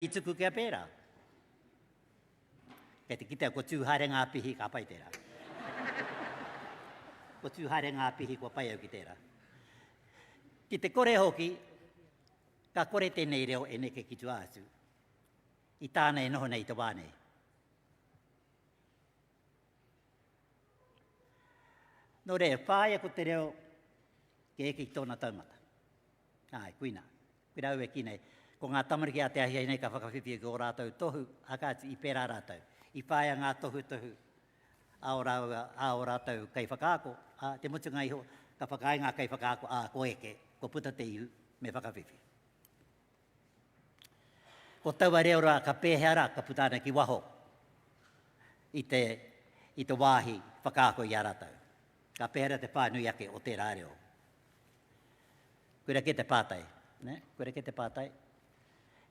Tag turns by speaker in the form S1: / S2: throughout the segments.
S1: I tuku kia pērā. Kei te kitea kua tū haere ngā pihi, ka pai tērā. Kua tū haere ngā pihi, kua pai au ki tērā. Ki te kore hoki, ka kore tēnei reo e neke ki tua atu. I tāna e noho nei i te wā nei. Nō reira, whāia ko te reo kia eke ki tōna taumata. Āe, koina. Koina au e kī nei, ko ngā tamariki a te ahiahi nei ka whakawhiwhia ki ō rātou tohu, ā kāti, i pērā rātou. I whāia ngā tohutohu a ō rāua, a ō rātou kaiwhakaako, ā, te mutunga iho, ka whakaae ngā kaiwhakaako, ā, kua eke, kua puta te ihu, me whakawhiwhi. Ko taua reo rā, ka pēhea rā, ka puta ana ki waho i te, i te wāhi whakaako i a rātou. Ka pēhea rā te whānui ake o tērā reo. Koira kē te pātai, nē? Koira kē te pātai.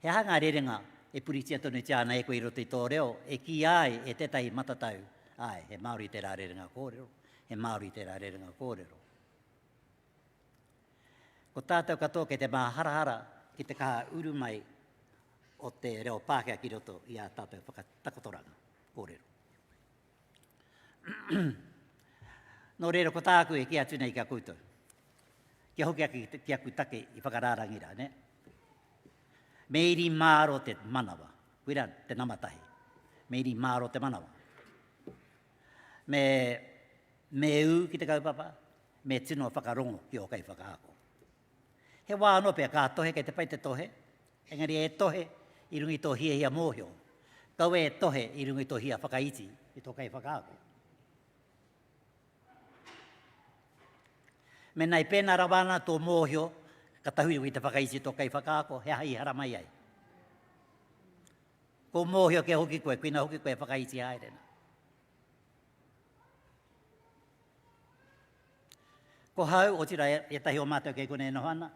S1: He aha ngā rerenga e puritia tonutia ana e koe i roto i tō reo e kīia ai e tētahi matatau, āe, he Māori tērā rerenga kōrero, he Māori tērā rerenga kōrero. Ko tātou katoa kei te māharahara ki te kaha uru mai o te reo Pākehā ki roto i ā tātou whakatakotoranga kōrero. Nō reira, ko tāku e kī atu nei ki a koutou, kia hoki ake ki aku take i whakarārangi rā, nē? Me iri māro te manawa, koirā te nama tahi. Me iri māro te manawa. Me, me ū ki te kaupapa, me tino whakarongo ki ō kaiwhakaako. He wā anō pea ka tohe, kei te pai te tohe, Engari e tohe i runga i tō hiahia mōhio. Kaua e tohe i runga i tō hia whakaiti i tō kaiwhakaako. Mēnā i pēnā rawa ana tō mōhio, ka tahuri koe i te whakaiti i tō kaiwhakaako, he aha i haramai ai? Ko mōhio kē hoki koe, koina hoki koe e whakaiti haere ana. Ko hau, otirā ētahi o mātou kei konei e noho ana,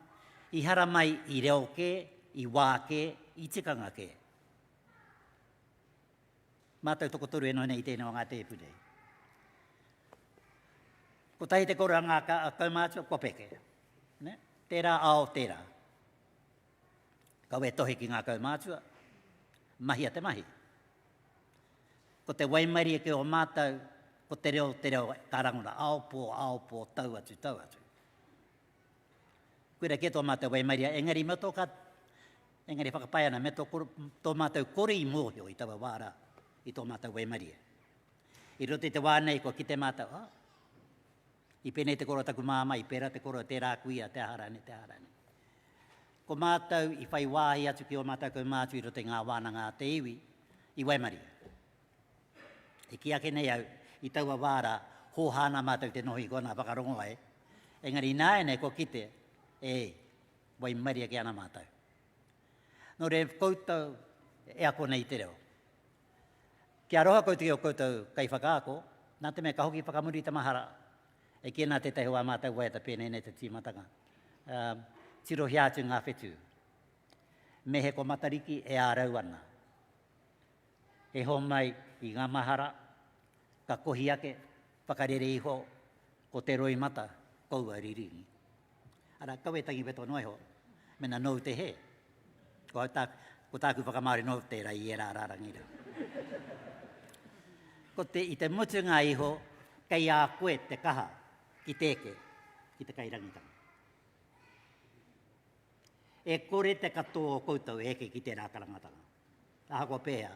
S1: i haramai i reo kē, i wā kē, i tikanga kē. Mātou tokotoru e noho nei i tēnei o ngā tēpu nei. Kotahi te koro a ngā kaumātua, kua peke. Ne? Tērā ao, tērā. Kaua e tohe ki ngā kaumātua, mahia te mahi. Ko te waimarie ki o mātou, ko te reo te reo ka rangona, ao pō, ao pō, tau atu, tau atu. Koira kē tō mātou waimaria, engari me tō ka, engari whakapae ana, me tō, tō mātou kore i mōhio i taua wā rā, i tō mātou waimarie. I roto i te wā nei, kua kite mātou, oh, i pēnei te koro o taku māmā, i pērā te koro o tērā kuia, te aha rānei, te aha rānei. Ko mātou i whai wāhi atu ki ō mātou kaumātua i roto i ngā wānanga a te iwi, i waimarie. E kī ake nei au, i taua wā rā, hōhā ana mātou te noho i konā whakarongo ai, engari ināianei kua kite, e, waimarie kē ana mātou. Nō reira koutou e ako nei i te reo. Kia aroha koutou ki ō koutou kaiwhakaako, nā te mea ka hoki whakamuri te mahara, E kī ana tētahi o ā mātou waiata pēnei nei te tīmatanga, ā, tirohia atu ngā whetū. Me he ko Matariki e ārau ana. He homai i ngā mahara, ka kohi ake, whakarere iho, ko te roimata, koua riringi. Arā, kaua e tangi weto noa iho, mena nōu te hē. Ko au tā, ko tāku whakamāori nō tērā i ērā rārangi rā. Ko te, i te mutunga iho, kei a koe te kaha ki te eke, ki te kairangitanga. E kore te katoa o koutou e eke ki tērā karangatanga. Ahakoa pēhea,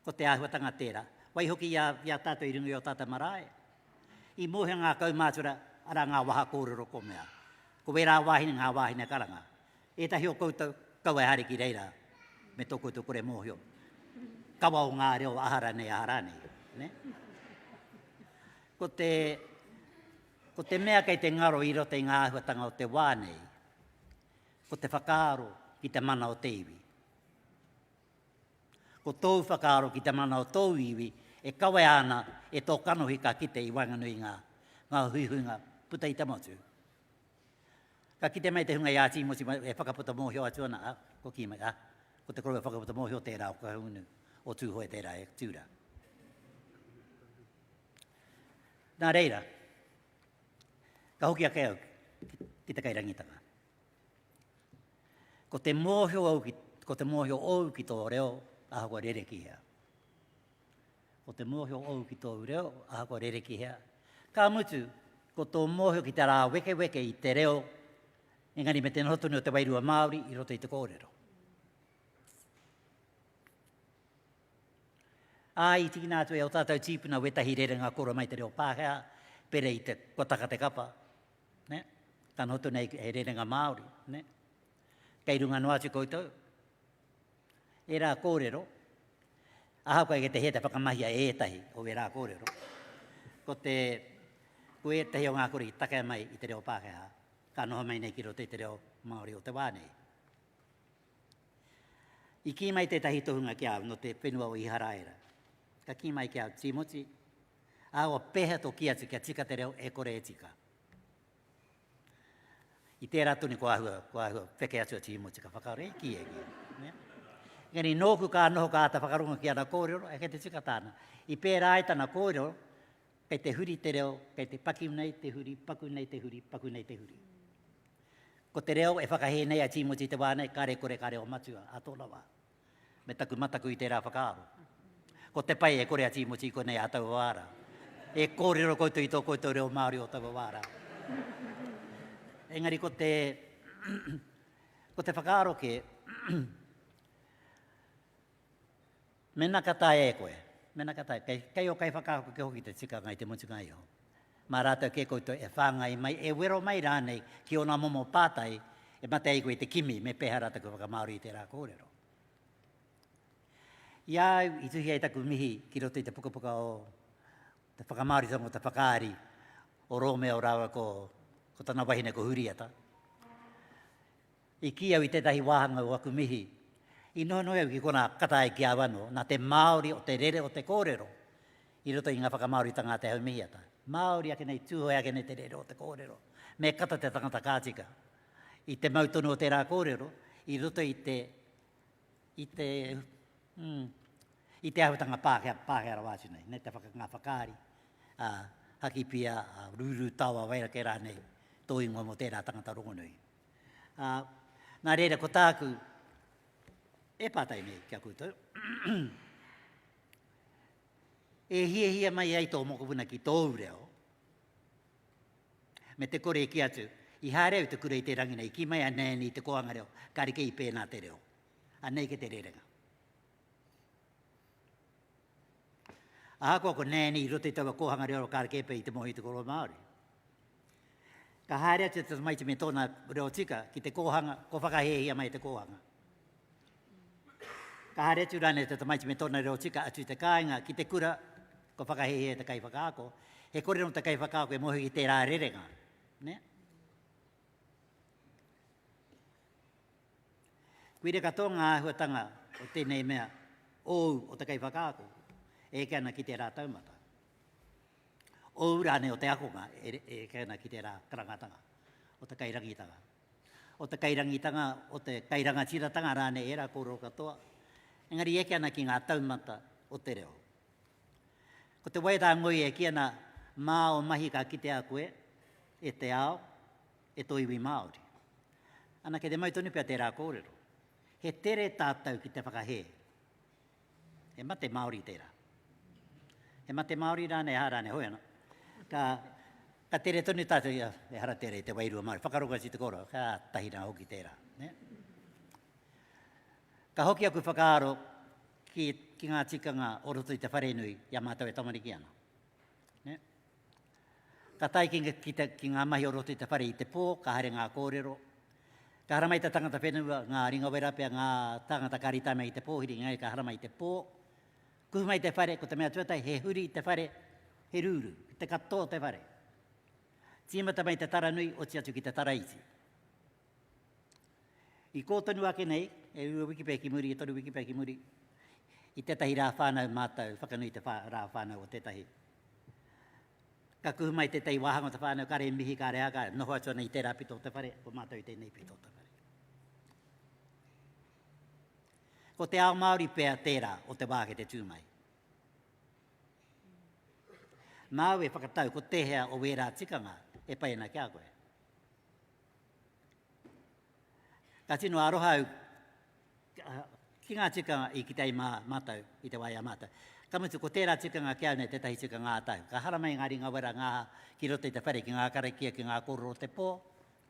S1: ko te āhuatanga tērā. Waihoki i a, i a tātou i runga i ō tātou marae, i mōhio ngā kaumātua, arā ngā waha kōrero ko mea. Ko wērā wāhine ngā wāhine karanga. Ētahi o koutou, kaua e haere ki reira me tō koutou kore mōhio. Kawa o ngā reo aha rānei, aha rānei. Ne? Ko te, ko te mea kei te ngaro i roto i ngā āhuatanga o te wā nei, ko te whakaaro ki te mana o te iwi. Ko tōu whakaaro ki te mana o tōu iwi e kawea ana e tō kanohi ka kite i waenganui i ngā, ngā huihuinga puta i te motu. Ka kite mai te hunga i a Tīmoti e whakaputa mōhio atu ana, a, ko kī mai, a, ko te koroua whakaputa mōhio tērā o Kahungunu, o Tūhoe tērā e tū rā. Nā reira, ka hoki ake au ki te kairangitanga. Ko te mōhio au ki, Ko te mōhio ōu ki tō reo, ahakoa rere ki hea. Ko te mōhio ōu ki tōu reo, ahakoa rere ki hea. Ka mutu, ko tō mōhio ki te rāwekeweke i te reo, engari me te noho tonu o te wairua Māori i roto i te kōrero. Ā, i tīkina atu e ō tātou tīpuna wētahi rerenga koro mai te reo Pākehā, pērā i te kua taka te kapa, nē? Ka noho tonu hei rerenga Māori, nē? Kei runga noa atu koutou. Ērā kōrero, ahakoa kei te hē te whakamahia e ētahi o ērā kōrero, ko te, ko ētahi o ngā kore i takea mai i te reo Pākehā, ka noho mai nei ki roto i te reo Māori o te wā nei. I kī mai tētahi tohunga ki a au nō te whenua o Iharaira. Ka kī mai ki a au, Tīmoti, ahakoa pēhea tō kī atu kia tika te reo, e kore e tika. I tērā tonu ko āhua, ko āhua wheke atu a Tīmoti, ka whakaaro, e kī, e kī. Ne? Engari nōku ka noho ka āta whakarongo ki ana kōrero, e kei te tika tāna. I pērā ai tana kōrero, kei te huri te reo, kei te pakiu nei te huri, paku nei te huri, paku nei te huri. Ko te reo e whakahē nei a Tīmoti i te wā nei, kāre kore ka reo matua ā tōna wā. Me taku mataku i tērā whakaaro. Ko te pai e kore a Tīmoti i konei ā taua wā rā. E kōrero koutou i tō koutou reo Māori o taua wā rā. Engari ko te, ko te whakaaro kē, Mēnā ka taea e koe, mēnā ka taea, kei, kei ō kaiwhakaako kē hoki te tikanga i te mutunga iho. Mā rātou kē koutou e whāngai mai, e wero mai rānei ki ōna momo pātai e mate ai koe i te kimi me pēhea rā taku whakamāori i tērā kōrero. I a au i tuhi ai taku mihi ki roto i te pukapuka o te whakamāoritanga o te whakaari o Rōmeo rāua ko, ko tana wahine ko Hurieta, I kī au i tētahi wāhanga o aku mihi, i nohonoho au ki konā kata ai ki a au anō, nā te Māori o te rere o te kōrero i roto i ngā whakamāoritanga a Te Haumihiata. Māori ake nei, Tūhoe ake nei te rere o te kōrero. Me kata te tangata ka tika i te mau tonu o tērā kōrero i roto i te, i te, mm, i te āhuatanga Pākehā, Pākehā rawa atu nei, nei te whaka, ngā whakaari, a Hakipia, a Rūrūtaoa, Wairake rānei, tō ingoa mō tērā tangata rongonui. Ā, nā reira ko tāku e pātai nei ki a koutou, e hiahia mai ai tō mokopuna ki tōu reo, me te kore e kī atu, i haere au te kura i te rangi nei, kī mai a Nanny i te kōhanga reo, kāre kē i pēnā te reo. Anei ke te rerenga. Ahakoa ko Nanny i roto i taua kōhanga reo kāre kē pea i te mōhio i te kōrero Māori. Ka haere atu te tamaiti me tōna reo tika ki te kōhanga, kua whakahēhia mai te kōhanga. Ka haere atu rānei te tamaiti me tōna reo tika atu i te kāinga ki te kura, kua whakahēhia e te kaiwhakaako. He kore nō te kaiwhakaako e mōhio ki tērā rerenga. Ne? Koira katoa ngā āhuatanga o tēnei mea, ōu o te kaiwhakaako, e eke ana ki tērā taumata. Ōu rānei o te akonga e eke ana ki tērā karangatanga, o te kairangitanga. O te kairangitanga, o te kairangatiratanga rānei ērā kōrero katoa, engari eke ana ki ngā taumata o te reo. Ko te waiata a Ngoi e kī ana, mā ō mahi ka kitea koe e te ao, e tō iwi Māori. Ana kei te mau tonu pea tērā kōrero. He tere tātou ki te whakahē. He mate Māori tērā. He mate Māori rānei, aha rānei, hoi ana. Ka, ka tere tonu tātou, ia, ehara tērā i te wairua Māori. Whakarongo atu i te kōrero, ka tahi rā hoki tērā. Ne? Ka hoki aku whakaaro ki, ki ngā tikanga o roto i te wharenui i a mātou e tamariki ana. Ne? Ka tae ki, ki, te, ki ngā mahi o roto i te whare i te pō, ka haere ngā kōrero. Ka haramai te tangata whenua, ngā ringawera pea, ngā tāngata ka rita mai i te pōhiri, engari ka haramai i te pō. Kuhu mai te whare, ko te mea tuatahi, he huri i te whare, he rūrū, te katoa o te whare. Tīmata mai te taranui, oti atu ki te taraiti. I kō tonu ake nei, e rua wiki pea ki muri, e toru wiki pea ki muri, i tētahi rā whānau mātou, whakanui te whā, rā whānau o tētahi. Ka kuhu mai tētahi wāhanga o te whānau, kāre mihi, kāre ā, kāre, noho atu ana i tērā pito o te whare, ko mātou i tēnei pito o te whare. Ko te ao Māori pea tērā o te wā kei te tū mai. Māu e whakatau ko tēhea o wērā tikanga e pai ana ki a koe. Ka tino aroha au. ki ngā tikanga i kite ai mā, mātou, i te wā i a mātou. Ka mutu, ko tērā tikanga ki au nei tētahi tikanga ātahu. Ka haramai ngā ringa wera ngā ki roto i te whare, ki ngā karakia, ki ngā kōrero o te pō,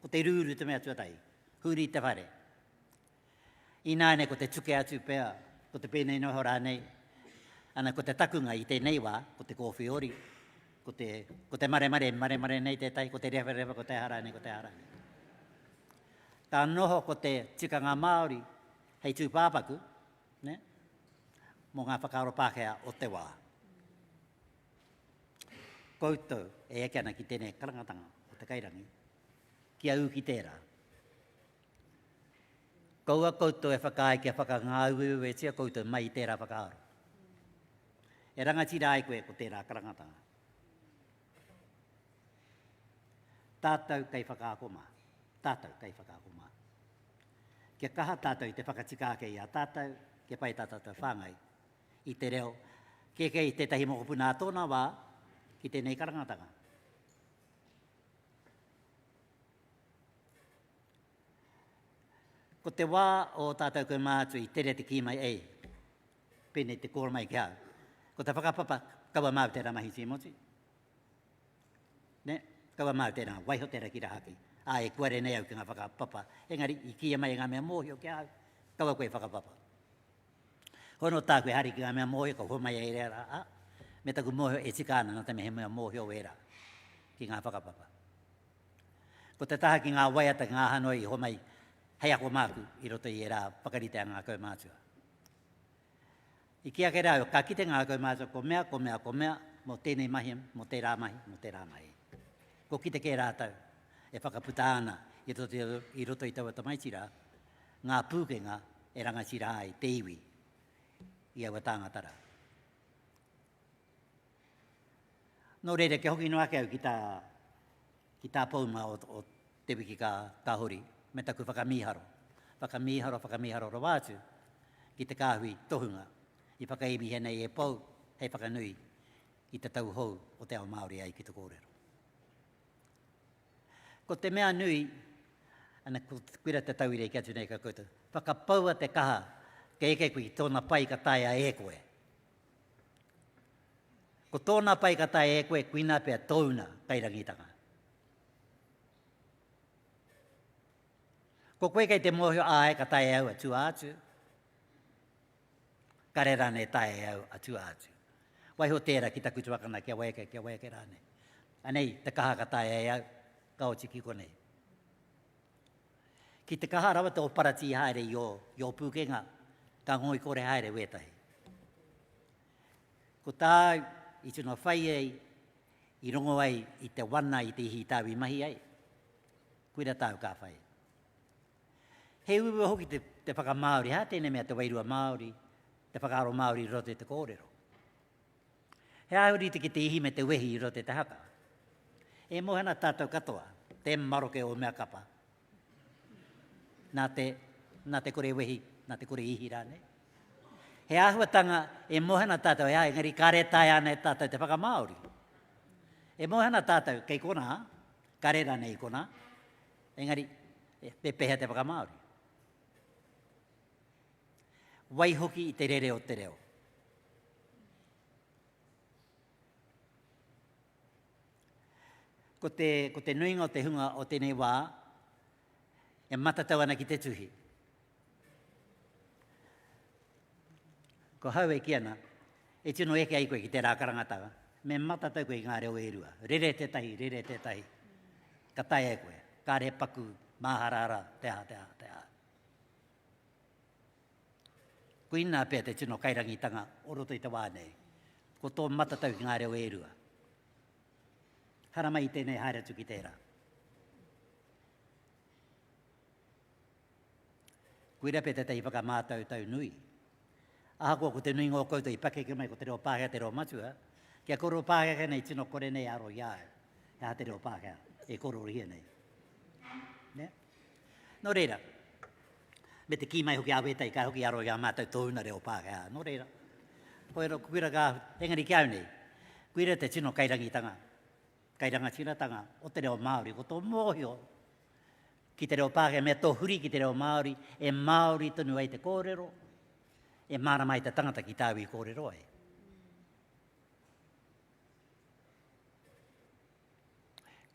S1: ko te rūru te mea tuatahi. Huri te whare. Ināianei ko te tuke atu pea, ko te pēnei noa iho rānei, ana ko te takunga i tēnei wā, ko te kōwhiori, ko te, ko te maremare, maremare nei tētahi, ko te rewharewha, ko te aha rānei, ko te aha rānei. Ka noho ko te tikanga Māori hei tūpāpaku, ne, mō ngā whakaaro Pākehā o te wā. Koutou e eke ana ki tēnei karangatanga o te kairangi, kia ū ki tērā. Kaua koutou e whakaae kia whakangāueuetia koutou mai i tērā whakaaro. E rangatira ai koe ko tērā karangatanga. Tātou kei whakaako mā. Tātou kei whakaako mā. Kia kaha tātou i te whakatika ake i a tātou, kia pai tā tātou whāngai i te reo, kēkē i tētahi mokopuna a tōna wā ki tēnei karangatanga. Ko te wā o tātou kaumātua i tere te kī mai, ei, pēnei te kōrero mai ki a au. Ko te whakapapa, kaua māu tērā mahi tīmoti. Ne? Kaua māu tērā, waiho tērā ki rahaki. Ā, e kuare nei au ki ngā whakapapa. Engari, i kīia mai e ngā mea mōhio ki a au, kaua koe e whakapapa. Hono tāku e haere ki ngā mea mōhio, ka homai e ērā, ā, me taku mōhio e tika ana, nā te mea he mea mōhio ērā ki ngā whakapapa. Ko te taha ki ngā waiata, ki ngā aha noa i homai hei ako māku i roto i ērā whakarite a ngā kaumātua. I kī ake rā au, ka kite ngā kaumātua ko mea, ko mea, ko mea, mō tēnei mahi, mō tērā mahi, mō tērā mahi. Ko kite kē rātou e whakaputa ana i roto, i roto i taua tamaiti rā, ngā pūkenga e rangatira ai te iwi i aua tāngata rā. Nō reira, kia hoki noa ake au ki tā, ki tā Pouma o, o te wiki ka, ka hori, me taku whakamīharo. Whakamīharo, whakamīharo rawa atu ki te kāhui tohunga i whakaemihia nei e Pou hei whakanui i te tau hou o te ao Māori ai ki te kōrero. Ko te mea nui, ana, ko koira te tauira i kī atu nei ki a koutou, whakapaua te kaha kia eke koe ki tōna pai ka taea e koe. Ko tōna pai ka taea e koe, koinā pea tōuna kairangitanga. Ko koe kei te mōhio, āe, ka taea e au a tua atu. Kare rānei e taea e au a tua atu. Waiho tērā ki taku tuakana kia waiake, kia waiake rānei. Anei te kaha ka taea e au, ka oti ki konei. Ki te kaha rawa tō paratī haere i ō, i ō pūkenga, ka ngoikore haere wētahi. Ko tāu i tino whai ai, i rongo ai i te wana i te ihi i tāu i mahi ai, koira tāu ka whai. He uaua hoki te, te whakamāori, hā tēnei mea te wairua Māori, te whakaaro Māori i roto i te kōrero. He āhua rite ki te ihi me te wehi i roto i te haka. E moe ana tātou katoa, te maroke o mea kapa. Nā te, nā te kore wehi, nā te kore ihi rānei. He āhuatanga e moe ana tātou e ai, engari kāre e taea ana e tātou te whakamāori. E moe ana tātou kei konā, kare rānei i konā, engari me pēhea te whakamāori. Waihoki i te rere o te reo. Ko te, ko te nuinga o te hunga o tēnei wā e matatau ana ki te tuhi. Ko hau e kī ana, e tino eke ai koe ki tērā karangatanga, me matatau koe ki ngā reo e rua. Rere tētahi, rere tētahi. Ka taea e koe. Kāre he paku māharahara te aha, te aha, te aha. Koinā pea te tino kairangitanga o roto i te wā nei. Ko tō matatau ki ngā reo e rua. Haramai i tēnei haere atu ki tērā. Koira pea tētahi whakamātautau nui. Ahakoa ko te nuinga o koutou i pakeke mai ko te reo Pākehā te reo matua, kia kōrero Pākehā nei tino kore nei aro i a au. He aha te reo Pākehā e kōrerohia nei? Ne? Nō reira, me te kī mai hoki a wētahi ka hoki aro i a mātou tōuna reo Pākehā. Nō reira, koira, koira ka, engari ki au nei, koira te tino kairangitanga, kairangatiratanga o te reo Māori, ko tō mōhio. Ki te reo Pākehā, me tō huri ki te reo Māori, e Māori tonu ai te kōrero, e mārama ai te tangata ki tāu i kōrero ai.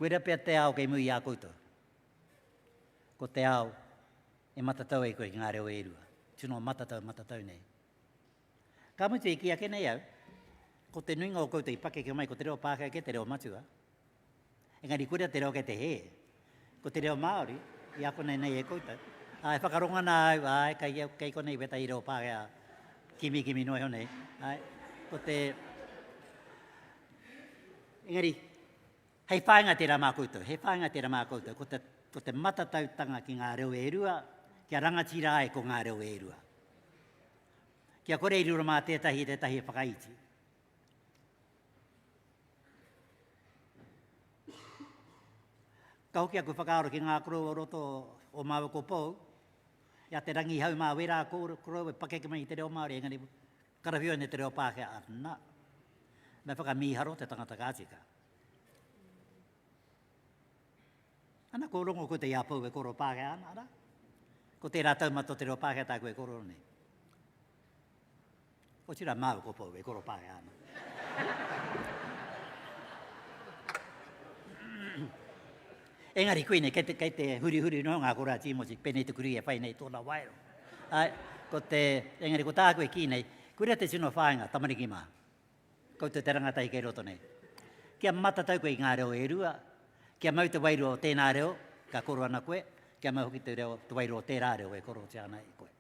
S1: Koira pea te ao kei muri i a koutou. Ko te ao e matatau ai koe ki ngā reo e rua. Tino matatau, matatau nei. Ka mutu i kī ake nei au, ko te nuinga o koutou i pakeke mai ko te reo Pākehā kē te reo matua. Engari koira te reo kei te hē. Ko te reo Māori i akona nei e koutou. Ā, e whakarongo ana au, āe, kei, kei konei wētahi reo Pākehā kimikimi noa iho nei. Āe, ko te... Engari, hei whāinga tērā mā koutou, hei whāinga tērā mā koutou, ko te, ko te matatautanga ki ngā reo e rua, kia rangatira ai ko ngā reo e rua. Kia kore i riro mā tētahi tētahi e whakaiti. Ka hoki aku whakaaro ki ngā koroua o roto o māua ko Pou, i a Te Rangihau mā wērā koroua e pakeke mai i te reo Māori, engari karawhiua nei te reo Pākehā, ana, me whakamīharo te tangata ka tika. Ana, ko rongo koe te i a Pou e kōrero Pākehā ana, arā, ko tērā taumata o te reo Pākehā tāku e kōrero nei. Otirā māu ko Pou e koro Pākehā ana. Engari koinei, kei te, kei te hurihuri noa ngā koro a Tīmoti, pēnei te kurī e whai nei tōna waero. Ai, ko te, engari ko tāku e kī nei, koira te tino whāinga, tamariki mā. Koutou te rangatahi kei roto nei. Kia matatau koe i ngā reo e rua, kia mau te wairua o tēnā reo, ka koro ana koe, kia mau hoki te reo, te wairua o tērā reo e korotia ana e koe.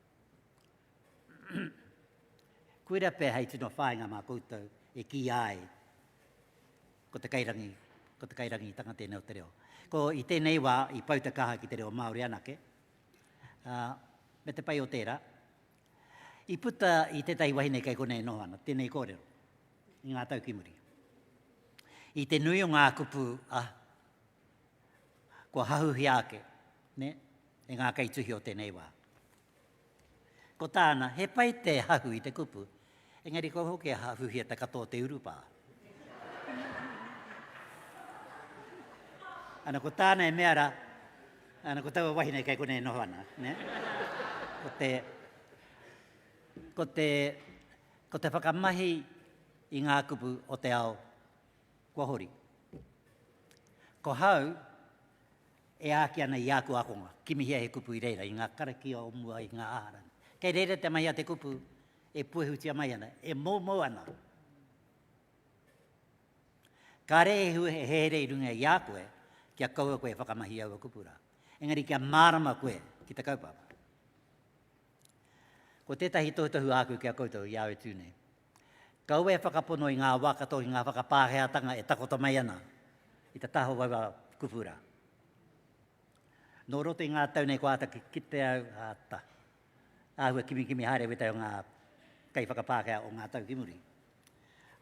S1: Koira pea hei tino whāinga mā koutou e kīia ai ko te kairangi, ko te kairangitanga tēnei o te reo. Ko i tēnei wā i pau te kaha ki te reo Māori anake, ā, me te pai o tērā, i puta i tētahi wahine kei konei e noho ana, tēnei kōrero, i ngā tau ki muri. I te nui o ngā kupu, ah, kua hahuhia ake, ne, e ngā kaituhi o tēnei wā. Ko tāna, he pai te hahu i te kupu, engari kua hoki e hahuhia te katoa o te urupā. Ana, ko tāna e mea rā, ana, ko taua wahine kei konei e noho ana, ne? Ko te, ko te, ko te whakamahi i ngā kupu o te ao kua hori. Ko hau, E āki ana i āku ākonga, kimihia he kupu i reira, i ngā karakia o mua, i ngā aha rānei. Kei reira te mahi a te kupu e puehutia mai ana, e moumou ana. Kāre he here i runga i a koe kia kaua koe e whakamahi i aua kupu rā. Engari kia mārama koe ki te kaupapa. Ko tētahi tohutohu āku ki a koutou i a au e tū nei. Kaua e whakapono i ngā wā katoa ki ngā whakapākehātanga e takoto mai ana i te taha o aua kupu rā. Nō roto i ngā tau nei kua āta kite au, āta, āhua kimikimi haere wētahi o ngā kaiwhakapākehā o ngā tau ki muri.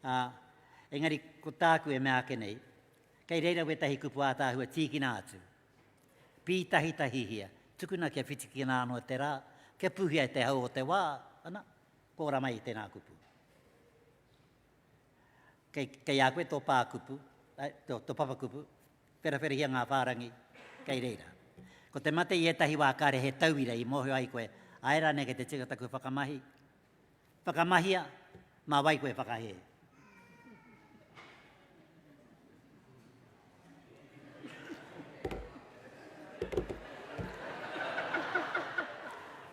S1: Ā, engari ko tāku e mea ake nei, kei reira wētahi kupu ātaahua tīkina atu, pītahitahihia, tukuna kia whitikina anō te rā, kia pūhia e te hau o te wā, ana, Kua ora mai tēnā kupu. Kei, kei a koe tō pā kupu, ai, tō, tō papakupu, wherawherahia ngā whārangi kei reira. Ko te mate i ētahi wā kāre he tauira i mōhio ai koe, āe rānei kei te tika taku whakamahi? Whakamahia, mā wai koe whakahē?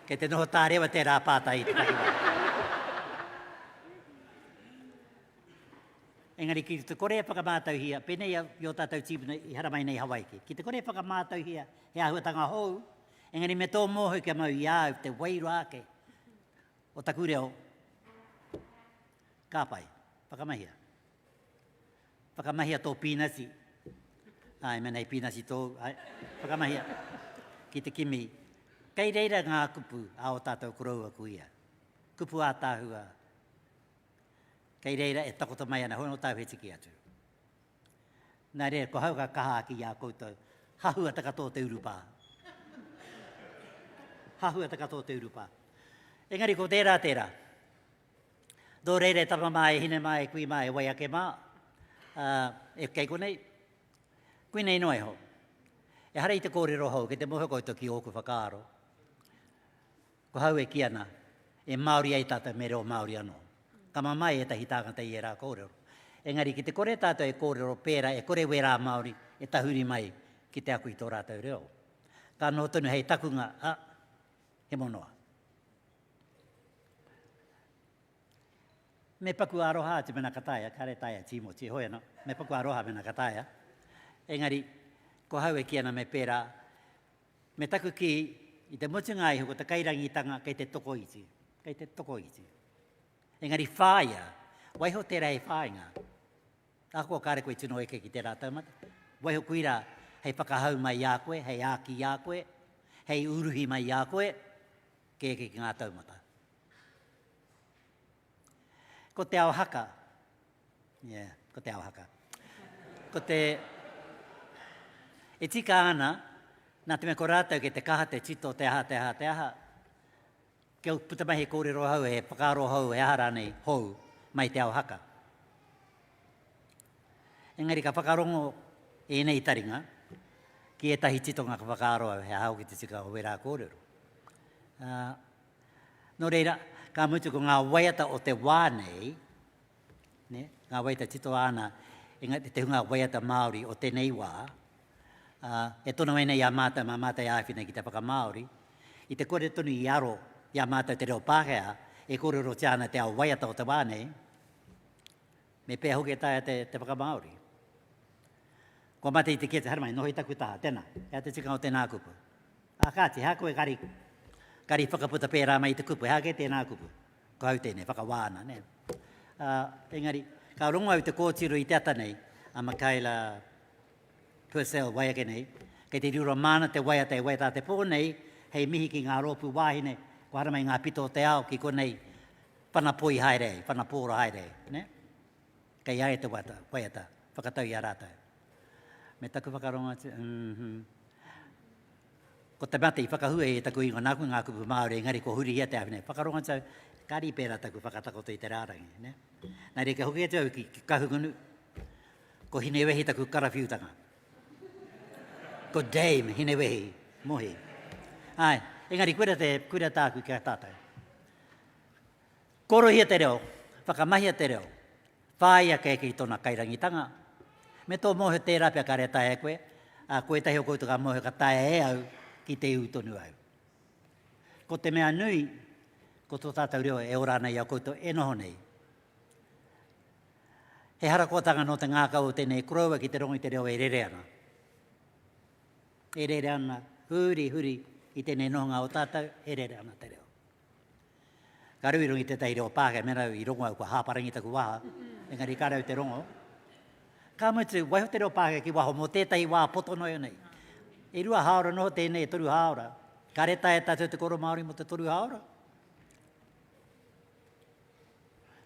S1: Kei te noho tārewa tērā pātai i te takiwā. Engari ki te kore e whakamātauhia, pēnei au i ō tātou tīpuna i haramai nei Hawaiki, ki te kore e whakamātauhia he āhuatanga hou, engari me tō mōhio kia mau i a au te wairua ake o taku reo, ka pai, whakamahia. Whakamahia tō pīnati. Āe, mēnā he pīnati tōu, āe, whakamahia ki te kimi. Kei reira ngā kupu a ō tātou koroua kuia. Kupu ātaahua. Kei reira e takoto mai ana, hoi anō tāu he tiki atu. Nā reira, ko hau ka kaha ake i a koutou. Hahua te katoa o te urupā. Hahua te katoa o te urupā. Engari ko tērā tērā. Nō reira e tama mā, e hine mā, e kui mā, e wai ake mā, ā, e kei konei, koinei noa iho. Ehara i te kōrero hou, kei te mōhio koutou ki ōku whakaaro. Ko hau e kī ana, e Māori ai tātou me reo Māori anō. Ka mamae ētahi tāngata i ērā kōrero. Engari ki te kore tātou e kōrero pērā, e kore wērā Māori e tahuri mai ki te ako i tō rātou reo. Ka noho tonu hei takunga, ā, hemo noa. Me paku aroha atu mena ka taea, kāre taea Tīmoti, heoi anō, me paku aroha mena ka taea. Engari, ko hau e kī ana me pērā, Me taku kī, i te mutunga iho ko te kairangitanga kei te tokoiti, kei te tokoiti. Engari whāia, waiho tērā hei whāinga. Ahakoa kāre koe tino eke ki tērā taumata, waiho koirā hei whakahau mai i a koe, hei āki i a koe, hei uruhi mai i a koe, kia eke ki ngā taumata. Ko te ao haka, Yeah, ko te ao haka. Ko te... E tika ana, nā te mea ko rātou kei te kaha te tito, te aha, te aha, te aha, kia puta mai he kōrero hou, he whakaaro hou, he aha rānei hou mai te ao haka. Engari ka whakarongo ēnei taringa ki ētahi titonga ka whakaaro au he aha hoki te tika o wērā kōrero. Uh, nō reira, ka mutu ko ngā waiata o te wā nei, Nē, ngā waiata titoa ana e ngā, te hunga waiata Māori o tēnei wā, ā, e tono mai nei i a mātou, mā mātou e āwhina ki te whakamāori, i te kore tonu i aro i a mātou te reo Pākehā e kōrerotia ana te ao waiata o te wā nei, me pēhea hoki e taea te, te whakamāori. Kua mate i te kete, haere mai, noho i taku taha, tēnā, he aha te tikanga o tēnā kupu? Ā, kāti, hea koe kari, kari whakaputa pērā mai i te kupu, hea kē tēnā kupu? Ko au tēnei, whakawā ana, nē. Ā, engari, ka rongo au te kōtiro i te ata nei, a Michaela Purcell wai ake nei, kei te riro māna te waiata e waiata a te pō nei, hei mihi ki ngā rōpū wāhine kua haramai ngā pito o te ao ki konei whana poi haere ai, whana pōro haere ai, nē. Kei a ia te waiata, waiata, whakatau i a rātou. Me taku whakarongo atu, mm-hmm. Ko te mate i whakahua i taku ingoa, nāku ngā kupu Māori, engari ko hurihia te āwhina. Whakarongo atu au, kāre i pērā taku whakatakoto i te rārangi. Ne? Nā reira, kia hoki atu au ki, ki Kahungunu, ko Hinewehi taku karawhiutanga. Ko Dame Hinewehi, Mohi. Ai, engari koira, te, koira tāku ki a tātou. Korohia te reo, whakamahia te reo, Whāia kē ki tōna kairangitanga. Me tō mōhio tērā pea kāre e taea e koe, ā, ko ētahi o koutou ka mōhio ka taea e au ki te ū tonu au. Ko te mea nui, ko tō tātou reo e ora ana i a koutou e noho nei. He harakoatanga nō te ngākau o tēnei koroua ki te rongo i te reo e rere ana. E rere ana, huri, huri, i tēnei nohonga o tātou, e rere ana te reo. Ka rau i runga i tētahi reo Pākehā, mēnā i rongo au kua hāparangi taku waha, engari ka rau te rongo. Ka mutu, waiho te reo Pākehā ki waho mō tētahi wā poto noa iho nei. E rua hāora noho tēnei, e toru hāora. Kāre taea tātou te koro Māori mō te toru hāora.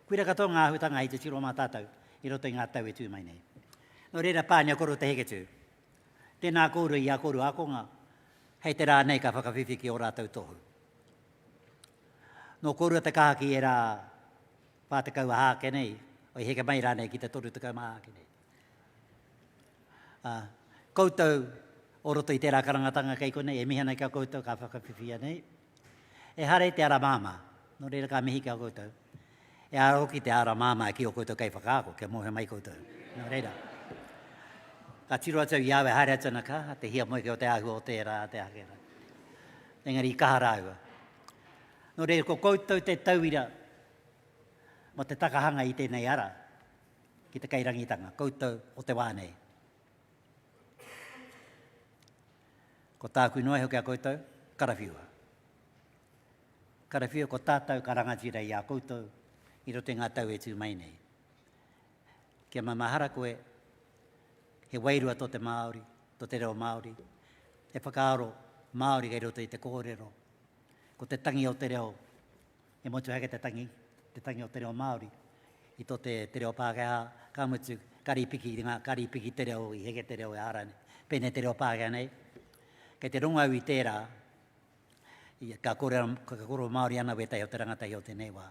S1: Koira katoa ngā āhuatanga hei titiro mā tātou i roto i ngā tau e tū mai nei. Nō reira, Pānia koro te heketū. Tēnā kōrua i ā kōrua ākonga, hei te rā nei ka whakawhiwhi ki ō rātou tohu. Nō kōrua te kaha ki ērā 40 aha ake nei, i heke mai rānei ki te 30 aha ake nei. Ā, koutou o roto i tērā karangatanga kei konei, e mihi ana ki a koutou ka whakawhiwhia nei. Ehara i te ara māmā, nō reira ka mihi ki a koutou. Ehara hoki te ara māmā ki ō koutou kaiwhakaako, kia mōhio mai koutou. Nō reira, ka tiro atu au i a au e haere atu ana, ka te hiamoe ki o te āhua o tērā, te aha kē rā. Engari i kaha rāua. Nō reira, ko koutou te tauira mō te takahanga i tēnei ara ki te kairangitanga, koutou o te wā nei. Ko tāku noa iho ki a koutou, karawhiua. Karawhiua ko tātou ka rangatira i a koutou i roto i ngā tau e tū mai nei. Kia mamahara koe, he wairua tō te Māori, tō te reo Māori, he whakaaro Māori kei roto i te kōrero. Ko te tangi o te reo, he motuhake te tangi, te tangi o te reo Māori, i tō te, te reo Pākehā, ka mutu, ka rīpiki, ka rīpiki te reo, i heke te reo e āra nei, pēnei te reo Pākehā nei. Kei te rongo au i tērā, ka kōrero, ka kōrero Māori ana wētahi o te rangatahi o tēnei wā.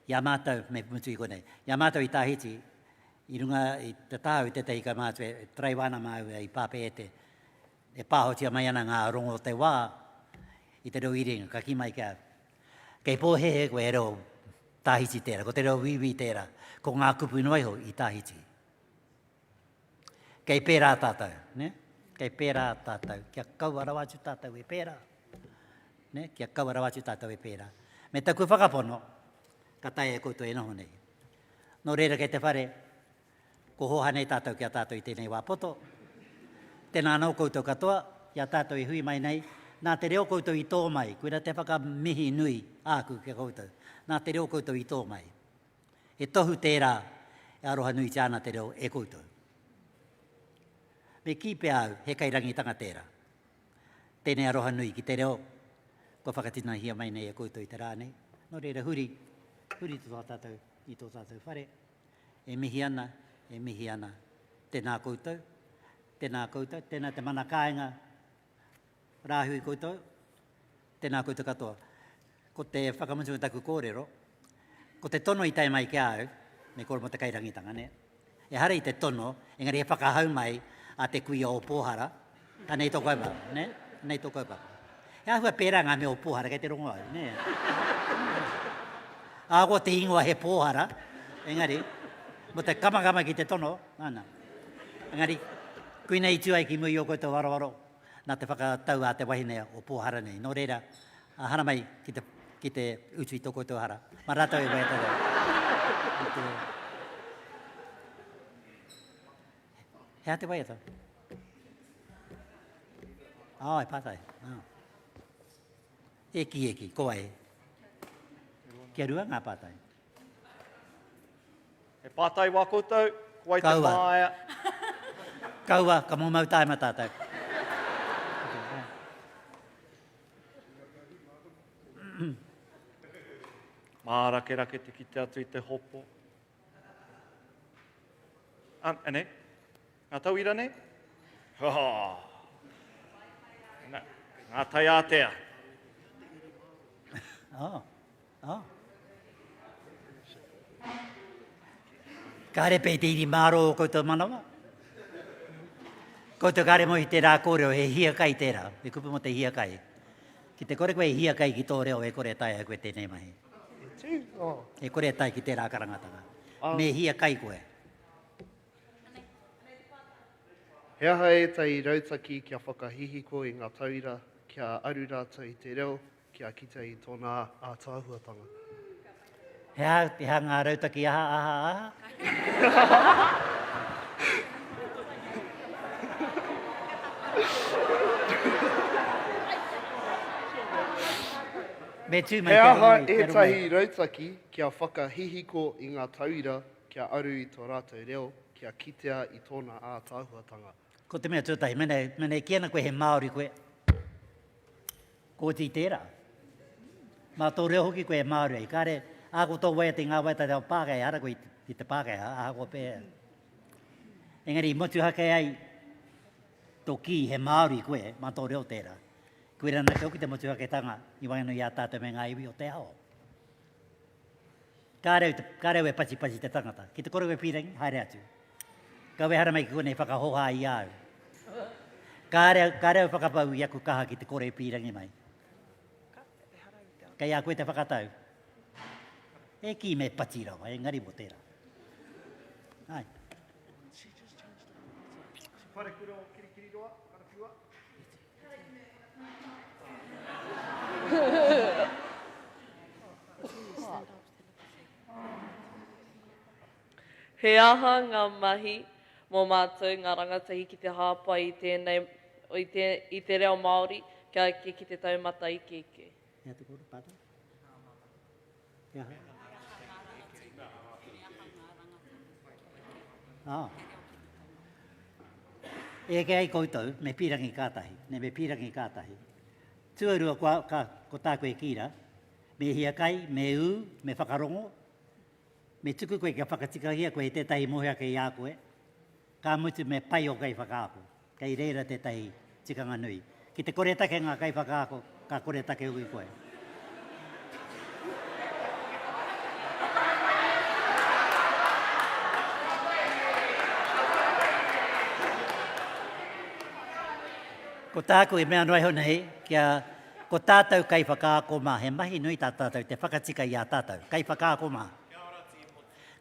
S1: I a mātou, me mutu i konei, i a mātou i Tahiti, i runga i te taha o tētahi kaumātua e taraiwa ana māua i Papeete, E pāhotia mai ana ngā rongo o te wā i te reo iringa, ka kī mai ki a au, Kei pōhēhē koe he reo Tāhiti tērā, ko te reo Wīwī tērā, ko ngā kupu noa iho i Tāhiti. Kei pērā tātou, ne? Kei pērā tātou, kia kaua rawa atu tātou e pērā. Ne? Kia kaua rawa atu tātou e pērā. Me taku whakapono, ka taea e koutou e noho nei. Nō reira kei te whare, ko hōhā nei tātou ki a tātou i tēnei wā poto. Tēnā anō koutou katoa, i a tātou e hui mai nei, nā te reo koutou i tō mai, koira te whakamihi nui āku ki a koutou, nā te reo koutou i tō mai. He tohu tērā e aroha nuitia ana te reo e koutou. Me kī pea au, he kairangitanga tērā. Tēnei aroha nui ki te reo kua whakatinahia mai nei e koutou i te rā nei. Nō reira, huri, huri tō tātou, i tō tātou whare. E mihi ana, e mihi ana. Tēnā koutou, tēnā koutou, tēnā te mana kāinga, rāhui koutou, tēnā koutou katoa. Ko te whakamutunga taku kōrero, ko te tono i tae mai ki a au, me kōrero mō te kairangitanga, nē? Ehara i te tono, engari he whakahau mai a te kuia o Pōhara, anei tō kaupapa, nē? Anei tō kaupapa. He āhua pērā ngā mea o Pōhara kei te rongo au, nē? Ahakoa te ingoa he Pōhara, engari, mō te kamakama ki te tono, nana. Engari, koinei i tū ai ki mua i ō koutou aroaro, nā te whakatau a te wahine o Pōhara nei. Nō reira, haramai ki te, ki te utu i tō koutou hara. Mā rātou e waiata reo. Te... He aha te waiata? Oh, e pātai. Oh. Eki, eki, ko wai? Kia rua ngā pātai.
S2: He pātai wā koutou, ko wai te māia?
S1: Kaua, ka momau tāima tātou.
S2: Mārakerake te kite atu i te hopo. Ah, anei, ngā tauira nei? Ha! Ngā taiātea.
S1: Oh. Oh. Kāre pei te iri mārō o koutou manawa? Koutou kāre moe i tērā kōrero, he hiakai tērā, he kupu mō te hiakai. Ki te kore koe e hiakai ki tō reo, e kore e taea koe tēnei mahi.
S3: E tū, oh.
S1: E kore e tae ki tērā karangatanga. Oh. Me hiakai koe.
S3: He aha ētahi rautaki kia whakahihiko i ngā tauira kia aru rātou i te reo Kia kite i tōna ātaahuatanga.
S1: He aha, he aha ngā rautaki aha, aha, aha? Me tū mai,
S3: He
S1: kia
S3: aha
S1: rongo mai, kia rongo mai.
S3: ētahi rautaki kia whakahihiko i ngā tauira kia aru i tō rātou reo, kia kitea i tōna ātaahuatanga?
S1: Ko te mea tuatahi, mena, mena e kī ana koe he Māori koe, Koti tērā. Mā tō reo hoki koe e Māori ai. Kāre, ahakoa tō waiata i ngā waiata reo Pākehā, ehara koe i te Pākehā, ahakoa pēhea. Engari i motuhake ai tō kī he Māori koe, mā tō reo tērā. Koirā anake hoki te motuhaketanga i waenganui i a tātou me ngā iwi o te ao. Kāre au, kāre au e patipati te tangata. Ki te kore koe pīrangi, haere atu. Kaua e haramai ki konei whakahoha i a au. Kāre au, kāre au whakapau i aku kaha ki te kore e pīrangi mai. Kei a koe te whakatau. E kī me pati rawa, engari mō tērā. Ai.
S2: Wharekura o Kirikiriroa, karawhiua.
S4: He aha ngā mahi mō mātou ngā rangatahi ki te hāpai i tēnei, i te, i te reo Māori kia eke ki te taumata ikeike?
S1: He aha te kōrero, pātai? He aha? Ah. E eke ai koutou, me pīrangi kātahi, ne, me pīrangi kātahi. Tuarua, kua, ka, ko tāku e kī rā, me hiakai, me ū, me whakarongo, me tuku koe kia whakatikahia koe e tētahi mōhio ake i a koe, ka mutu me pai ō kaiwhakaako. Kei reira tētahi tikanga nui. Ki te koretake ngā kaiwhakaako, ka koretake hoki koe. tāku e mea noa iho nei, kia ko tātou kaiwhakaako mā, he mahi nui tā tātou te whakatika i a tātou, kaiwhakaako mā.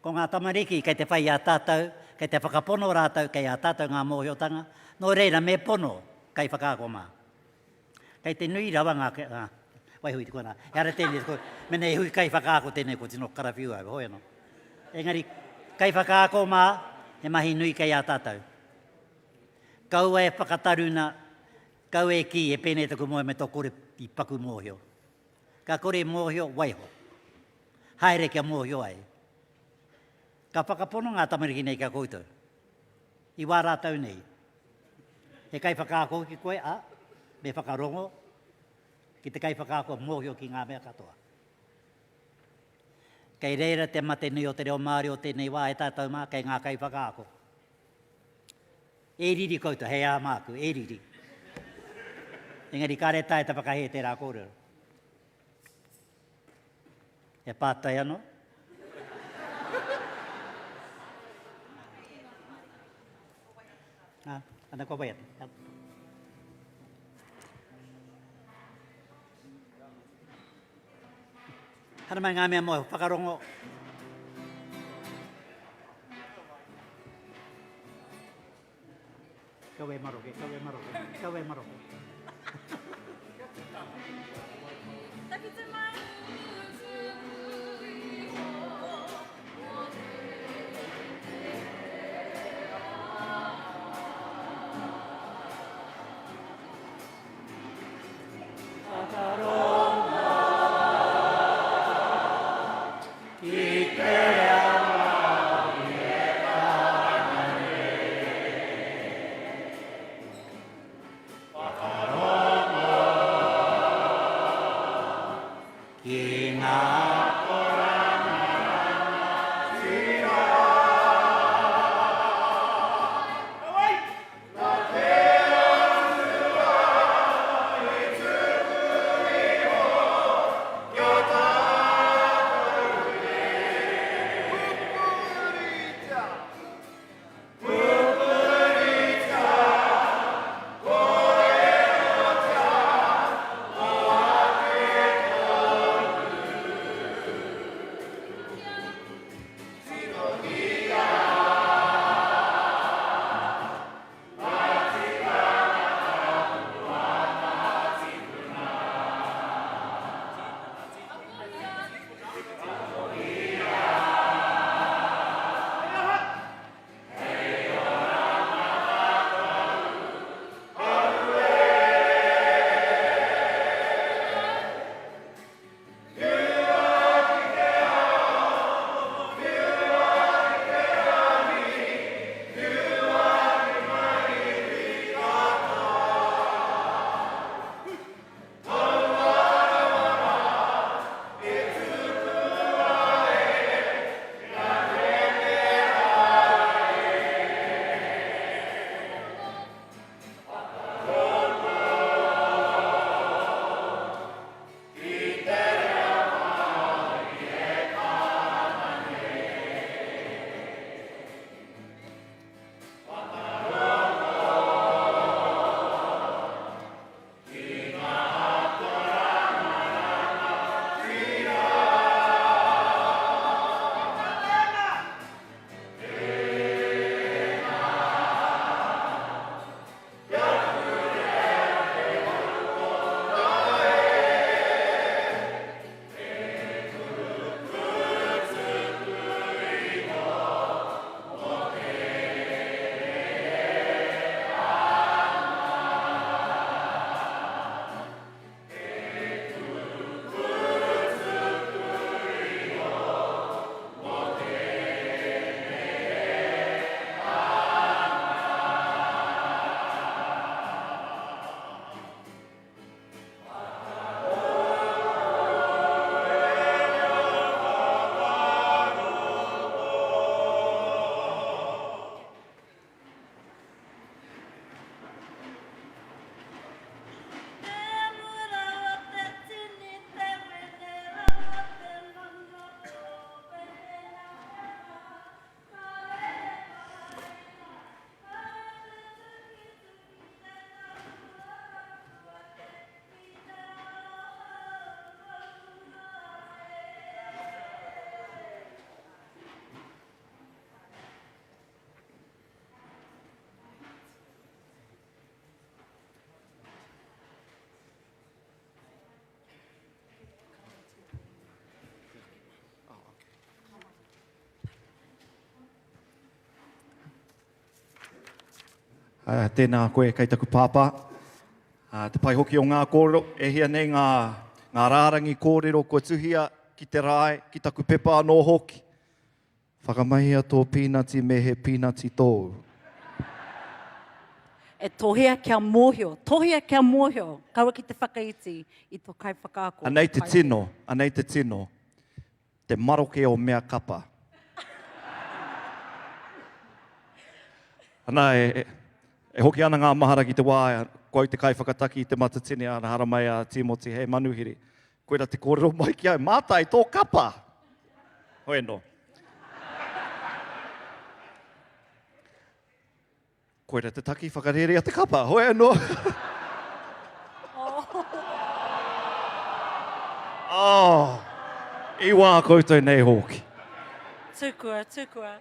S1: Ko ngā tamariki kei te whai i a tātou, kei te whakapono rātou kei a tātou ngā mōhiotanga, nō reira me pono kaiwhakaako mā. Kei te nui rawa ngā, ngā waiho i te kona, ehara tēnei, ko, mena e hui kaiwhakaako tēnei ko tino karawhiu au, hoi anō. Engari, kaiwhakaako mā, he mahi nui kei a tātou. Kaua e whakataruna, kaua e kī, e pēnei taku moe me tō kore i paku mōhio. Ka kore mōhio, waiho. Haere kia mōhio ai. Ka whakapono ngā tamariki nei ki a koutou. I wā rātou nei. He kaiwhakaako hoki koe, ā, me whakarongo ki te kaiwhakaako mōhio ki ngā mea katoa. Kei reira te mate nui o te reo Māori o tēnei wā e tātou mā, kei ngā kaiwhakaako. E riri koutou, hei ā māku, e riri. Engari kāre taea te whakahē tērā kōrero. He pātai anō? Ah, ana kua waiata. Hara mai ngā mea mō whakarongo. Kawe maroke, kawe maroke, kawe maroke. Ki te reo Māori e karanga nei. Whakarongo ki ngā.
S2: Tēnā koe kei taku pāpā. Te pai hoki o ngā kōrero, e hia nei ngā, ngā rārangi kōrero kua tuhia ki te rae, ki taku pepa anō hoki. Whakamahia tō pīnati me he pīnati tōu.
S5: E tohea kia mōhio, tohea kia mōhio, kaua ki te whakaiti i tō kaiwhakaako.
S2: Anei te tino, anei te tino. Te maroke o mea kapa. Ana, e, e hoki ana ngā mahara ki te wā, ko au te kaiwhakataki i te Matatini, ana haramai a Tīmoti hei manuhiri. Koira te kōrero mai ki au, mātai tō kapa! Hoi anō. Koira te taki whakarērea te kapa, hoi anō. Oh, i wā koutou nei hōki.
S5: Tukua, tukua.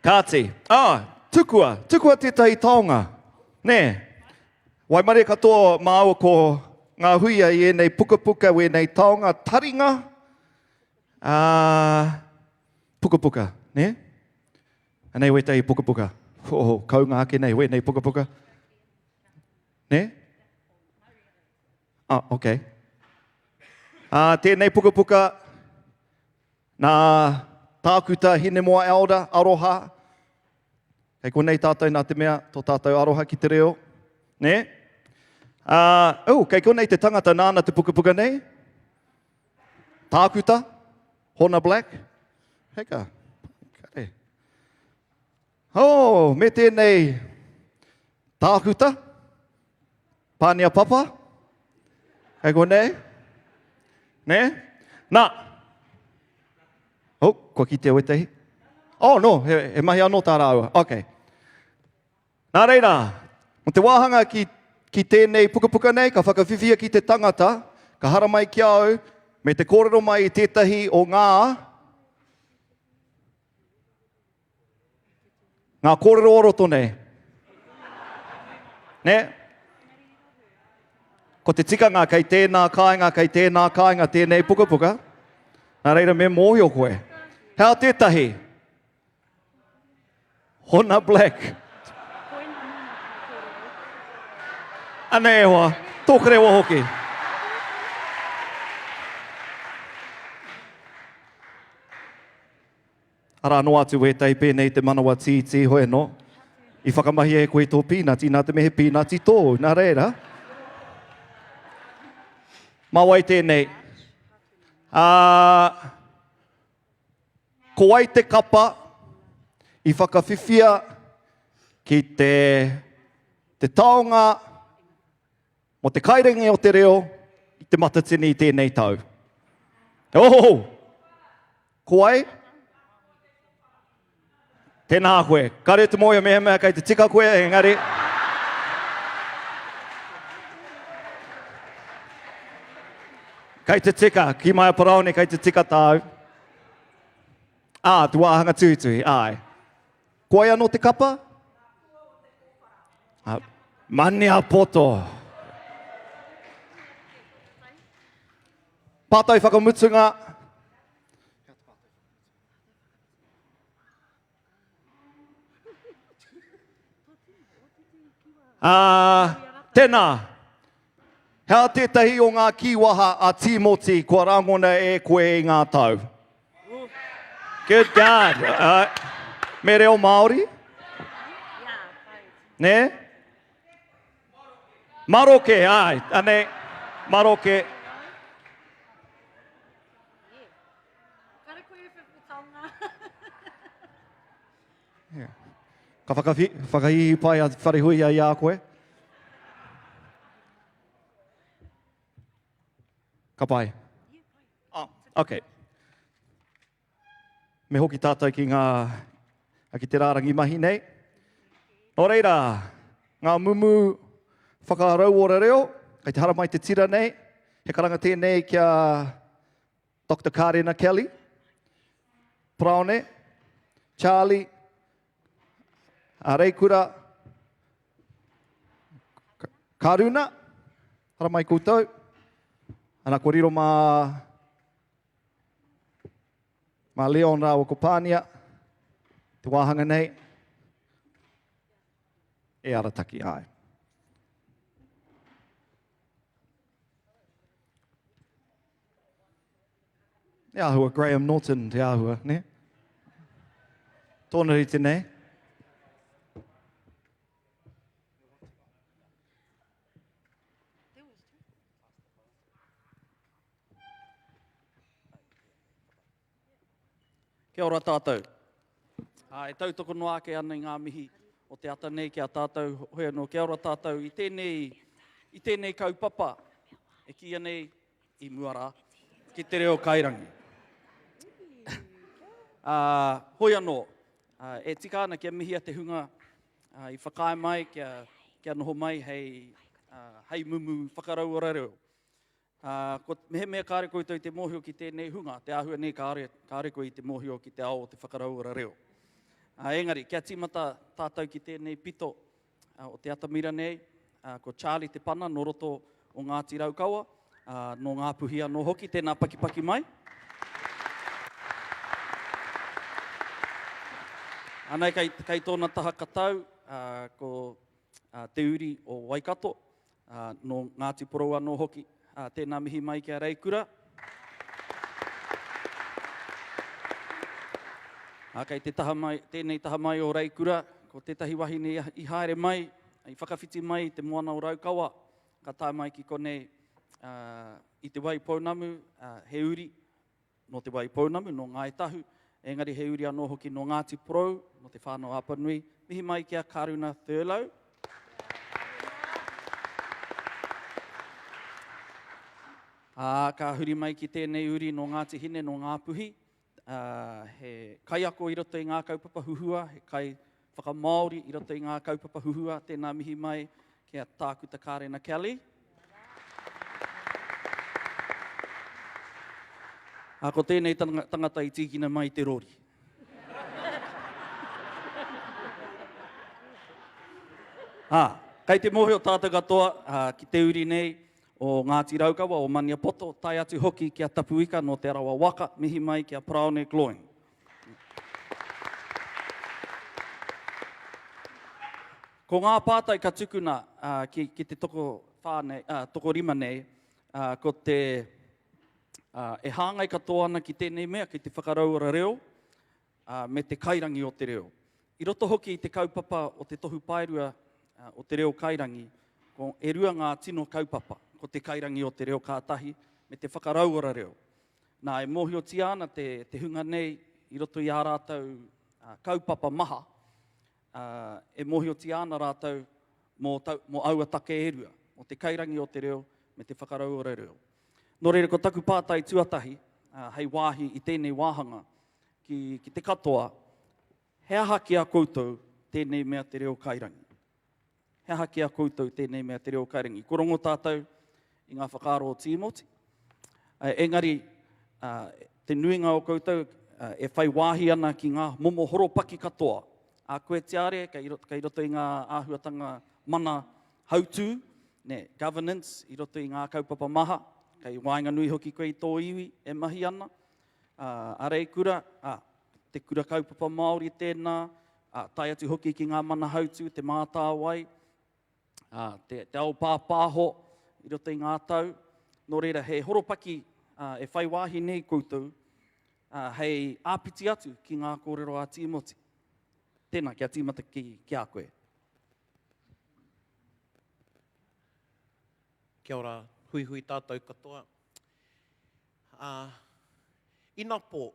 S2: Kāti, ah, tukua, tukua tētahi taonga. Nē, waimarie katoa māua ko ngā huia i ēnei pukapuka, wēnei taonga taringa, ā, pukapuka, nē? Anei wētahi pukapuka. Oh, kaunga ake nei wēnei pukapuka. Nē? Ah, ok. Ah, tēnei pukapuka nā Tākuta Hinemoa Elder, Aroha. Kei konei tātou nā te mea, tō tātou aroha ki te reo. Nē? Ah, oh, kei konei te tangata nāna te pukapuka nei. Tākuta, Hona Black. Heka, kare. Oh, me tēnei tākuta, Pānia Papa. Kei konei. Nē? Nā. Oh, kua kitea wētahi. Oh, no, he, he mahi anō tā rāua. Okay. Nā reira, mō te wāhanga ki, ki tēnei pukapuka nei, ka whakawhiwhia ki te tangata, ka haramai ki a au, me te kōrero mai i tētahi o ngā, ngā kōrero o roto nei. Nē? Ko te tikanga kei tēnā kāinga, kei tēnā kāinga tēnei pukapuka. Nā reira me mōhio koe. Hea tētahi? Hona Black. Anei e hoa, tō karewa hoki. Arā noa atu wētahi pēnei te manawa tītī, hoi anō. I whakamahia e koe tō pīnati, nā te mea he pīnati tōu, nā reira. Mā wai tēnei? Ā, Ko wai te kapa i whakawhiwhia ki te, te taonga mo te kairenge o te reo i Te Matatini i tēnei tau? Oh! Ko wai? Tēnā koe. Kare te mōhio mehemea kei te tika koe, engari... Kei te tika, ki mai a Paraone, kei te tika tāu. Ā, te wāhanga tuhituhi, āe. Ko wai anō te kapa? Ā, Maniapoto. Pātai whakamutunga. Ā, tēnā, he aha tētahi o ngā kīwaha a Tīmoti kua rangona e koe i ngā tau? Good God! Uh, me reo Māori? Nē? Maroke, āe, anei, maroke.
S5: Kare koe e whiwhi taonga.
S2: Yeah. Ka whakahihi pai a Wharehuia i a koe. Ka pai. Oh, okay. Me hoki tātou ki ngā, ki te rārangi mahi nei. Nō reira, ngā mumu whakarauora reo, kei te haramai te tira nei, he karanga tēnei kia Doctor Kārena Kelly, Paraone, Charlie, a Reikura, Karuna, haramai koutou, ana kua riro mā, mā Leon rāua ko Pānia, te wāhanga nei. E arataki, āe. He āhua Graham Norton te āhua, ne? Tōna rite nei.
S6: Kia ora tātou. Ā, e tautoko noa ake ana i ngā mihi o te ata nei ki a tātou, hoi anō, kia ora tātou i tēnei, i tēnei kaupapa e kīia nei i mua rā, ki te reo kairangi. Ā, hoi anō, ā, e tika ana kia mihia te hunga ā, i whakaae mai kia, kia noho mai hei, ā, hei mumu whakarauora reo. Ā, ko, mehemea kāre koutou i te mōhio ki tēnei hunga, te āhua nei kāre, kāre koe i te mōhio ki te ao o te whakarauora reo. Ā, engari, kia tīmata tātou ki tēnei pito ā, o te atamira nei, ā, ko Charlie Te Pana nō roto o Ngāti Raukawa, ā, nō Ngāpuhi anō hoki, tēnā pakipaki mai. Anei kei, kei tōna taha katau, ā, ko ā, te uri o Waikato, ā, nō Ngāti Porou anō hoki. Ā, tēnā mihi mai ki a Reikura. Ā, kei te taha mai, tēnei taha mai o Reikura, ko tētahi wahine i haere mai, i whakawhiti mai i te moana o Raukawa, ka tae mai ki konei, ā, i Te Waipounamu, ā, he uri nō Te Waipounamu, nō Ngāi Tahu, engari he uri anō hoki nō Ngāti Porou, nō Te Whānau-a-Apanui. Mihi mai ki a Karuna Thurlow. Ā, ka huri mai ki tēnei uri nō Ngāti Hine, nō Ngāpuhi, ā, he kaiako i roto i ngā kaupapa huhua, he kai whakamāori i roto i ngā kaupapa huhua, tēnā mihi mai ki a Tākuta Kārena Kelly. Ā, ko tēnei tangata i tīkina mai i te rori. Ā, kei te mōhio tātou katoa ā, ki te uri nei o Ngāti Raukawa, o Maniapoto, tae atu hoki ki a Tapuika nō Te Arawa Waka, mihi mai ki a Paraone Gloyne. Ko ngā pātai ka tukuna ki, ki te tokowhā nei, tokorima nei, ko te, e hāngai katoa ana ki tēnei mea, ki te whakarauora reo, me te kairangi o te reo. I roto hoki i te kaupapa o te tohu paerua o te reo kairangi, ko, e rua ngā tino kaupapa, ko te kairangi o te reo ka tahi, me te whakarauora reo. Nā, e mōhiotia ana te, te hunga nei i roto i ā rātou kaupapa maha, ā, e mōhiotia ana rātou mō, tau, mō aua take e rua, mō te kairangi o te reo me te whakarauora reo. Nō reira, ko taku pātai tuatahi, ā, hei wāhi i tēnei wāhanga ki, ki te katoa, he aha ki a koutou tēnei mea te reo kairangi? He aha ki a koutou tēnei mea te reo kairangi? Ko rongo tātou i ngā whakaaro o Tīmoti. Engari, te nuinga o koutou e whai wāhi ana ki ngā momo horopaki katoa. A koe Tiare, kei roto, kei roto i ngā āhuatanga mana hautū, ne, governance, i roto i ngā kaupapa maha, kei waenganui hoki koe i tō iwi e mahi ana. A Reikura, a, te kura kaupapa Māori tēnā, ā, tae atu hoki ki ngā mana hautū, Te Mātāwai, ā, te, te ao pāpāho i roto i ngā tau. Nō reira, he horopaki ā, e whai wāhi nei koutou ā, hei āpiti atu ki ngā kōrero a Tīmoti. Tēnā, kia tīmata ki, ki a koe.
S7: Kia ora, huihui tātou katoa. Ā, inapō,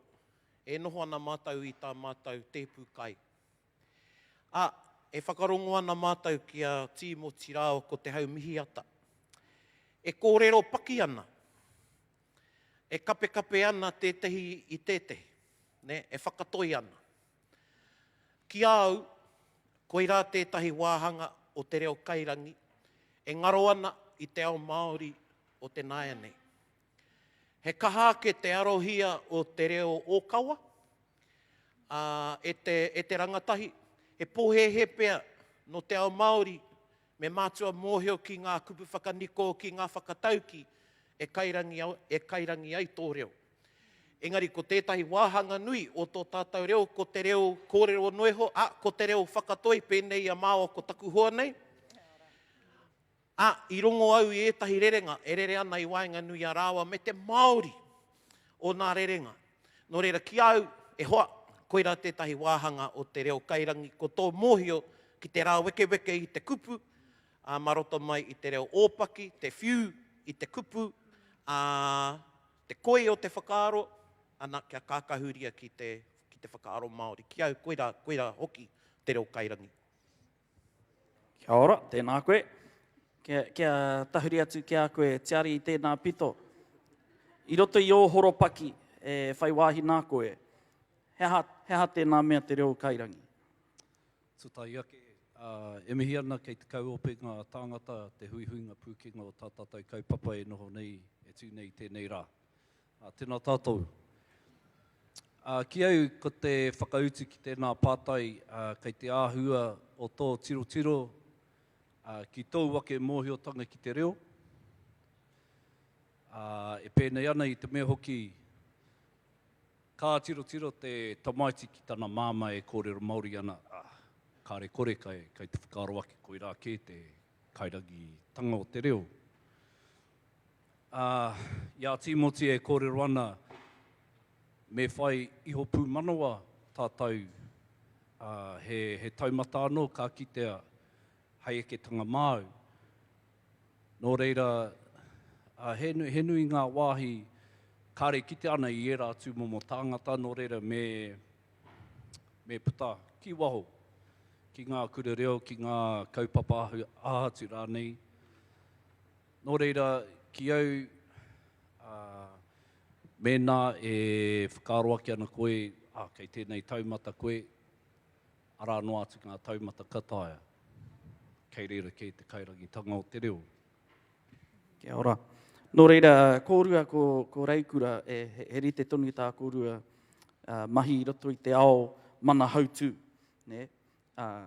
S7: e noho ana mātou i tā mātou tēpu kai. Ā, e whakarongo ana mātou ki a Tīmoti rāua ko Te Haumihiata. E kōrero paki ana, e kapekape ana tētehi i tētehi, nē, e whakatoi ana. Ki a au, koirā tētahi wāhanga o te reo kairangi e ngaro ana i te ao Māori o te nāianei. He kaha ake te arohia o te reo ōkawa, ā, e te, e te rangatahi. He pōhēhē pea nō te ao Māori me mātua mōhio ki ngā kupu whakaniko, ki ngā whakataukī e kairangi, e kairangi ai tō reo. Engari ko tētahi wāhanga nui o tō tātou reo ko te reo kōrero noa iho, ā, ko te reo whakatoi pēnei i a māua ko taku hoa nei. Ā, i rongo au i ētahi rerenga e rere ana i waenganui i a rāua me te Māori o nā rerenga. Nō reira, ki a au, e hoa, koirā tētahi wāhanga o te reo kairangi, ko tō mōhio ki te rāwekeweke i te kupu, ā, mā roto mai i te reo ōpaki, te whiu i te kupu, ā, te koi o te whakaaro, ana, kia kākahuria ki te, ki te whakaaro Māori. Ki au, koirā, koirā hoki te reo kairangi.
S6: Kia ora, tēnā koe. Kia, kia tahuri atu ki a koe, tiari i tēnā pito. I roto i ō horopaki e whai wāhi nā koe, he aha, he aha tēnā mea te reo kairangi?
S8: Tūtai ake, uh, e mihi ana kei te kauope ngā tāngata, te huihuinga pūkenga o tā tātou kaupapa e noho nei, e tū nei i tēnei rā. Ā, tēnā tātou. Ā, ki au ko te whakautu ki tēnā pātai, ā, kei te āhua o tō tirotiro, ā, ki tōu ake mōhiotanga ki te reo. Ā, e pēnei ana i te mea hoki, ka tirotiro te tamaiti ki tana māmā e kōrero Māori ana, ā, kāre kore kai, kai te whakaaro ake koirā kē te kairangitanga o te reo. Ā, i a Tīmoti e kōrero ana, me whai iho pūmanawa tātou, ā, he, he taumata anō ka kitea hei eketanga māu. Nō reira, ā, he, he nui ngā wāhi kāre kitea ana i ērā tūmomo tāngata, nō reira me, me puta ki waho, ki ngā kura reo, ki ngā kaupapa aha atu rānei. Nō reira, ki au, ā, mēnā e whakaaro ake ana koe, ā, kei tēnei taumata koe, arā noa atu ngā taumata ka taea. Kei reira kē te kairangitanga o te reo.
S6: Kia ora. Nō reira, kōrua ko, ko Reikura, e, he, he rite tonu tā kōrua uh, mahi i roto i te ao mana hautū, nē? Uh,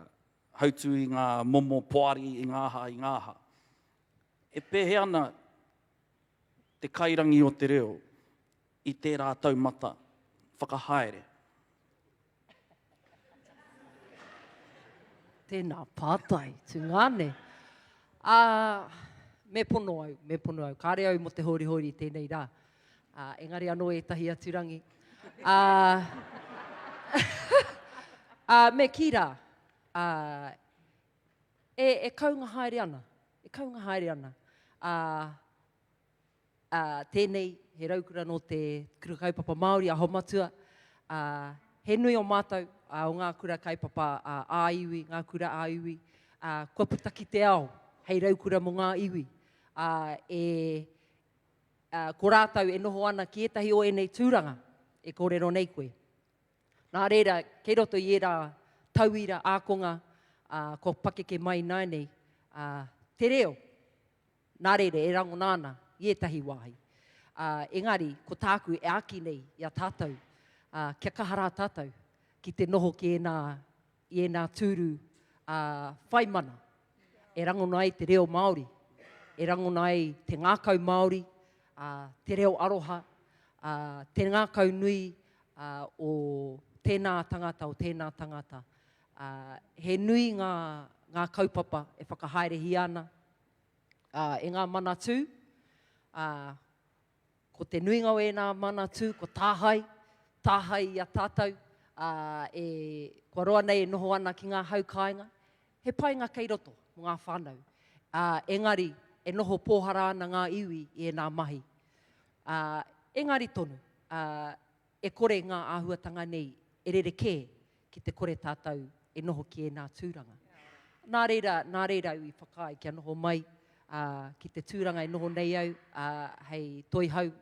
S6: hautū i ngā momo poari, i ngā aha, i ngā aha. E pēhea ana te kairangi o te reo i tērā taumata whakahaere?
S9: Tēnā pātai, tungāne. Ā, me pono au, me pono au. Kāre au mō te hōrihōri i tēnei rā. Ā, engari anō ētahi atu rangi. Ā, ā, me kī rā, ā, e, e kaunga haere ana, e kaunga haere ana. Ā, ā, tēnei, he raukura nō te Kura Kaupapa Māori Aho Matua, ā, he nui o mātou, ā, o ngā kura kaupapa ā-iwi, ngā kura ā-iwi, ā, kua puta ki te ao hei raukura mō ngā iwi, ā, e, ā, ko rātou e noho ana ki ētahi o ēnei tūranga e kōrero nei koe. Nā reira, kei roto i ērā tauira ākonga ā, kua pakeke mai ināianei, ā, te reo, nā reira e rangona ana i ētahi wāhi. Ā, engari, ko tāku e āki nei i a tātou, ā, kia kaha rā tātou ki te noho ki ēnā, i ēnā tūru, ā, whai mana, e rangona ai te reo Māori, e rangona ai te ngākau Māori, ā, te reo aroha, ā, te ngākau nui ā, o tēnā tangata, o tēnā tangata. Ā, he nui ngā, ngā kaupapa e whakahaerehia ana, ā, e ngā manatū, ā, Ko te nuinga o ēnā manatū, ko tāhae, tāhae i a tātou, ā, e, kua roa nei e noho ana ki ngā hau kāinga. He painga kei roto mō ngā whānau, ā, engari e noho pōhara ana ngā iwi i ēnā mahi. Ā, engari tonu, ā, e kore ngā āhuatanga nei e rerekē ki te kore tātou e noho ki ēnā tūranga. Nā reira, nā reira au i whakaae kia noho mai ā, ki te tūranga e noho nei au ā, hei toihau,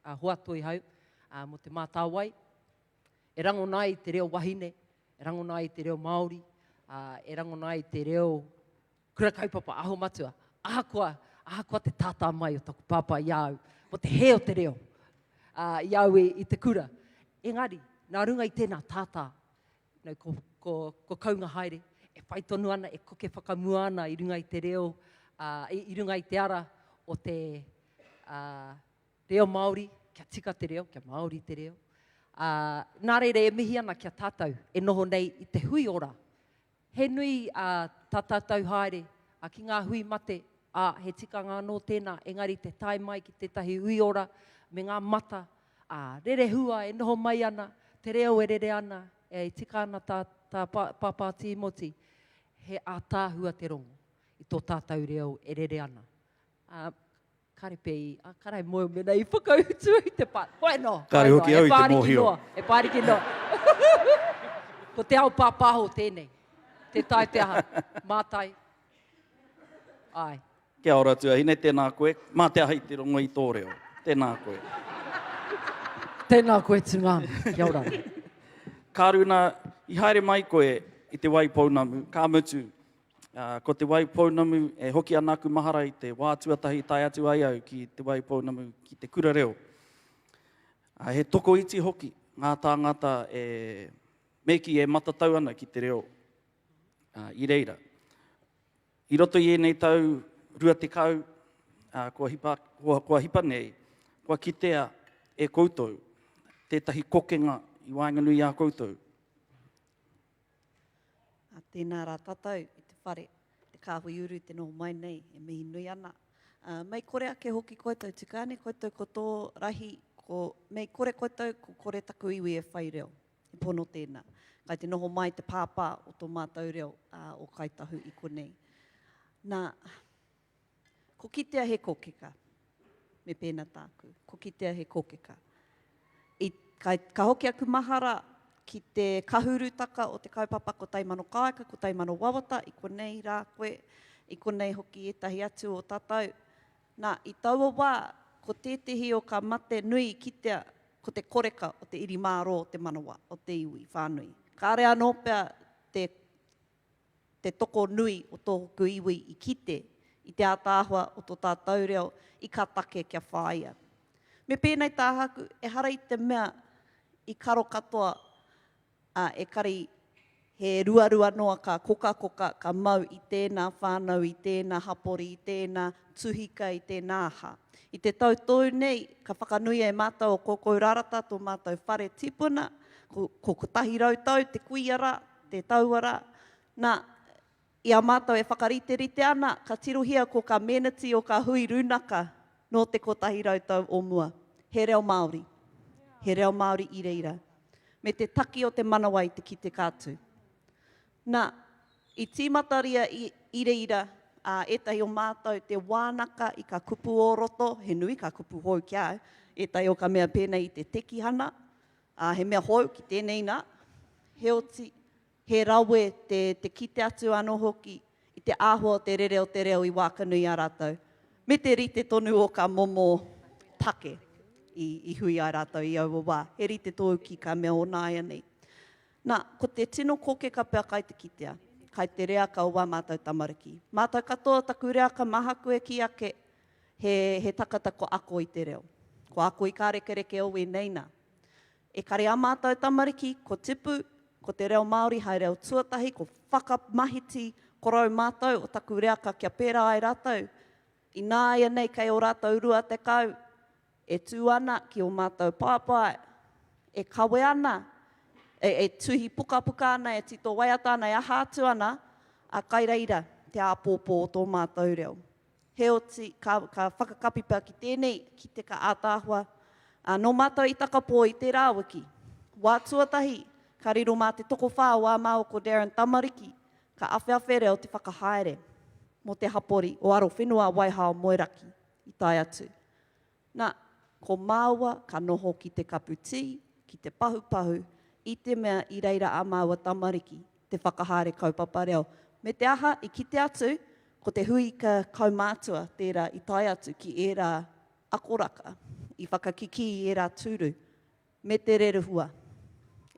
S9: ā, hoa toihau ā, mō Te Mātāwai. E rangona ai te reo wahine, e rangona ai te reo Māori, ā, e rangona ai te reo Kura kaupapa aho matua, ahakoa, ahakoa te tātā mai o taku pāpā i a au, mō te hē o te reo, ā, i a au i, i te kura. Engari, nā runga i tēnā tātā, you know, ko, ko, ko kaunga haere, e whai tonu ana, e koke whakamua ana i runga i te reo, ā, i, i runga i te ara o te, ā, reo Māori. kia tika te reo, kia Māori te reo. Ā, nā reira e mihi ana ki a tātou e noho nei i te hui ora. He nui ā, tā tātou haere ā, ki ngā hui mate, ā, he tikanga anō tēnā, engari te tae mai ki tētahi hui ora me ngā mata, ā, rerehua e noho mai ana, te reo e rere ana, e tika ana tā, tā Pāpā Tīmoti, he ātaahua te rongo i tō tātou reo e rere ana. Ā, Kare pe i, a kare moe mena i whakautu i te pa. Hoi no.
S6: Kare hoki au i te mōhio.
S9: E pāriki noa. Ko te ao pāpāho tēnei. Te tae te aha. Mātai. Ai.
S6: Kia ora tuahine, tēnā koe. Mā te aha i te rongo i tō reo. Tēnā koe.
S9: Tēnā koe tungāne. Kia ora.
S6: Kāruna, i haere mai koe i Te Waipounamu, ka mutu, Ko Te Waipounamu, e hoki ana aku mahara i te wā tuatahi i tae atu ai au ki Te Waipounamu ki te kura reo. He tokoiti hoki ngā tāngata e, me kī, e matatau ana ki te reo i reira. I roto i ēnei tau 20, kua hipa, kua, kua hipa nei, kua kitea e koutou tētahi kokenga i waenganui i a koutou.
S10: Ā, tēnā rā tātou i te whare, te kāhui uru te noho mai nei, e mihi nui ana. Ā, mei kore ake hoki koutou tukāne, koutou ko tō rahi, ko, mei kore koutou, ko kore taku iwi e whai reo. He pono tēnā. Kai te noho mai te pāpā o tō mātou reo, ā, o Kāi Tahu i konei. Nā, Ko kitea he kokeka. Me pēnā tāku. Ko kitea he kokeka. I, ka, ka hoki aku mahara ki te kahurutaka o te kaupapa ko Taimano Kāika, ko Taimano Wawata, i konei rā koe, i konei hoki ētahi atu o tātou. Nā, i taua wā, ko tētehi o ka mate nui i kitea, ko te koreka o te iri mārō o te manawa, o te iwi whānui. Kāre anō pea te te toko nui o tōku iwi i kite i te ātaahua o tō tātou reo i ka take kia whāia. Me pēnei tāhaku, ehara i te mea i karo katoa, ā, ekari he ruarua noa ka kokakoka, ka mau i tēnā whānau, i tēnā hapori, i tēnā tuhika, i tēnā aha. I te tau tou nei, ka whakanuia e mātou o Koukou Rarata tō mātou whare tipuna, ko, ko 100 tau te kuia rā, te taua rā. Nā, i a mātou e whakariterite ana, ka tirohia ko ka meneti o ka hui rūnaka nō te 100 tau o mua. He reo Māori. He reo Māori i reira. Me te taki o te manawa i te kiteka atu. Nā, i tīmataria i, i reira ā, ētahi o mātou te wānaka i ka kupu o roto, he nui ka kupu hou ki a au, ētahi o ka mea pēnei i te tekihana, Ā, he mea hou ki tēnei nā, heoti, he rawe te, te kite atu anō hoki i te āhua o te rere o te reo i wākanui a rātou, me te rite tonu o ka momo take i, i hui ai rātou i aua wā. He rite tōu ki ka mea o nāianei. Nā, ko te tino kokeka pea kai te kitea, kai te reaka o wā mātou tamariki. Mātou katoa taku reaka mahaku e kī ake, he, he takata kua ako i te reo. Kua ako i kā rekereke o wēnei nā. Ekari ā mātou tamariki, ko tipu, ko te reo Māori hai reo tuatahi, ko whakamahiti korou mātou o taku reaka kia pērā ai rātou. Ināianei kei ō rātou 20, e tū ana ki ō mātou paepae, e kawe ana, e, e tuhi pukapuka ana, e tito waiata ana, e aha atu ana, a kai reira te āpōpō o tō mātou reo. Heoti, ka, ka whakakapi pea ki tēnei, ki te ka ātaahua. Ā, nō mātou i Takapō i tērā wiki, wā tuatahi, ka riro mā te tokowhā o ā māua ko Darren tamariki, ka awheawhe reo te whakahaere mō te hapori o Arowhenua Waihao Moeraki i tae atu. Na, ko māua ka noho ki te kapu tī, ki te pahupahu, i te mea i reira ā māua tamariki te whakahaere kaupapa reo. Me te aha, i kite atu, ko te huika kaumātua tērā i tae atu ki ērā akoraka, i whakakikī i ērā tūru, me te rerehua.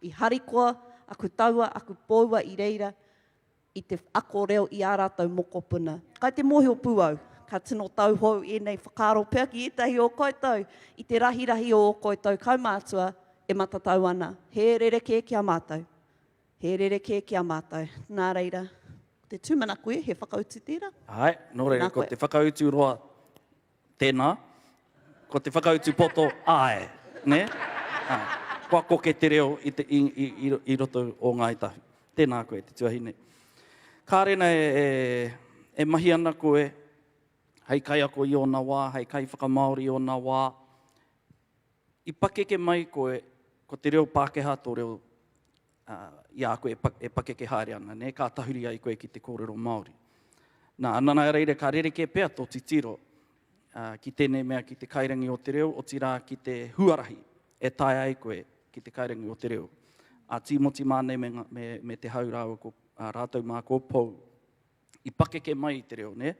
S10: I harikoa aku taua, aku pōua i reira, i te ako reo i ā rātou mokopuna. Kai te mōhio pū au, ka tino tauhou ēnei whakaaro pea ki ētahi o koutou i te rahirahi o ō koutou kaumātua e matatau ana. He rerekē ki a mātou. He rerekē ki a mātou. Nā reira, ko te tūmanako e, he whakautu tērā.
S6: Āe, nō reira, ko te whakautu roa tēnā. Ko te whakautu poto, āe, nē? Āe. Kua koke te reo i, te, i, i, i, i roto o Ngāi Tahu. Tēnā koe, te tuahine. Kārena e, e, e mahi ana koe hei kaiako i ōna wā, hei kaiwhakamāori i ōna wā. I pakeke mai koe, ko te reo Pākehā tō reo i a koe e pakeke haere ana, nē, ka tahuri ai koe ki te kōrero Māori. Nā, nā reira ka rerekē pea tō titiro ki tēnei mea ki te kairangi o te reo, otirā ki te huarahi e taea ai koe ki te kairangi o te reo. A Tīmoti mā nei me, me, me Te Hau rāua ko a, rātou mā ko Pou i pakeke mai i te reo, nē?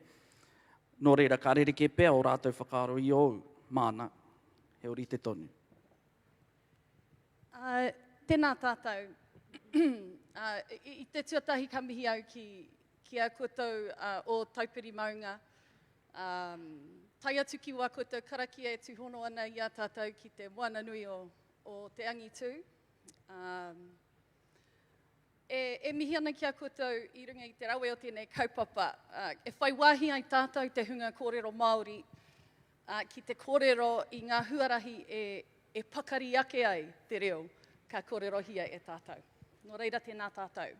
S6: Nō reira, ka rerekē pea ō rātou whakaaro i ōu, māna, he ōrite tonu.
S11: Uh, tēnā tātou. uh, i, i te tuatahi ka mihi au ki, ki a koutou uh, o Taupiri Maunga. Um, tae atu ki wā koutou karakia e tūhono ana i a tātou ki te moana nui o, o te angitū. Um, e, e mihi ana ki a koutou i runga i te rawe o tēnei kaupapa. Uh, e whai wāhi ai tātou te hunga kōrero Māori ā, ki te kōrero i ngā huarahi e, e pakari ake ai te reo ka kōrerohia e tātou. Nō reira tēnā tātou.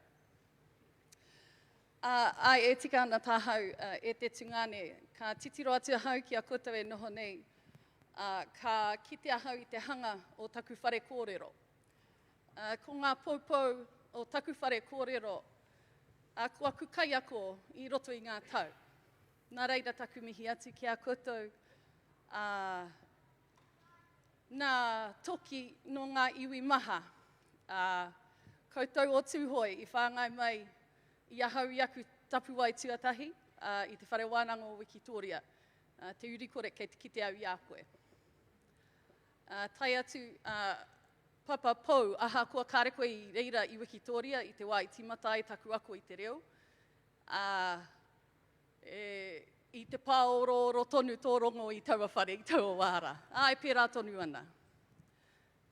S11: Ā, āe, e tika ana tāhau, e te tungāne, ka titiro atu ahau ki a koutou e noho nei, ā, ka kite ahau i te hanga o taku whare kōrero. Ā, ko ngā poupou o taku whare kōrero, ā, ko aku kaiako i roto i ngā tau. Nā reira taku mihi atu ki a koutou, ā, nā Toki nō ngā iwi maha, ā, koutou o Tūhoe i whāngai mai i ahau i aku tapuwae tuatahi, ā, i te Whare Wānanga o Wikitōria. Ā, te urikore kei te kite au i a koe. Ā, tae atu, ā, Papa Pou, ahakoa kāre koe i reira i Wikitōria i te wā i tīmata ai taku ako i te reo, ā, E, i te pāorooro tonu tō rongo i taua whare, i taua wā rā. Āe, pērā tonu ana.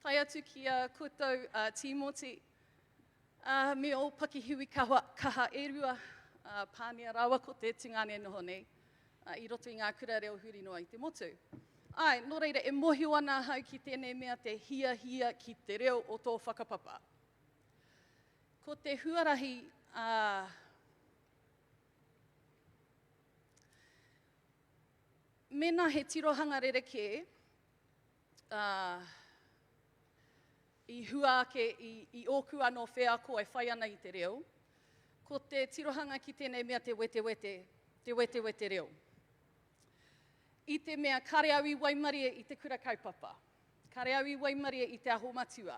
S11: Tae atu ki a koutou, a Tīmoti, a, me ō pakihiwi kaha, kaha e rua, a Pānia rāua ko te tungāne noho nei, a, i roto i ngā kura reo huri noa i te motu. Āe, nō reira, e mōhio ana ahau ki tēnei mea te hiahia ki te reo o tō whakapapa. Ko te huarahi, a, Mēnā he tirohanga rerekē, ā, i hua ake i, i ōku anō wheako e whai ana i te reo, ko te tirohanga ki tēnei mea te wetewete, te wetewete reo. I te mea kare au i waimarie i te kura kaupapa. Kare au i waimarie i Te Aho Matua.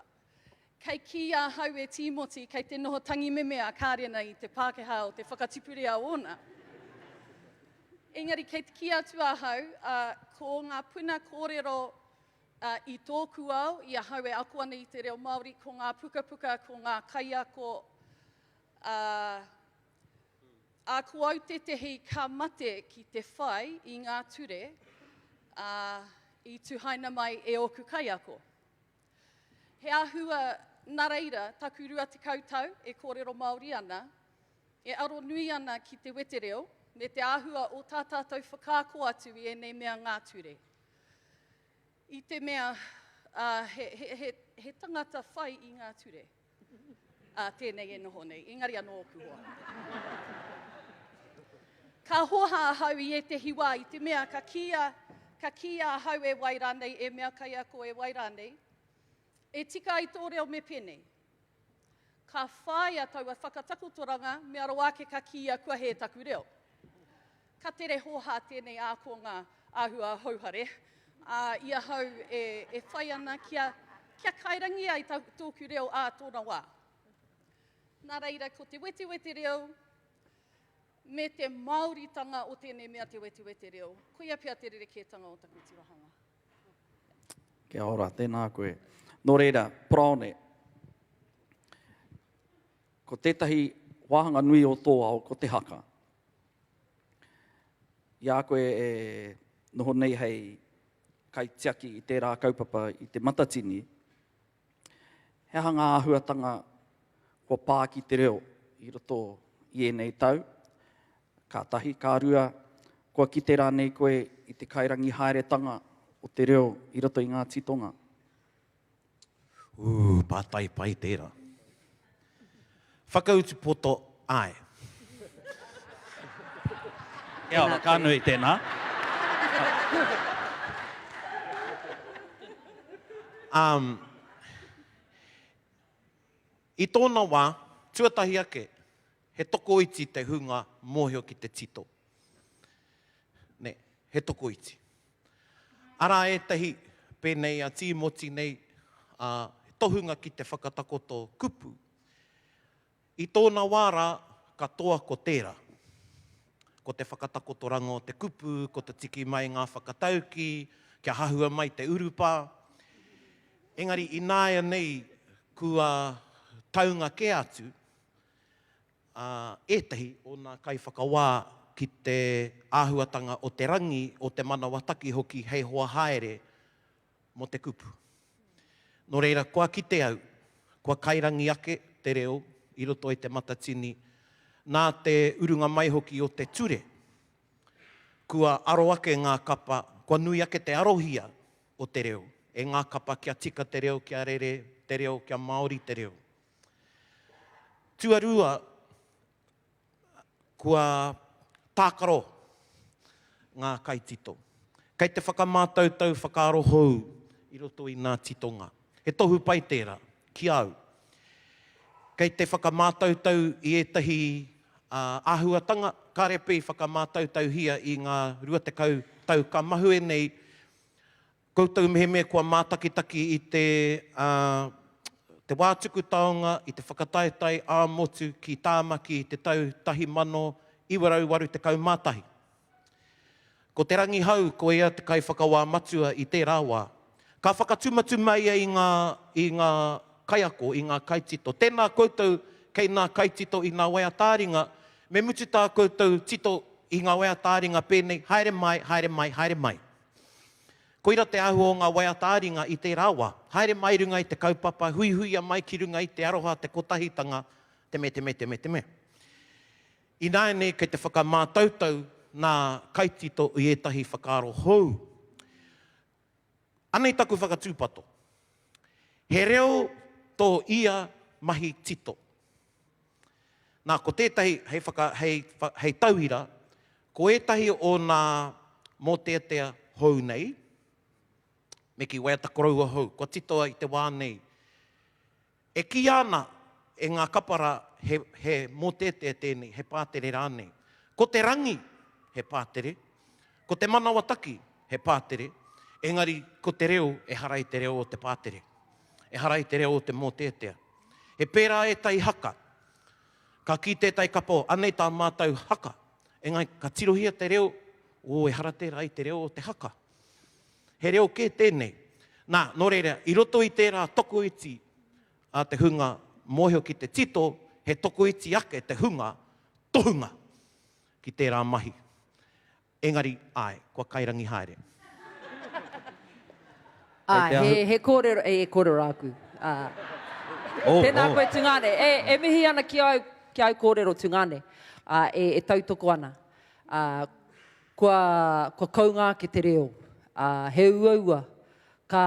S11: Kei kī ahau e Tīmoti kei te noho tangimeme a Kārena i te Pākehā o te whakatipuria ōna. Engari kei te kī atu ahau, ā, ko ngā puna kōrero ā, i tōku ao, i ahau e ako ana i te reo Māori, ko ngā pukapuka, ko ngā kaiako, ā, Ā, ko au tētehi ka mate ki te whai i ngā ture, ā, i tuhaina mai e ōku kaiako. He āhua, nā reira, taku 20 tau e kōrero Māori ana, e aro nui ana ki te wetereo me te āhua o tā tātou whakaako atu i ēnei mea ngā ture. I te mea, ā, he, he, he, he tangata whai i ngā ture. Ā, tēnei e noho nei, engari anō ōku hoa. Ka hoha ahau i ētehi wā i te mea ka kīia, ka kīia ahau e wai rānei, e mea kaiako e wai rānei, e tika ai tō reo me pēnei. Ka whāia taua whakatakotoranga me aro ake ka kīia kua hē taku reo. Ka tere hōhā tēnei ākonga āhua hauhare, ā, i ahau e, e whai ana kia, kia kairangi ai tōku reo ā tōna wā. Nā reira, ko te wetewete reo me te Māoritanga o tēnei mea te wetewete reo, koia pea te rerekētanga o taku tirohanga.
S6: Kia ora, tēnā koe. Nō reira, Paraone, ko tētahi wāhanga nui o tō ao ko te haka. I a koe e noho nei hei kaitiaki i tērā kaupapa i Te Matatini, he aha ngā āhuatanga kua pā ki te reo i roto i ēnei tau? Ka tahi, ka rua, kua kite rānei koe i te kairangi haeretanga o te reo i roto i ngā titonga?
S7: Ooh, pātai pai tērā. Whakautu poto, āe.
S6: Kia ora, ka nui tēnā.
S7: Um, I tōna wā, tuatahi ake, he tokoiti te hunga mōhio ki te tito. Nē, he tokoiti. Arā ētahi, pēnei a Tīmoti nei, ā, he tohunga ki te whakatakoto kupu. I tōna wā rā, ka toa ko tērā. Ko te whakatakotoranga o te kupu, ko te tiki mai ngā whakataukī, kia hahua mai te urupā. Engari ināianei kua taunga kē atu a ētahi o nā kaiwhakawā ki te āhuatanga o te rangi, o te manawataki hoki hei hoa haere mō te kupu. Nō reira, kua kite au, kua kairangi ake te reo i roto i Te Matatini, nā te urunga mai hoki o te ture, kua aro ake ngā kapa, kua nui ake te arohia o te reo e ngā kapa kia tika te reo, kia rere te reo, kia Māori te reo. Tuarua, kua tākaro ngā kaitito. Kei te whakamātautau whakaaro hou i roto i nā titonga. He tohu pai tērā, ki a au. Kei te whakamātautau i ētahi āhuatanga, kāre pea i whakamātautauhia i ngā 20 tau ka mahue nei, Koutou mehemea kua mātakitaki i te, ā, te wā tuku taonga i te whakataetae ā-motu ki Tāmaki i te tau 1981. Ko Te Rangihau, ko ia te kaiwhakawā matua i tērā wā. Ka whakatumatuma ia i ngā, i ngā kaiako, i ngā kaitito. Tēnā koutou kei nā kaitito i nā waiata-ā-ringa, me mutu tā koutou tito i ngā waiata-ā-ringa pēnei, haere mai, haere mai, haere mai. Koira te āhua o ngā waiata-ā-ringa i tērā wā. Haere mai runga i te kaupapa, huihuia mai ki runga i te aroha, te kotahitanga, te me, te me, te me, te me. Ināianei kei te whakamātautau nā kaitito i ētahi whakaaro hou. Anei taku whakatūpato. He reo tō ia mahi tito. Nā, ko tētahi hei whaka, hei, hei tauira, ko ētahi o nā mōteatea hou nei, me kī waiata koroua hou, kua titoa i te wā nei, e kīia ana e ngā kapara he, he mōteatea tēnei, he pātere rānei. Ko te rangi, he pātere, ko te manawataki, he pātere, engari ko te reo ehara i te reo o te pātere. Ehara i te reo o te mōteatea. He pērā ētahi haka. Ka kī tētahi kapa, anei tā mātou haka. Engari, ka tirohia te reo, ō, ehara tērā i te reo o te haka. He reo kē tēnei. Nā, nō reira, i roto i tērā tokoiti a te hunga mōhio ki te tito, he tokoiti ake te hunga tohunga ki tērā mahi. Engari, āe, kua kairangi haere.
S9: Āe, he, he kōrero, e, kōrero āku. Ā, oh, tēnā oh. koe tungāne. E, e mihi ana ki au, ki au kōrero tungāne. Ā, e, e tautoko ana. Ā, kua, kua kounga ake te reo. Ā, he uaua ka,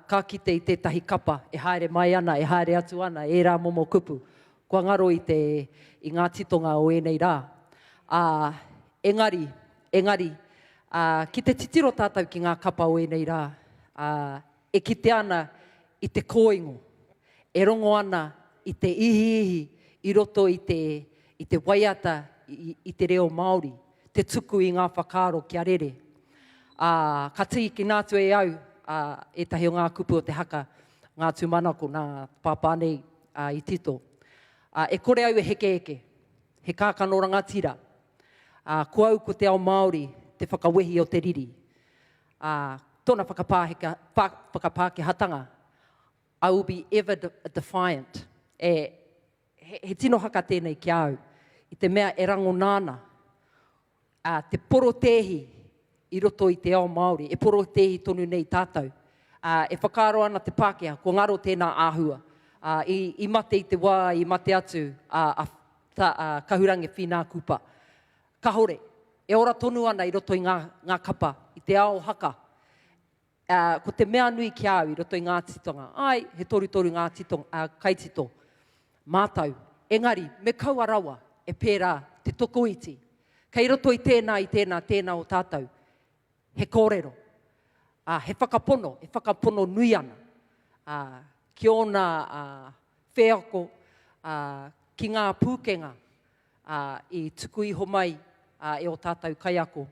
S9: ka kite i tētahi kapa e haere mai ana, e haere atu ana, ērā momo kupu. Kua ngaro i te, i ngā titonga o ēnei rā. Ā, engari, engari, ā, ki te titiro tātou ki ngā kapa o ēnei rā, ā, e kitea ana i te kōingo, e rongo ana i te ihiihi i roto i te, i te waiata i, i te reo Māori, te tuku i ngā whakaaro kia rere. Ā, ka tīkina atu e au, ā, ētahi o ngā kupu o te haka, ngā tūmanako nā Pāpā nei, ā, i tito. Ā, e kore au e hekeheke, he kākano rangatira. Ā, ko au ko te ao Māori te whakawehi o te riri. Ā, tōna whakapāheka, wha, whakapākehātanga, I will be ever defiant. E, he, he tino haka tēnei ki a au, i te mea e rangona ana, ā, te porotēhi i roto i te ao Māori, e porotēhi tonu nei tātou. Ā, e whakaaro ana te Pākehā, kua ngaro tēnā āhua. Ā, i, i mate i te wā i mate atu a, a, tā, a Kahurangi Whina Kupa. Kahore, e ora tonu ana i roto i ngā, ngā kapa, i te ao haka. Ā, ko te mea nui ki a au i roto i ngā titonga, āe, he torutoru ngā titonga, ā, kaitito, mātau, engari, me kaua rawa e pērā te tokoiti. Kei roto i tēnā, i tēnā, tēnā o tātou, he kōrero, ā, he whakapono, e whakapono nui ana, ā, ki ōna, ā, wheako, ā, ki ngā pūkenga, ā, i tuku iho mai, ā, e ō tātou kaiako,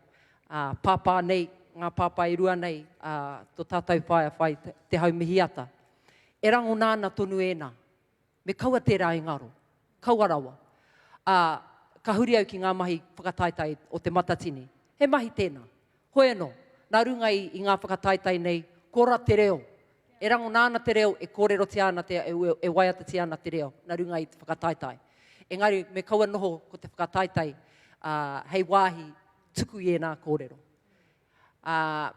S9: ā, pāpā nei, ngā pāpā e rua nei, ā, tō tātou whaea whai Te Haumihiata. E rangona ana tonu ēnā. Me kaua tērā e ngaro. Kaua rawa. Ā, ka huri au ki ngā mahi whakataetae o Te Matatini. He mahi tēnā. Hoi anō, nā runga i, i ngā whakataetae nei, ko ora te reo. E rangona ana te reo, e kōrerotia ana te, e, e waiatatia ana te reo, nā runga i te whakataetae. Engari, me kaua noho ko te whakataetae, ā, hei wāhi tuku i ēnā kōrero. Ā,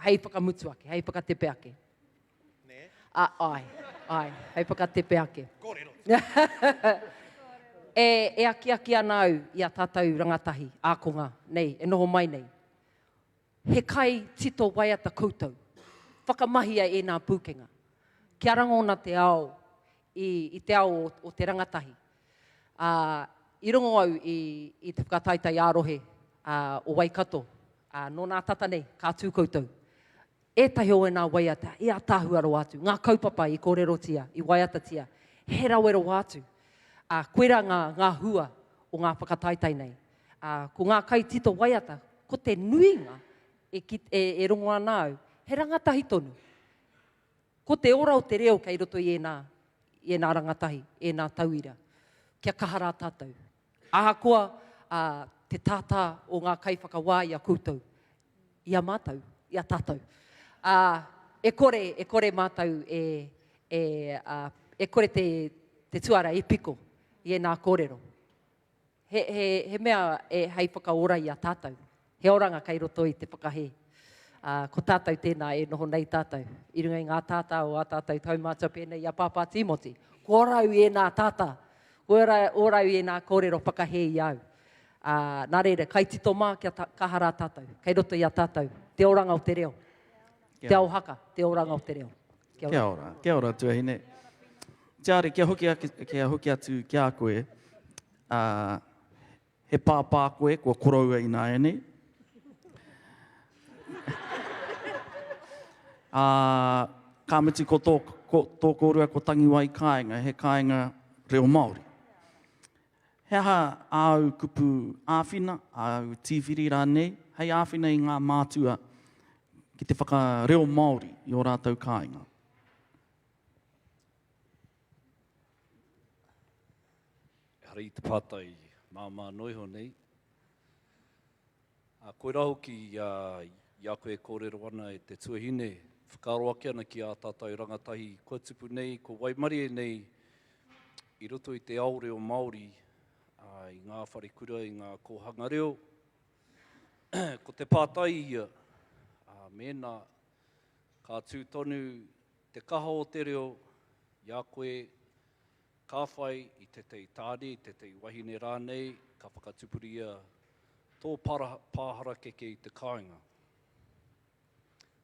S9: hei whakamutu ake, hei whakatepe ake. Nē? Ā, āe, āe, hei whakatepe ake.
S7: Kōrero.
S9: e, e akiaki ana au i a tātou rangatahi, ākonga nei, e noho mai nei. He kai tito waiata koutou. Whakamahia ēnā pūkenga. Kia rangona te ao i, i te ao o, o te rangatahi. Ā, i rongo au i, i te whakataetae ā-rohe ā, o Waikato, ā, nō nā tata nei, ka tū koutou. Ētahi o ēnā waiata, i ātaahua rawa atu, ngā kaupapa i kōrerotia, i waiatatia, he rawe rawa atu. Ā, koirā ngā, ngā hua o ngā whakataetae nei. Ā, ko ngā kaitito waiata, ko te nuinga e, ki, e, e rongo ana au, he rangatahi tonu. Ko te ora o te reo kei roto i ēnā, i ēnā rangatahi, ēnā tauira. Kia kaha rā tātou. Ahakoa ā, te tātā o ngā kaiwhakawā i a koutou, i a mātou, i a tātou. Ā, e kore, e kore mātou e, e, ā, e kore te, te tuara e piko i ēnā kōrero. He, he, he mea e, hei whakaora i a tātou. He oranga kei roto i te whakahē. Ā, ko tātou tēnā e noho nei tātou, i runga i ngā tātā o ā tātou kaumātua pēnei i a Pāpā Tīmoti. Ko ora au i ēnā tātā, ko ora, ora au i ēnā kōrero whakahē i a au. Ā, nā reira, kaitito mā kia ta, kaha rā tātou, kei roto i a tātou, te oranga o te reo, te ao haka, te oranga o te reo.
S6: Kia ora. Kia ora, kia ora tuahine. Tiare, kia hoki, ake, kia hoki atu ki a koe, ā, he pāpā koe, kua koroua ināianei. Ā, ka mutu ko tō, ko, tō kōrua ko Tangiwai kāinga, he kāinga reo Māori. He aha āu kupu āwhina, āu tīwhiri rānei, hei āwhina i ngā mātua ki te whakareo Māori i ō rātou kāinga?
S8: Ehara i te pātai māmā noa iho nei. Ā, koirā hoki i a, i a koe e kōrero ana e te tuahine, whakaaro ake ana ki ā tātou rangatahi kua tupu nei, kua waimarie nei i roto i te ao reo Māori, ā, i ngā wharekura, i ngā kōhanga reo. Ko te pātai ia, ā, mēnā ka tū tonu te kaha o te reo i a koe, ka whai i tētahi tāne, i tētahi wahine rānei, ka whakatupuria tō pāharakeke i te kāinga.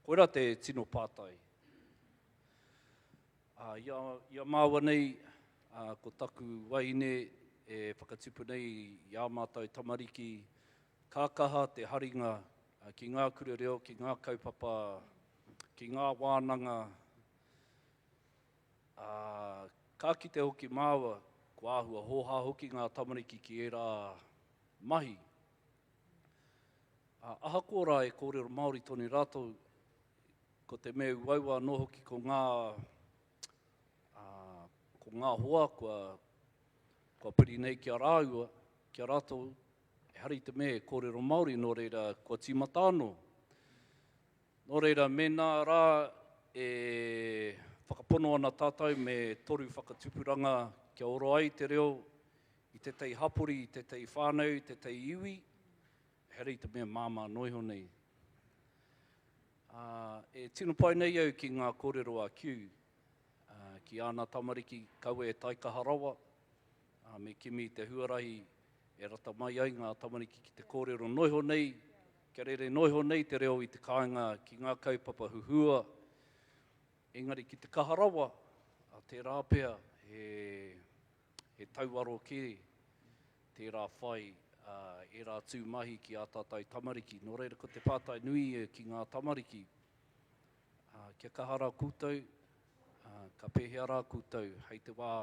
S8: Koirā te tino pātai. Ā, i a, i a māua nei, ā, ko taku wahine e whakatupu nei i ā mātou tamariki, ka kaha te haringa ki ngā kura reo, ki ngā kaupapa, ki ngā wānanga, ā, ka kite hoki māua, kua āhua hōhā hoki ngā tamariki ki ērā mahi. Ā, ahakoa rā e kōrero Māori tonu rātou, ko te mea uaua anō hoki ko ngā, ā, ko ngā hoa kua, kua piri nei ki a rāua, ki a rātou, ehara i te mea e kōrero Māori, nō reira kua tīmata anō. Nō reira, mēnā rā e whakapono ana tātou me toru whakatupuranga kia ora ai te reo i tētahi hapori, i tētahi whānau, i tētahi iwi, ehara i te mea māmā noa iho nei. Ā, e tino pai nei au ki ngā kōrero a Q, ā, ki āna tamariki kaua e taikaha rawa, ā, me kimi i te huarahi e rata mai ai ngā tamariki ki te kōrero noa iho nei. Kia rere noa iho nei te reo i te kāinga ki ngā kaupapa huhua, engari ki te kaha rawa, tērā pea he, he tauaro kē tērā whai ērā tū mahi ki ā tātou tamariki. Nō reira ko te pātai nui ki ngā tamariki, kia kaha rā koutou, ka pēhea rā koutou hei te wā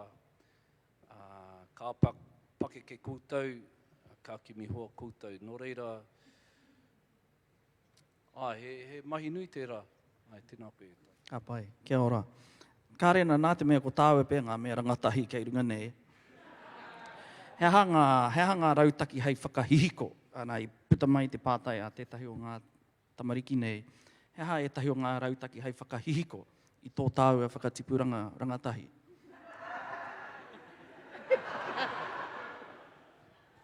S8: ka pakeke koutou, ka kimi hoa koutou. Nō reira, āe, he, he mahi nui tērā. Āe, tēnā koe e Tai.
S6: Ka pai. Kia ora. Kārena, nā te mea ko tāua pea ngā mea rangatahi kei runga nei, he aha ngā, he aha ngā rautaki hei whakahihiko? Ana, i puta mai te pātai a tētahi o ngā tamariki nei, he aha ētahi o ngā rautaki hei whakahihiko i tō tāua whakatipuranga rangatahi?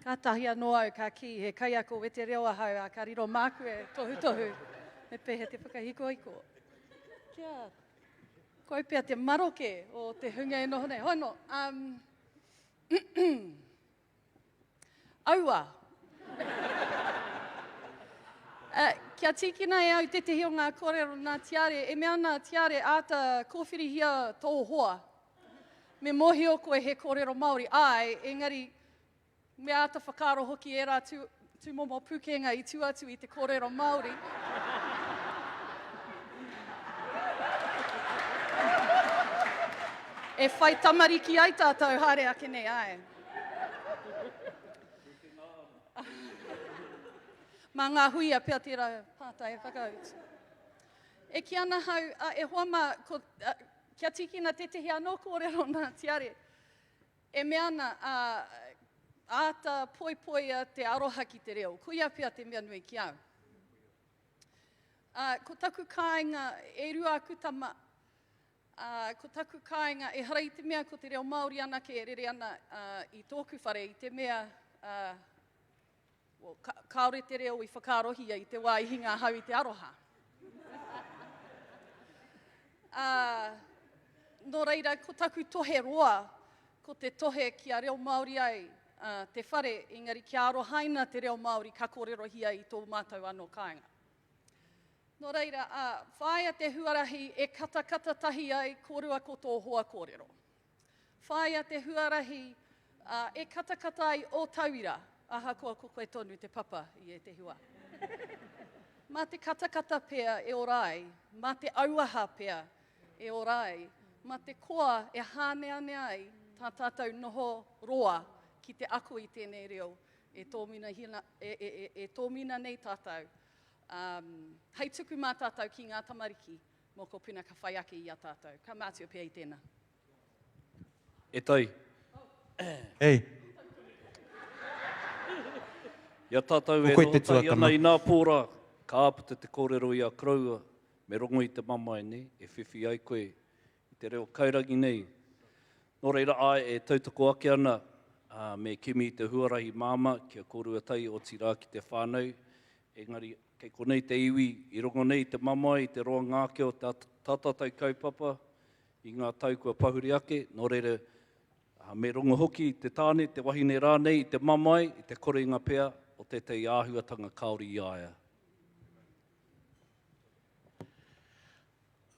S11: Kātahi anō au ka kī, he kaiako wetereo ahau, ā, ka riro māku e tohutohu me pēhea te whakahikohiko. Kia koi pea te maroke o te hunga e noho nei. Hoi anō, um, Aua! Uh, kia tīkina e au tētehi o ngā kōrero nā Tiare, e mea ana Tiare āta kōwhirihia tō hoa. Me mōhio koe he kōrero Māori, āe, engari me āta whakaaro hoki ērā tū, tūmomo pūkenga i tua atu i te kōrero Māori. E whai tamariki ai tātou haere ake nei, āe. Mā ngā huia pea tērā pātai e whakautu. E kī ana hau, a, e hoa mā, ko, a, kia tīkina tētehi anō kōrero nā Tiare. E mea ana, a, āta poipoia te aroha ki te reo. Koia pea te mea nui ki au. A, ko taku kāinga, e rua aku tama, Ā, ko taku kāinga, ehara i te mea ko te reo Māori anake e rere ana i tōku whare, i te mea, ā, well, ka, kāore te reo i whakaarohia i te wā i hinga ahau i te aroha. Ā, nō reira, ko taku tohe roa, ko te tohe kia reo Māori ai ā, te whare, engari kia arohaina te reo Māori ka kōrerohia i tō mātou anō kāinga. Nō reira, ā, whāia te huarahi e katakata tahi ai kōrua ko tō hoa kōrero. Whāia te huarahi, ā, e katakata ai ō tauira, ahakoa ko koe tonu te papa i ētehi wā. Mā te katakata pea e ora ai, mā te auaha pea e ora ai, mā te koa e hāneanea ai tā tātou noho roa ki te ako i tēnei reo e tōminahina, e, e, e, e tōmina nei tātou Um, hei tuku mā tātou ki ngā tamariki mokopuna ka whai ake i a tātou. Ka mātua pea i tēnā.
S8: E tai.
S12: Ei.
S8: I a tātou e noho tahi ana i nā pō rā, ka āputa te kōrero i a koroua, me rongo i te mamae, nē, e whiwhi ai koe i te reo kairangi nei. Nō reira, āe, e tautoko ake ana, ā, me kimi i te huarahi māmā kia kōrua tahi, otirā ki te whānau, engari kei konei te iwi i rongo nei i te mamae, i te roanga ake o tā tātou kaupapa i ngā tau kua pahure ake, nō reira, ā, me rongo hoki te tāne, te wahine rānei i te mamae, i te korenga pea o tētahi āhuatanga kāore i a ia.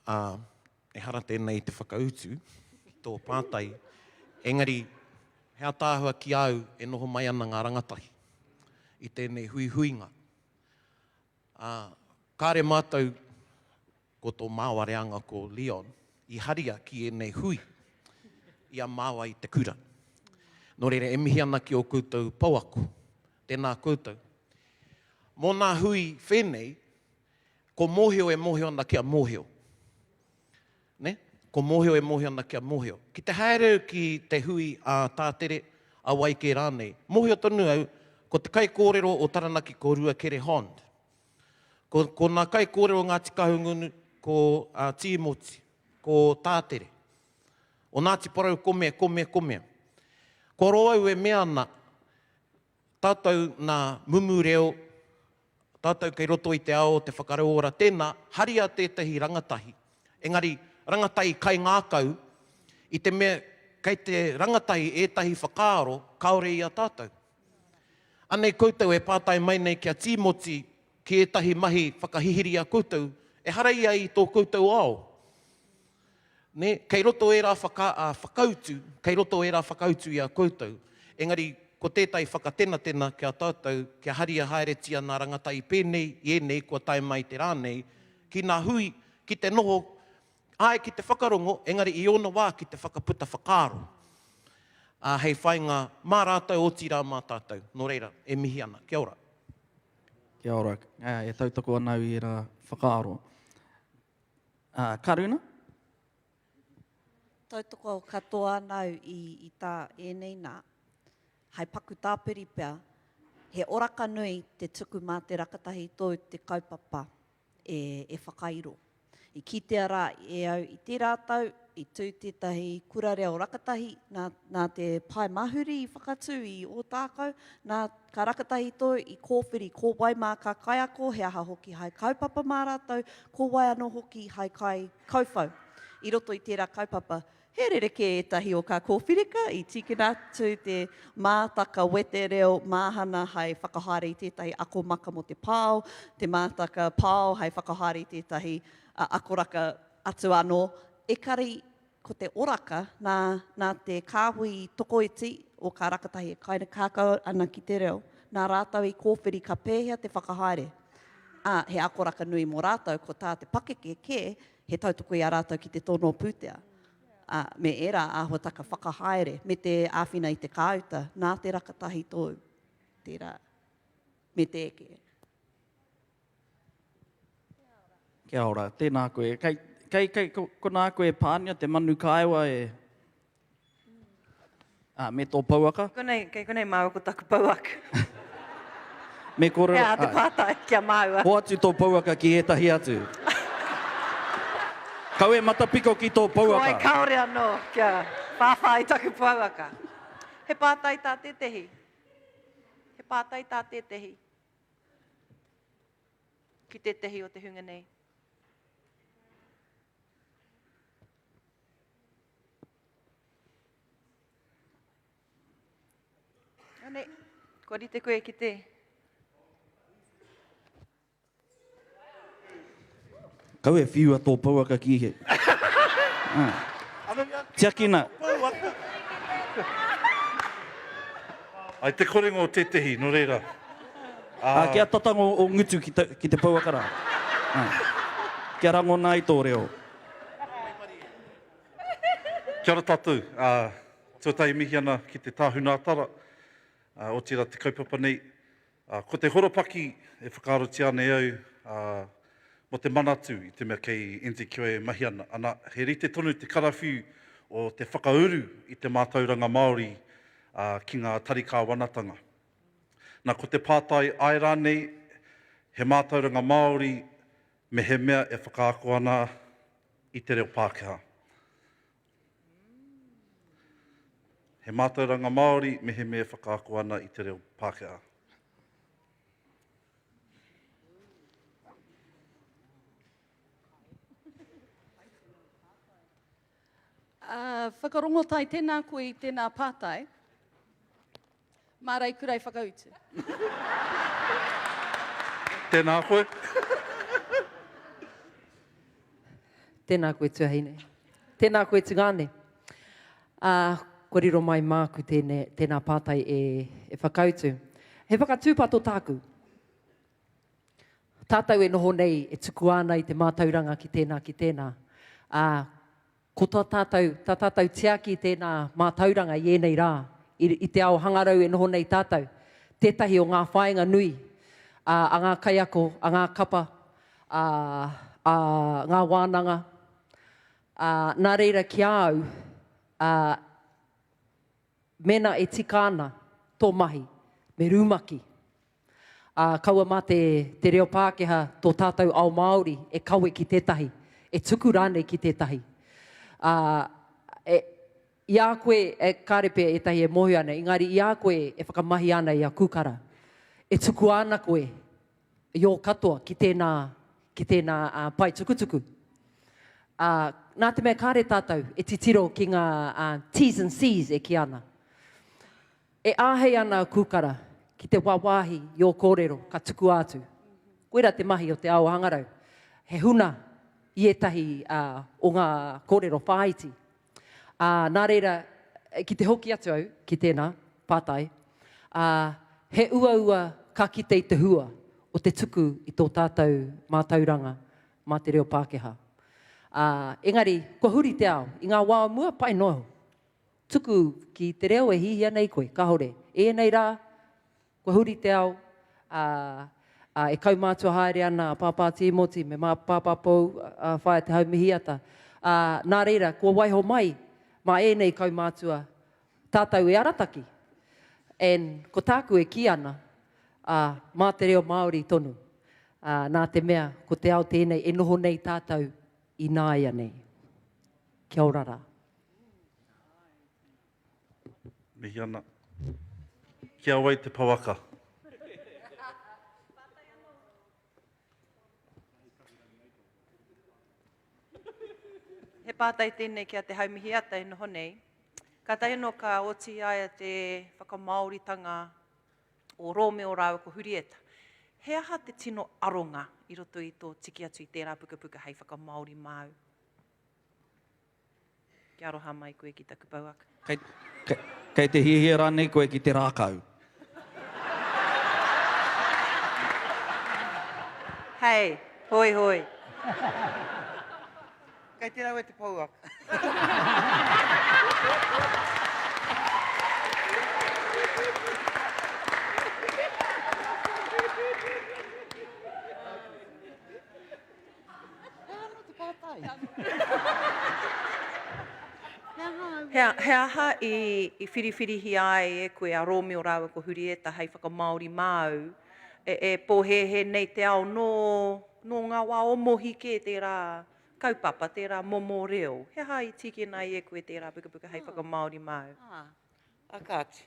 S7: Ā, ehara tēnei i te whakautu ki tō pātai, engari he ataahua ki a au e noho mai ana ngā rangatahi i tēnei huihuinga. Ā, kāre mātou ko tō māua reanga ko Leon i haria ki ēnei hui i a māua i te kura. Nō reira, e mihi ana ki ō koutou pouako. Tēnā koutou. Mō nā hui whēnei, Ko mōhio e mōhio ana kia mōhio. Ne? Ko mōhio e mōhio ana kia mōhio. Ki te haere au ki te hui a Tātere, a wai kē rānei, mōhio tonu au, ko te kaikōrero o Taranaki ko Rua Kere Hond. Ko, ko nā kaikōrero o Ngāti Kahungunu, ko a Tīmoti, ko Tātere. O Ngāti Porou ko mea, ko mea, ko mea. Kua roa au e mea ana, tātou nā mumu reo, Tātou kei roto i te ao o te whakarauora tēnā, haria tētahi rangatahi, engari rangatahi kaingākau, i te mea kei te rangatahi ētahi whakaaro kāore i a tātou. Anei koutou e pātai mai nei ki a Tīmoti. ki ētahi mahi whakahihiri i a koutou, ehara ia i tō koutou ao. Nē, kei roto ērā whaka, ā, whakautu, kei roto ērā whakautu i a koutou. Engari, ko tētahi whakatenatena ki a tātou, kia haria haeretia nā rangatahi pēnei i ēnei kua tae mai te rā nei, ki nā hui, ki te noho, āe ki te whakarongo, engari i ōna wā ki te whakaputa whakaaro, ā, hei whainga mā rātou otirā mā tātou. Nō reira, e mihi ana. Kia ora.
S6: Kia ora. E tautoko ana au i ērā whakaaro. Ā, Karuna?
S10: Tautoko katoa ana au i, i tā ēnei nā. Hai paku tāpiri pea, he oraka nui te tuku mā te rakatahi tou te kaupapa e, e whakairo. I kitea rā e au i tērā tau, i tū tētahi kura reo rakatahi nā, nā te Pae Mahuri i whakatū i Ōtākou, nā, ka rakatahi tou i kōwhiri ko wai mā kā kaiako, he aha hoki hai kaupapa mā rātou, ko wai anō hoki hai kai kauwhau i roto i tērā kaupapa. He rerekē ētahi o kā kōwhirika, i tīkina atu te mātaka wetereo māhana hai whakahaere i tētahi akomaka mō te pao, te mātaka pao hai whakahaere i tētahi akoraka atu anō. Ekari ko te oraka nā, nā te kāhui tokoiti o kā rakatahi e kaingākau ana ki te reo, nā rātou i kōwhiri ka pēhea te whakahaere. Ā, he akoraka nui mō rātou, ko tā te pakeke kē, he tautoko i a rātou ki te tono pūtea, ā, me ērā āhuataka whakahaere, me te āwhina i te kāuta, nā te rakatahi tōu, tērā, me te eke.
S6: Kia ora, tēnā koe. Kei, kei, kei konā koe e Pānia, te manu kāewa e... Ā, me tō pouaka?
S13: Konei, kei konei māua ko taku pouaka.
S6: Me kōrero...
S13: He aha te pātai ki a māua?
S6: Hoatu tō pouaka ki ētahi atu. Kau e matapiko ki tō pouaka.
S13: Koi, kāore anō kia whāwhā i taku pouaka. He pātai tā tētehi? He pātai tā tētehi? Ki tētehi o te hunga nei? Anei, kua rite koe ki te...
S6: Kau e whiua tō pouaka ki he. Ah. Tiakina.
S14: Ai te korenga o tētehi, nō reira.
S6: Ah, kia tatango o ngutu ki te, ki te pouaka rā. Ah. Kia rangona ai tō reo.
S14: Kia ora tātou. Tuatahi mihi ana ki te Tāhuna Atara, otirā te kaupapa nei. Ko te horopaki e whakaarotia ana e au mō te Manatū i te mea kei NZQA e mahi ana, ana, he rite tonu te karawhiu o te whakauru i te mātauranga Māori ki ngā tari kāwanatanga. Na, ko te pātai āe rānei he mātauranga Māori mehemea e whakaako ana i te reo Pākehā. He mātauranga Māori mehemea e whakaako ana i te reo Pākehā.
S11: Uh, whakarongotai, tēnā koe i tēnā pātai. Mā Reikura e whakautu.
S14: Tēnā koe.
S9: Tēnā koe tuahine. Tēnā koe tungāne. Ā, kua riro mai māku tēnē, tēnā pātai e, e whakautu. He whakatūpato tāku. Tātou e noho nei, e tukua ana i te mātauranga ki tēnā, ki tēnā. Ā, Ko tā tātou, tā tātou tiaki i tēnā mātauranga i ēnei rā, i, i te ao hangarau e noho nei tātou, tētahi o ngā whāinga nui a, a ngā kaiako, a ngā kapa, a, a ngā wānanga. Ā, nā reira ki a au, ā, mēnā e tika ana tō mahi, me rumaki. Ā, kaua mā te, te reo Pākehā tō tātou ao Māori e kawe ki tētahi, e tuku rānei ki tētahi. Ā, e, i a koe, e, kāre pea ētahi e mōhio ana, engari i a koe e whakamahi ana i a Kūkara, e tukua ana koe i ō katoa ki tēnā, ki tēnā ā, pae tukutuku. Ā, nā te mea kāre tātou e titiro ki ngā ā, T's and C's e kī ana. E āhei ana a Kūkara ki te wāwāhi i ō kōrero ka tukua atu. Koirā te mahi o te ao hangarau, he huna i ētahi o ngā kōrero whāiti. Ā, nā reira, ki te hoki atu au ki tēnā pātai, ā, he uaua ka kite i te hua o te tuku i tō tātou mātauranga mā te reo Pākehā. Ā, engari, kua huri te ao. I ngā wā o mua, pai noa iho. Tuku ki te reo e hihia nei koe, kāore. Ēnei rā, Kua huri te ao, ā, ā, e kaumātua haere ana a Pāpā Tīmoti me mā Pāpā Pou, a Whaea Te Haumihiata. Ā, nā reira, kua waiho mai mā ēnei kaumātua tātou e arataki. And ko tāku e kī ana, ā, mā te reo Māori tonu, ā, nā te mea ko te ao tēnei e noho nei tātou ināianei. Kia ora rā.
S14: Mihi ana. Ki a wai te pouaka?
S13: He pātai tēnei ki a Te Haumihiata e noho nei. Kātahi anō ka oti i a ia te whakamāoritanga o Rōmeo rāua ko Hurieta. He aha te tino aronga i roto i tō tiki atu i tērā pukapuka hei whakamāori māu? Kia aroha mai koe ki taku pouaka.
S6: Kei, kei, kei te hiahia rānei koe ki te rākau?
S13: Hei, hoi hoi.
S15: Kei te rawe te pouaka. He aha anō te pātai?
S13: He aha au? He, he aha i, i whiriwhirihia ai e koe a Rōmeo rāua ko Hurieta hei whakamāori māu, e, e pōhēhē nei te ao nō, nō ngā wā o Mohi kē tērā kaupapa, tērā momo reo. He aha i tīkina ai e koe tērā pukapuka hei whakamāori māu?
S15: Ā, a kāti.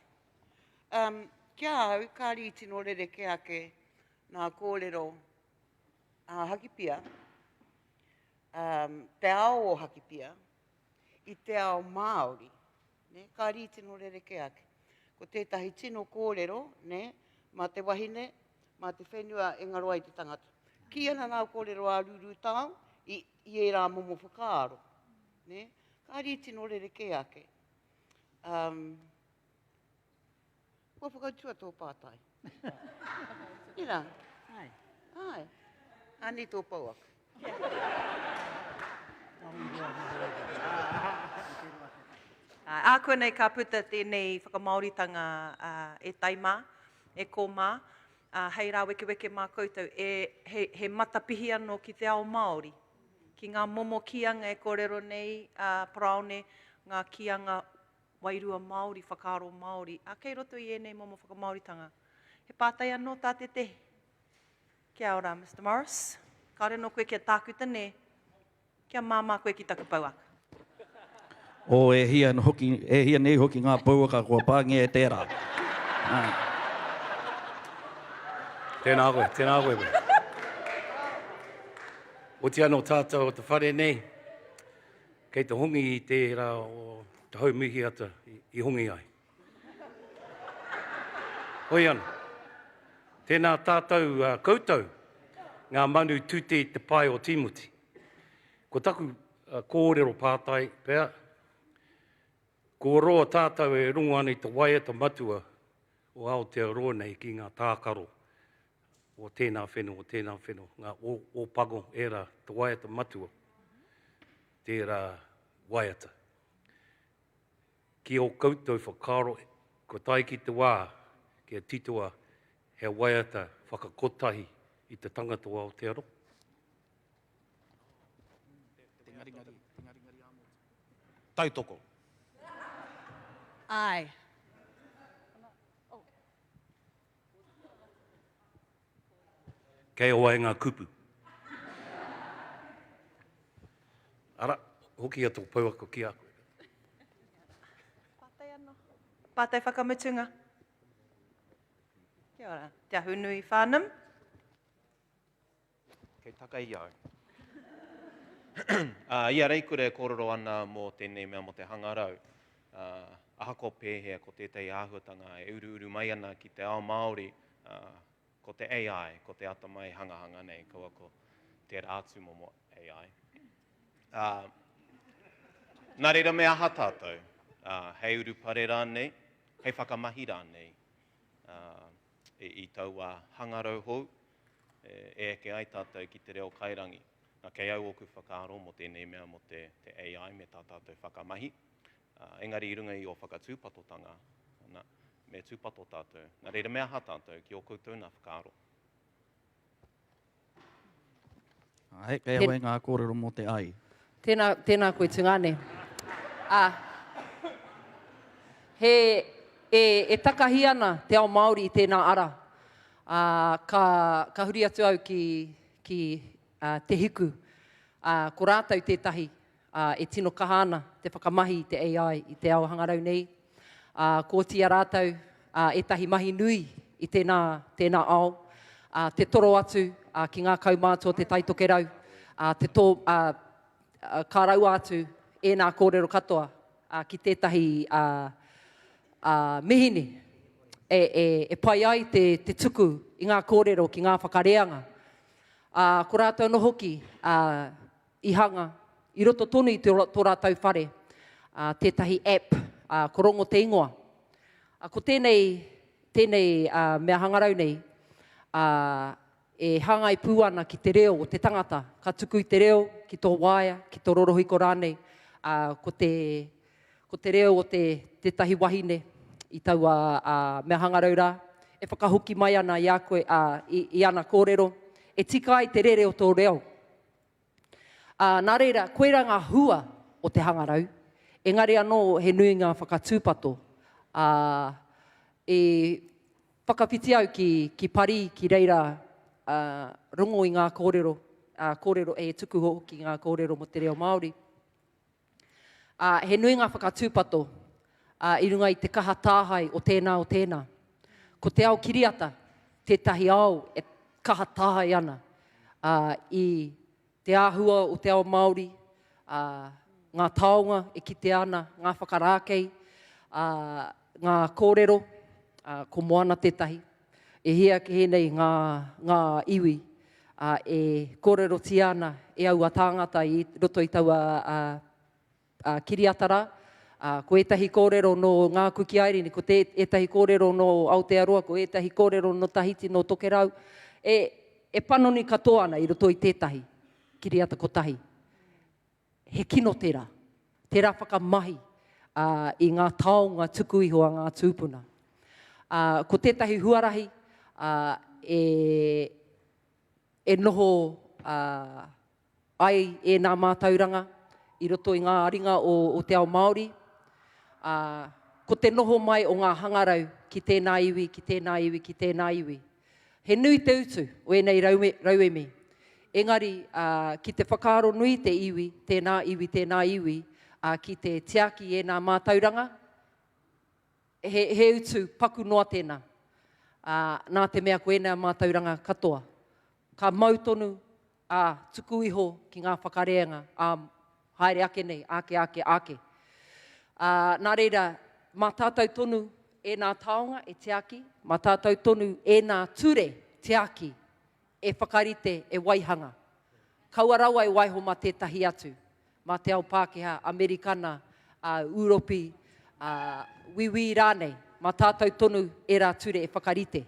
S15: Um, ki a au, kāri i tino rerekē ake nā kōrero a Hakipia, um, te ao o Hakipia, i te ao Māori, ne, ka rī tino rerekē ake. Ko tētahi tino kōrero, ne, mā te wahine, mā te whenua e ngaro ai te tangata. Kī ana ngā kōrero a Rūrūtao i, i ērā momo whakaaro. Ne? Ka rī tino rerekē ake. Um, Kua whakautua tō pātai. Ira. Ai. Ai. Anei tō pouaka.
S13: Ākuanei ka puta tēnei whakamāoritanga e tai mā, e kō mā, hei rāwekeweke mā koutou, e, he, he matapihi anō ki te ao Māori, ki ngā momo kīanga e kōrero nei a Paraone, ngā kīanga wairua Māori, whakaaro Māori, ā, kei roto i ēnei momo whakamāoritanga. He pātai anō tā tētehi? Kia ora, Mister Morris. Kāore anō koe kia tākuta, nē? Kia māmā koe ki taku pouaka.
S6: Oh, e hia hoki, e hia nei hoki ngā pouaka kua pāngia e tērā. Ā.
S16: Tēnā koe, tēnā koe koe. Oti anō tātou o te whare nei, Kei te hongi i tērā o Te Haumihiata i hongi ai. Hoi ano, tēnā tātou koutou, ngā manu tute i te pae o Tīmoti. Ko taku kōrero pātai pea, kua roa tātou e rongo ana i te waiata matua o Aotearoa nei ki ngā tākaro o tēnā whenua, o tēnā whenua, ngā o, o pango, ērā, te waiata matua, tērā waiata. Ki ō koutou whakaaro, kua tae ki te wā kia titoa he waiata whakakotahi i te tangata o Aotearoa.
S7: Tautoko.
S11: Āe.
S16: Kei a wai ngā kupu? Ara, hoki a tō pouako ki a koe.
S13: Pātai anō. Pātai whakamutunga. Kia ora. Te Ahunui Whānam.
S7: Kei taka i au. Ā, i a Reikura e kōrero ana mō tēnei mea mō te hangarau, ā, ahakoa pēhea ko tētahi āhuatanga e uruuru mai ana ki te ao Māori, ā, Ko te AI, ko te atamai hangahanga nei, kaua ko tērā atu momo AI. Ā, nā reira me aha tātou? Ā, hei urupare rānei, hei whakamahi rānei ā, i, i taua hangarau hou e, e eke ai tātou ki te reo kairangi. Nā, kei au ōku whakaaro mō tēnei mea mō te, te AI me tā tātou whakamahi. Ā, engari i runga i ō whakatūpatotanga, nā, me tūpato tātou. Nā reira me aha tātou ki ō koutou nā whakaaro?
S6: Āe, kei a wai ngā kōrero mō te ai?
S9: Tēnā, tēnā koe tungāne. Ā, he, e, e takahi ana te ao Māori i tēnā ara. Ā, ka, ka huri atu au ki, ki ā, Te Hiku. Ā, ko rātou tētahi, ā, e tino kaha ana te whakamahi i te AI i te ao hangarau nei. Ā, kua oti i a rātou, ā, ētahi mahi nui i tēnā, tēnā ao, ā, te toro atu, ā, ki ngā kaumātua o Te Tai Tokerau, ā, te tō, ā, ka raua atu ēnā kōrero katoa, ā, ki tētahi, ā, ā, mihini e, e, e pai ai te, te tuku i ngā kōrero ki ngā whakareanga. Ā, ko rātou anō hoki, ā, i hanga, i roto tonu i tō rātou whare, ā, tētahi app, ā, ko Rongo te ingoa. Ā, ko tēnei, tēnei, ā, mea hangarau nei, ā, e hāngai pū ana ki te reo o te tangata. Ka tuku i te reo ki tō waea, ki tō rorohiko rānei, ā, ko te, ko te reo o te, tētahi wahine i taua, ā, mea hangarau rā, e whakahoki mai ana i a koe, ā, i, i ana kōrero, e tika ai te rere o tō reo. Ā, nā reira, koirā ngā hua o te hangarau, engari anō he nui ngā whakatūpato. Ā, i whakawhiti au ki, ki Parī, ki reira, ā, rongo i ngā kōrero, ā, kōrero e tuku hoki ngā kōrero mō te reo Māori. Ā, he nui ngā whakatūpato, ā, i runga i te kaha tāhae o tēnā o tēnā. Ko te ao kiriata tētahi ao e kaha tāhae ana, ā, i te āhua o te ao Māori, ā, ngā taonga e kitea ana, ngā whakarākei, ā, ngā kōrero, ā, ko Moana tētahi. E hia kē nei ngā, ngā iwi, ā, e kōrerotia ana e aua tāngata i roto i taua ā, ā, kiriata rā. Ā, ko ētahi kōrero nō Ngā Kuki Airini, ko te, ētahi kōrero nō Aotearoa, ko ētahi kōrero nō Tahiti, nō Tokerau, e, e panoni katoa ana i roto i tētahi kiriata kotahi. He kino tērā. Tērā whakamahi i ngā taonga tuku iho a ngā tūpuna. Ko tētahi huarahi e, e noho ai ēnā mātauranga i roto i ngā ringa o, o te ao Māori, ko te noho mai o ngā hangarau ki tēnā iwi, ki tēnā iwi, ki tēnā iwi. He nui te utu o ēnei rauemi, engari ki te whakaaro nui te iwi, tēnā iwi, tēnā iwi, ki te tiaki i ēnā mātauranga, he, he utu paku noa tēnā, nā te mea ko ēnā mātauranga katoa. Ka mau tonu ā, tuku iho ki ngā whakareanga, ā, haere ake nei, āke, āke, āke. Ā, nā reira, mā tātou tonu ēnā taonga e tiaki, mā tātou tonu ēnā ture tiaki e whakarite, e waihanga. Kaua rawa e waiho mā tētahi atu, mā te ao Pākehā, Amerikana, ā, Ūropi, ā, Wīwī rānei, mā tātou tonu ērā ture e whakarite.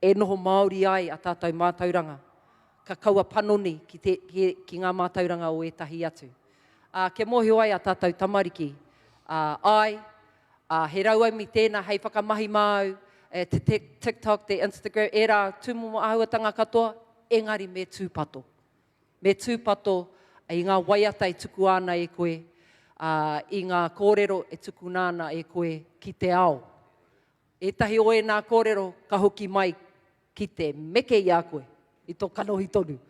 S9: E noho Māori ai a tātou mātauranga, ka kaua panoni ki te, ki, ki ngā mātauranga o ētahi atu. Ā, kia mōhio ai a tātou tamariki, ā, āe, ā, he rauemi tēnā hei whakamahi māu, e, te te TikTok, te Instagram, ērā tūmomo āhuatanga katoa, engari me tūpato. Me tūpato i ngā waiata e tukua ana e koe, ā, i ngā kōrero e tukuna ana e koe ki te ao. Ētahi o ēnā kōrero ka hoki mai ki te meke i a koe, i tō kanohi tonu.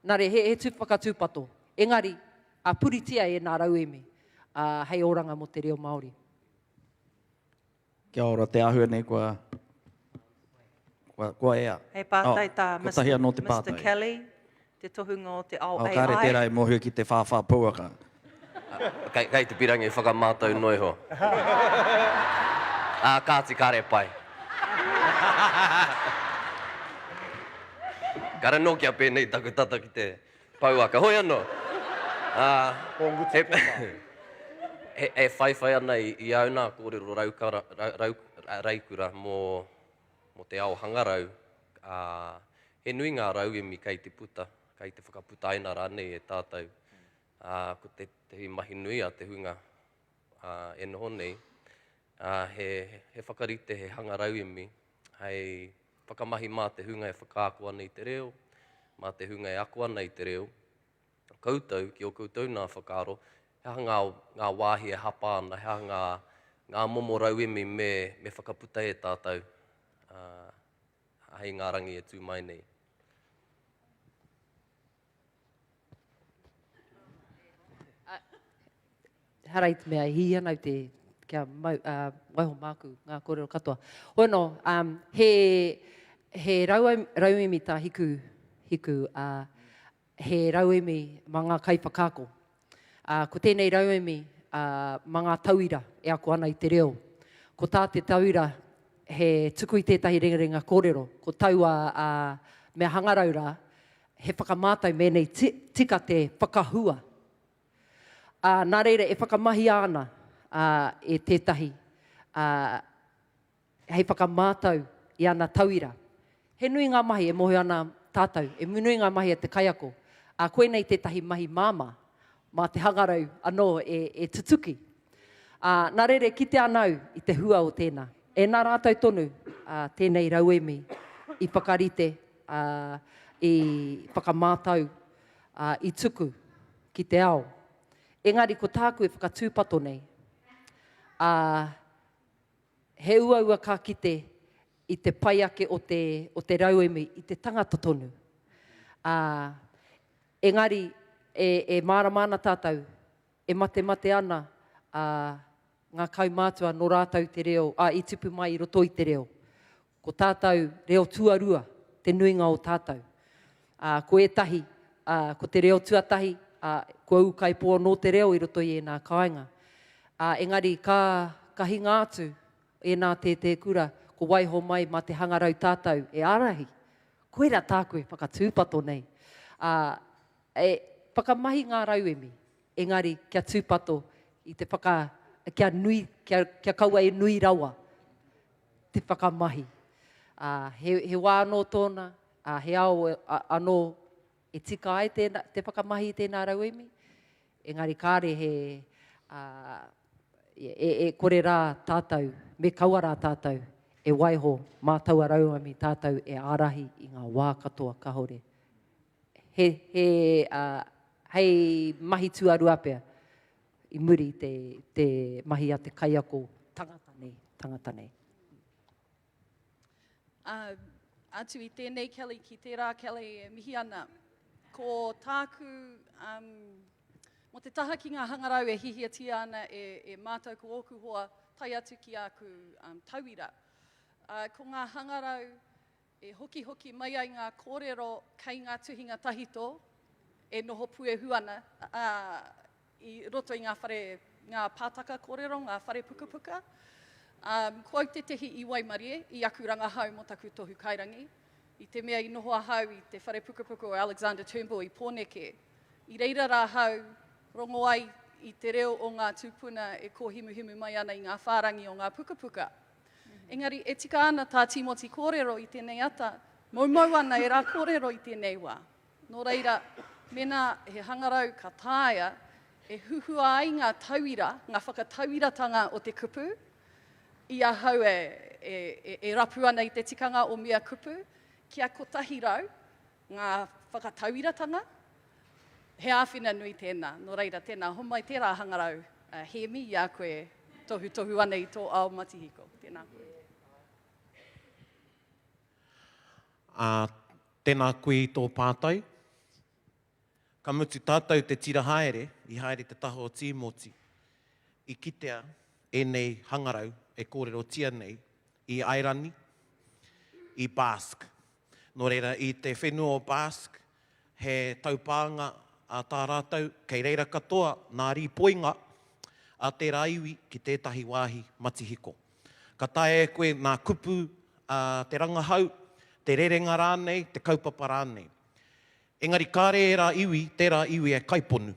S9: Nā reira, he, he tū whakatūpato. Engari, a puritia ēnā rauemi, ā, hei oranga mō te reo Māori.
S6: Kia ora, te āhua nei kua, kua, kua ea.
S13: He pātai tā
S6: oh, kotahi anō te
S13: pātai. Mr Kelly, te tohunga o te ao
S6: AI. Oh, kāre tērā e mōhio ki te whāwhā pouaka.
S17: Kei, kei te pirangi whakamātau noa iho. Ā, kāti, kāre e pai. Kare nō kia pēnei taku tata ki te pouaka. Hoi anō, ā, he, he, e whaiwhai ana i, i au nā kōrero raukara, rau, rau, reikura mō, mō te ao hangarau, ā, he nui ngā rauemi kei te puta, kei te whakaputaina rānei e tātou. Ā, ko tētehi mahi nui a te hunga ā, e noho nei, ā, he, he whakarite, he hanga rauemi hei whakamahi mā te hunga e whakaako ana i te reo, mā te hunga e ako ana i te reo, koutou, ki ō koutou nā whakaaro, he aha ngā, ngā wāhi e hapa ana, he aha ngā, ngā momo rauemi me, me whakaputa e tātou, ā, hei ngā rangi e tū mai nei.
S9: Ehara i te mea e hihi ana au te, kia mau, uh, waiho māku ngā kōrero katoa. Hoi anō, um, he, he rauemi, rauemi tā Hiku, Hiku, uh, he rauemi mā ngā kaiwhakaako. Uh, ko tēnei rauemi uh, mā ngā tauira e ako ana i te reo. Ko tā te tauira he tuku i tētahi rengarenga kōrero, ko taua uh, mea hangarau rā, he whakamātau mēnei tika te whakahua. Ā, nā reira e whakamahia ana e tētahi hei whakamātau i ana tauira. He nui ngā mahi e mōhio ana tātou, e nui ngā mahi a te kaiako, ā, koinei tētahi mahi māmā, mā te hangarau anō e tutuki. Ā, nā reira e kite ana au i te hua o tēnā. E nā rātou tonu tēnei rauemi i whakarite, ā, i whakamātau, ā, i tuku ki te ao. Engari ko tāku e whakatūpato nei, ā, he uaua ka kite i te pai ake o te, o te rauemi i te tangata tonu. Ā, engari e, e mārama ana tātou, e matemate ana, ā, ngā kaumātua nō rātou te reo, ā, i tupu mai i roto i te reo. Ko tātou reo tuarua te nuinga o tātou. Ā, ko ētahi, ā, ko te reo tuatahi, ā, kua ūkaipō anō te reo i roto i ēnā kāinga. Ā, engari ka, ka hinga atu ēnā tētē kura, ko waiho mai mā te hangarau tātou e ārahi. Koirā tāku e whakatūpato nei. Ā, e whakamahi ngā rauemi, engari kia tūpato i te whaka, kia nui, kia, kia kaua e nui rawa te whakamahi. Ā, he, he wā anō tōna, ā, he ao anō e tika ai tēnā, te whakamahi i tēnā rauemi, engari kāre he, ā, e, e kore rā tātou, me kaua rā tātou e waiho mā taua rauemi tātou e ārahi i ngā wā katoa kāore. He, he, ā, hei mahi tuarua pea i muri i te, te mahi a te kaiako tangata nei, tangata nei.
S11: Ā, atu i tēnei Kelly ki tērā Kelly e mihi ana. Ko tāku, um, mō te taha ki ngā hangarau e hihiatia ana e, e mātou ko ōku hoa, tae atu ki āku um, tauira. Uh, ko ngā hangarau E hokihoki mai ai ngā kōrero kei ngā tuhinga tahito e noho puehu ana, ā, i roto i ngā whare, ngā pātaka kōrero, ngā whare pukapuka. Ā, ko au tētehi i waimarie i aku rangahau mō taku tohu kairangi, i te mea i noho ahau i te whare pukapuka o Alexander Turnbull i Pōneke. I reira rā ahau rongo ai i te reo o ngā tūpuna e kōhimuhimu mai ana i ngā whārangi o ngā pukapuka. Engari, e tika ana tā Tīmoti kōrero i tēnei ata, moumou ana ērā kōrero i tēnei wā. Nō reira, mēnā he hangarau ka taea, e huhua ai ngā tauira, ngā whakatauiratanga o te kupu, i ahau e, e, e, e rapu ana i te tikanga o mea kupu, kia 100 ngā whakatauiratanga, He āwhina nui tēnā. Nō reira, tēnā, homai tērā hangarau, a Hēmi, i a koe e tohutohu ana i tō ao matihiko. Tēnā koe.
S7: Ā, tēnā koe i tō pātai. Ka mutu tātou te tira haere, i haere te taha o Tīmoti, i kitea ēnei hangarau e kōrerotia nei i Airani, i Basque. Nō reira, i te whenua o Basque, he taupānga a tā rātou, kei reira katoa nā rīpoinga a tērā iwi ki tētahi wāhi matihiko. Ka taea e koe nā kupu a te rangahau, Te rerenga rānei, te kaupapa rānei. Engari kāre ērā iwi, tērā iwi e kaiponu.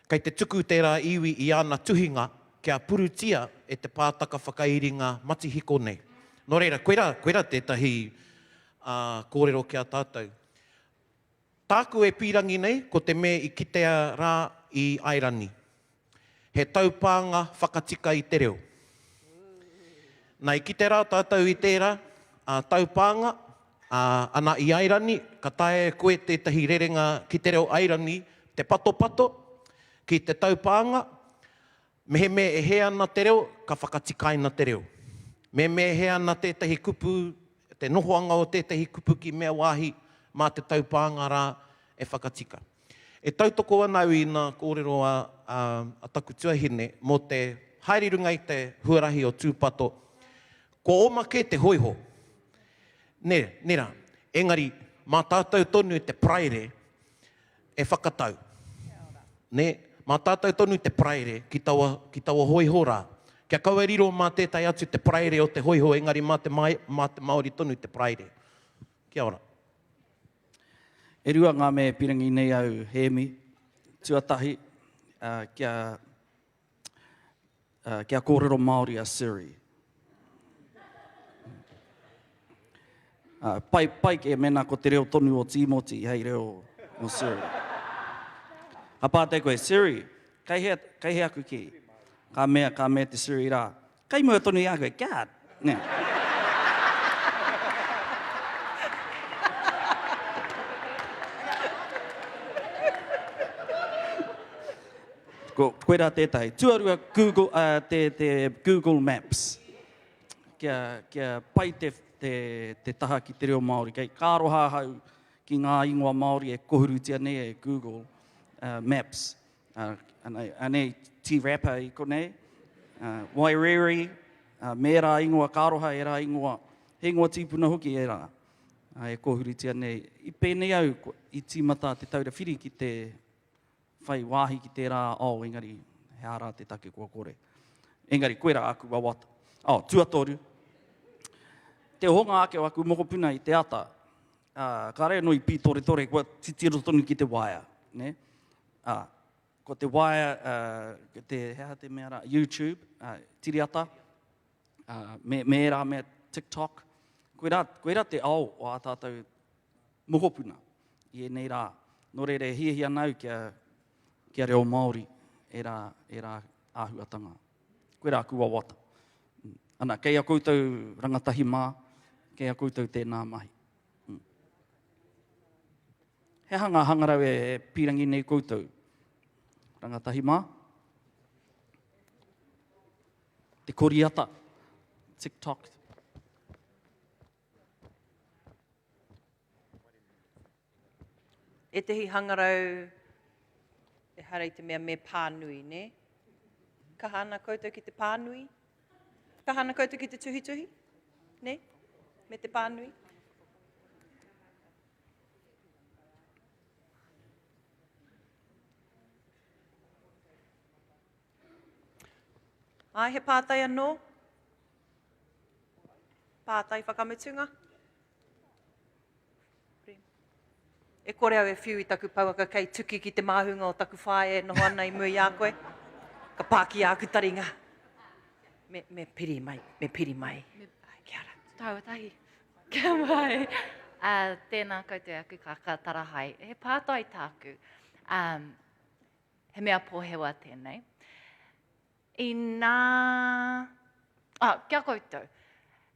S7: Kei te tuku tērā iwi i ana tuhinga kia purutia e te pātaka whakairinga matihiko nei. Nō reira, koirā, koirā tētahi kōrero ki a tātou. Tāku e pīrangi nei, ko te me i kitea rā i Airani. He taupānga whakatika i te reo. Na, i kite rā tātou i tērā, ā, taupānga, ā, ana i Airani, ka taea e koe tētahi rerenga ki te reo Airani te patopato, ki te taupānga, Mehemea e hē ana te reo, ka whakatikaina te reo. Mehemea e hē ana tētahi kupu, te nohoanga o tētahi kupu ki mea wāhi, mā te taupānga rā e whakatika. E tautoko ana au i ngā kōrero a, a, a taku tuahine mō te haere i runga i te huarahi o Tūpato. Kua oma kē te hōiho. Nē, nē rā. Engari, mā tātou tonu te paraire e whakatau. Nē, mā tātou tonu te paraire ki taua, ki taua hōiho rā. Kia kaua riro mā tētahi atu te paraire o te hōiho engari mā te, mā te Māori tonu te paraire. Kia ora.
S6: E rua ngā mea e pirangi nei au, Hēmi. Tuatahi, kia Uh, kia kōrero Māori a Siri. Uh, pai, pai ke mēnā ko te reo tonu o Tīmoti hei reo o Siri. Ka pātai koe, Siri, kei hea, kei hea aku ki? Ka mea, ka mea te Siri rā, kei mua tonu i a koe, God! Nē. Ko, koirā tētahi. Tuarua, Google, uh, te, te Google Maps. Kia, kia pai te, te, te taha ki te reo Māori. Kei ka aroha ahau ki ngā ingoa Māori e kohurutia nei e Google uh, Maps. Uh, anei, anei T-Rapper i konei, uh, Wairere, uh, me ērā ingoa, ka aroha ērā ingoa. He ingoa tīpuna hoki ērā uh, e kōhuritia nei. I pēnei au, i tīmata te taura whiri ki te whai wāhi ki tērā ao, engari he aha rā te take kua kore. Engari, koirā aku wawata. Oh, tuatoru, te ohonga ake o aku mokopuna i te ata, ā, kāre anō i pītoretore, kua titiro tonu ki te waea, nē? Ā, ko te waea, ā, te, he aha te mea rā, YouTube, ā, tiriata, ā, me, me ērā mea, TikTok. Koirā, koirā te ao o ā tātou mokopuna i ēnei rā. Nō reira e hiahia ana au kia, kia reo Māori ērā, ērā āhuatanga. Koirā aku wawata. Ana, kei a koutou rangatahi mā, kei a koutou tēnā mahi. Mm. He aha ngā hangarau e, e pīrangi nei koutou? Rangatahi mā? Te koriata, TikTok.
S13: Ētehi hangarau ehara i te mea me pānui, nē? Kaha ana koutou ki te pānui? Kaha ana koutou ki te tuhituhi? Nē? Me te pānui? Āe, he pātai anō? Pātai whakamutunga? E kore au e whiu i taku pouaka kei tuki ki te māhunga o taku whaea e noho ana i mua i a koe. Ka pā ki āku taringa. Me, me piri mai, me piri mai. Me, Ai, kia ora.
S18: Tāua tahi. Kia mai. Uh, tēnā koutou aku kākā tarahae. He pātai tāku. Um, he mea pōhewa tēnei. Inā, ah, kia koutou.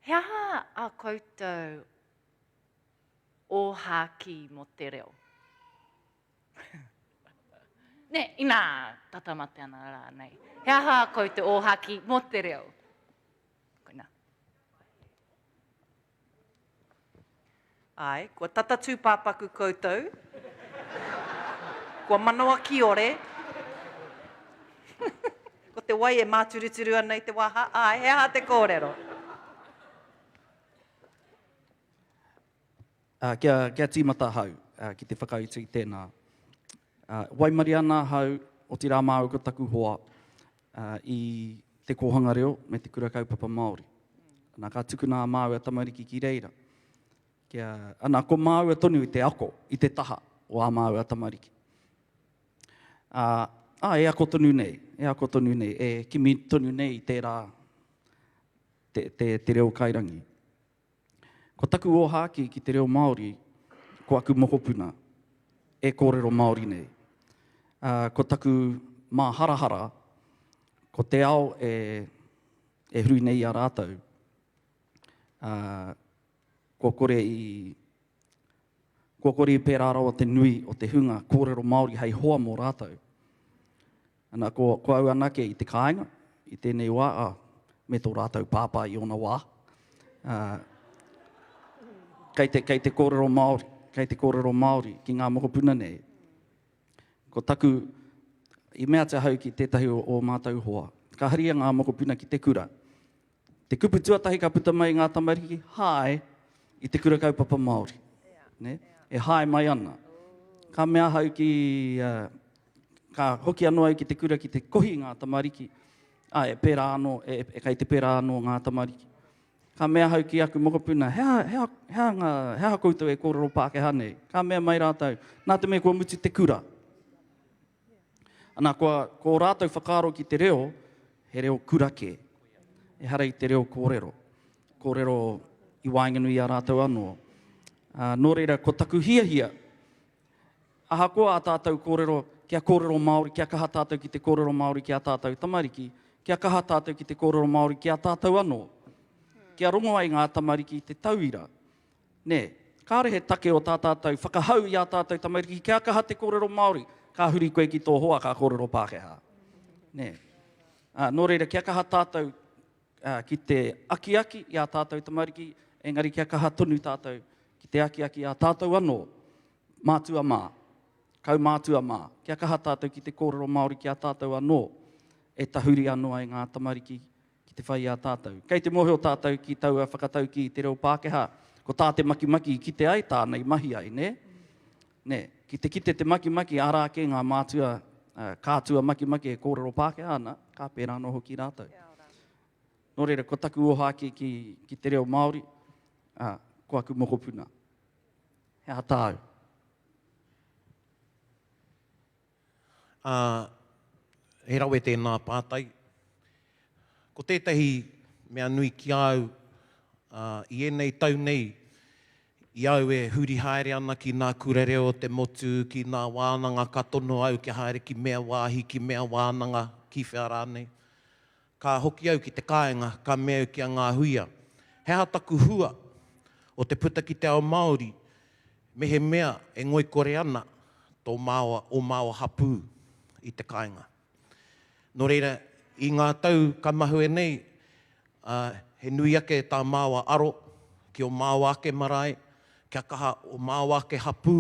S18: He aha a koutou ōhākī mō te reo? Nē, inā tata mate ana rānei. He aha a koutou ōhākī mō te reo? Koinā.
S13: Āe, kua tata tūpāpaku koutou. Kua manawa kiore. Ko te wai e māturuturu ana i te waha. Āe, he aha te kōrero?
S6: Uh, kia, kia tīmata ahau uh, ki te whakautu i tēnā. Uh, waimarie ana ahau, otirā māua ko taku hoa, uh, i te kōhanga reo me te kura kaupapa Māori. Nā, ka tukuna ā māua tamariki ki reira. Kia, ana, ko māua tonu i te ako, i te taha o ā māua tamariki. Ā, ā, e ako tonu nei, e ako tonu nei, e kimi tonu nei i tērā, te, te, te reo kairangi. Ko taku ōhākī ki te reo Māori, ko aku mokopuna e kōrero Māori nei. Ā, ko taku māharahara, ko te ao e, e huri nei i a rātou, ā, kua kore i, kua kore i pērā rawa te nui o te hunga kōrero Māori hei hoa mō rātou. Ana, ko, ko au anake i te kāinga, i tēnei wā, ā, me tō rātou pāpā i ōna wā. Ā, kei te, kei te kōrero Māori, kei te kōrero Māori ki ngā mokopuna nei. Ko taku, i mea atu ahau ki tētahi o ō mātou hoa, ka haria ngā mokopuna ki te kura. Te kupu tuatahi ka puta mai i ngā tamariki, hi, i te kura kaupapa Māori. Ne? E hi mai ana. Ka mea ahau ki, uh, ka hoki anō au ki te kura ki te kohi i ngā tamariki, ā, e pērā anō, e, e kei te pērā anō ngā tamariki. Ka mea ahau ki aku mokopuna, he aha, he aha, he aha, ngā, he aha koutou e kōrero Pākehā nei? Ka mea mai rātou, nā te mea kua mutu te kura. Ana, kua, ko ō rātou whakaaro ki te reo, he reo kura kē. Ehara i te reo kōrero. Kōrero i waenganui i a rātou anō. Ā, nō reira, ko taku hiahia, ahakoa ā tātou kōrero, kia kōrero Māori, kia kaha tātou ki te kōrero Māori ki ā tātou tamariki, kia kaha tātou ki te kōrero Māori ki a tātou anō. Kia rongo ai ngā tamariki i te tauira. Nē, kāore he take o tā tātou whakahau i ā tātou tamariki kia kaha te kōrero Māori, ka huri koe ki tō hoa ka kōrero Pākehā. Nē. Ā, nō reira, kia kaha tātou ki te akiaki i ā tātou tamariki, engari kia kaha tonu tātou ki te akiaki i a tātou anō, mātua mā, kaumātua mā, kia kaha tātou ki te kōrero Māori ki a tātou anō, e tahuri anō ai ngā tamariki ki te whai i a tātou. Kei te mōhio tātou ki taua whakataukī i te reo Pākehā, ko tā te makimaki i kite ai, tāna i mahi ai, nē? Nē, ki te kite te makimaki, arā kē ngā mātua, kātua makimaki e kōrero Pākehā ana, ka pērā anō hoki rātou. Nō reira, ko taku ōhākī ki, ki te reo Māori, ā, ko aku mokopuna. He aha tāu?
S7: Ā, he rawe tēnā pātai. Ko tētahi mea nui ki a au, ā, i ēnei tau nei, i a au e huri haere ana ki nā kura reo o te motu, ki nā wānanga, ka tono au kia haere ki mea wāhi, ki mea wānanga, ki whea rānei. Ka hoki au ki te kāinga, ka mea au ki a Ngāhuia, He aha taku hua o te puta ki te ao Māori mehemea e ngoikore ana tō māua, ō māua hapū i te kāinga? Nō reira, i ngā tau ka mahue nei, ā, he nui ake tā māua aro ki ō māua ake marae, kia kaha ō māua ake hapū,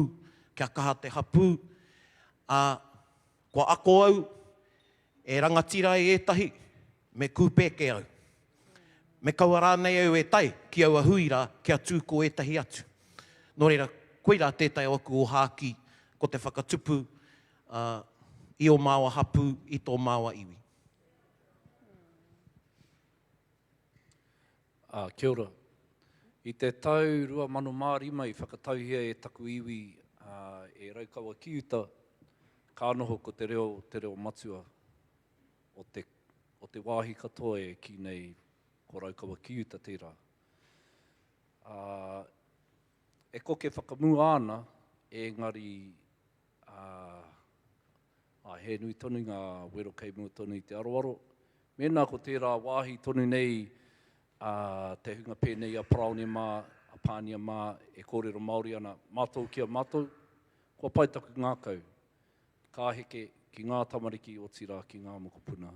S7: kia kaha te hapū, ā, kua ako au E rangatira ai ētahi, me kūpēke au. Me kaua rānei au e tae ki aua hui rā kia tū ko ētahi atu. Nō reira, koirā tētahi o aku ōhākī, ko te whakatupu i ō māua hapū, i tō māua iwi.
S8: Ā, kia ora. I te tau 2005 i whakatauhia e taku iwi, ā, e Raukawa ki uta, ka noho ko te reo te reo matua o te, o te wāhi katoa e kī nei ko Raukawa ki uta tērā. Ā, e koke whakamua ana, engari, ā, Ā, he nui tonu ngā wero kei mua tonu i te aroaro. Mēnā ko tērā wāhi tonu nei a te hunga pēnei a Paraone mā, a Pānia mā e kōrero Māori ana, mātou ki a mātou, kua pai taku ngākau, ka heke ki ngā tamariki otirā ki ngā mokopuna.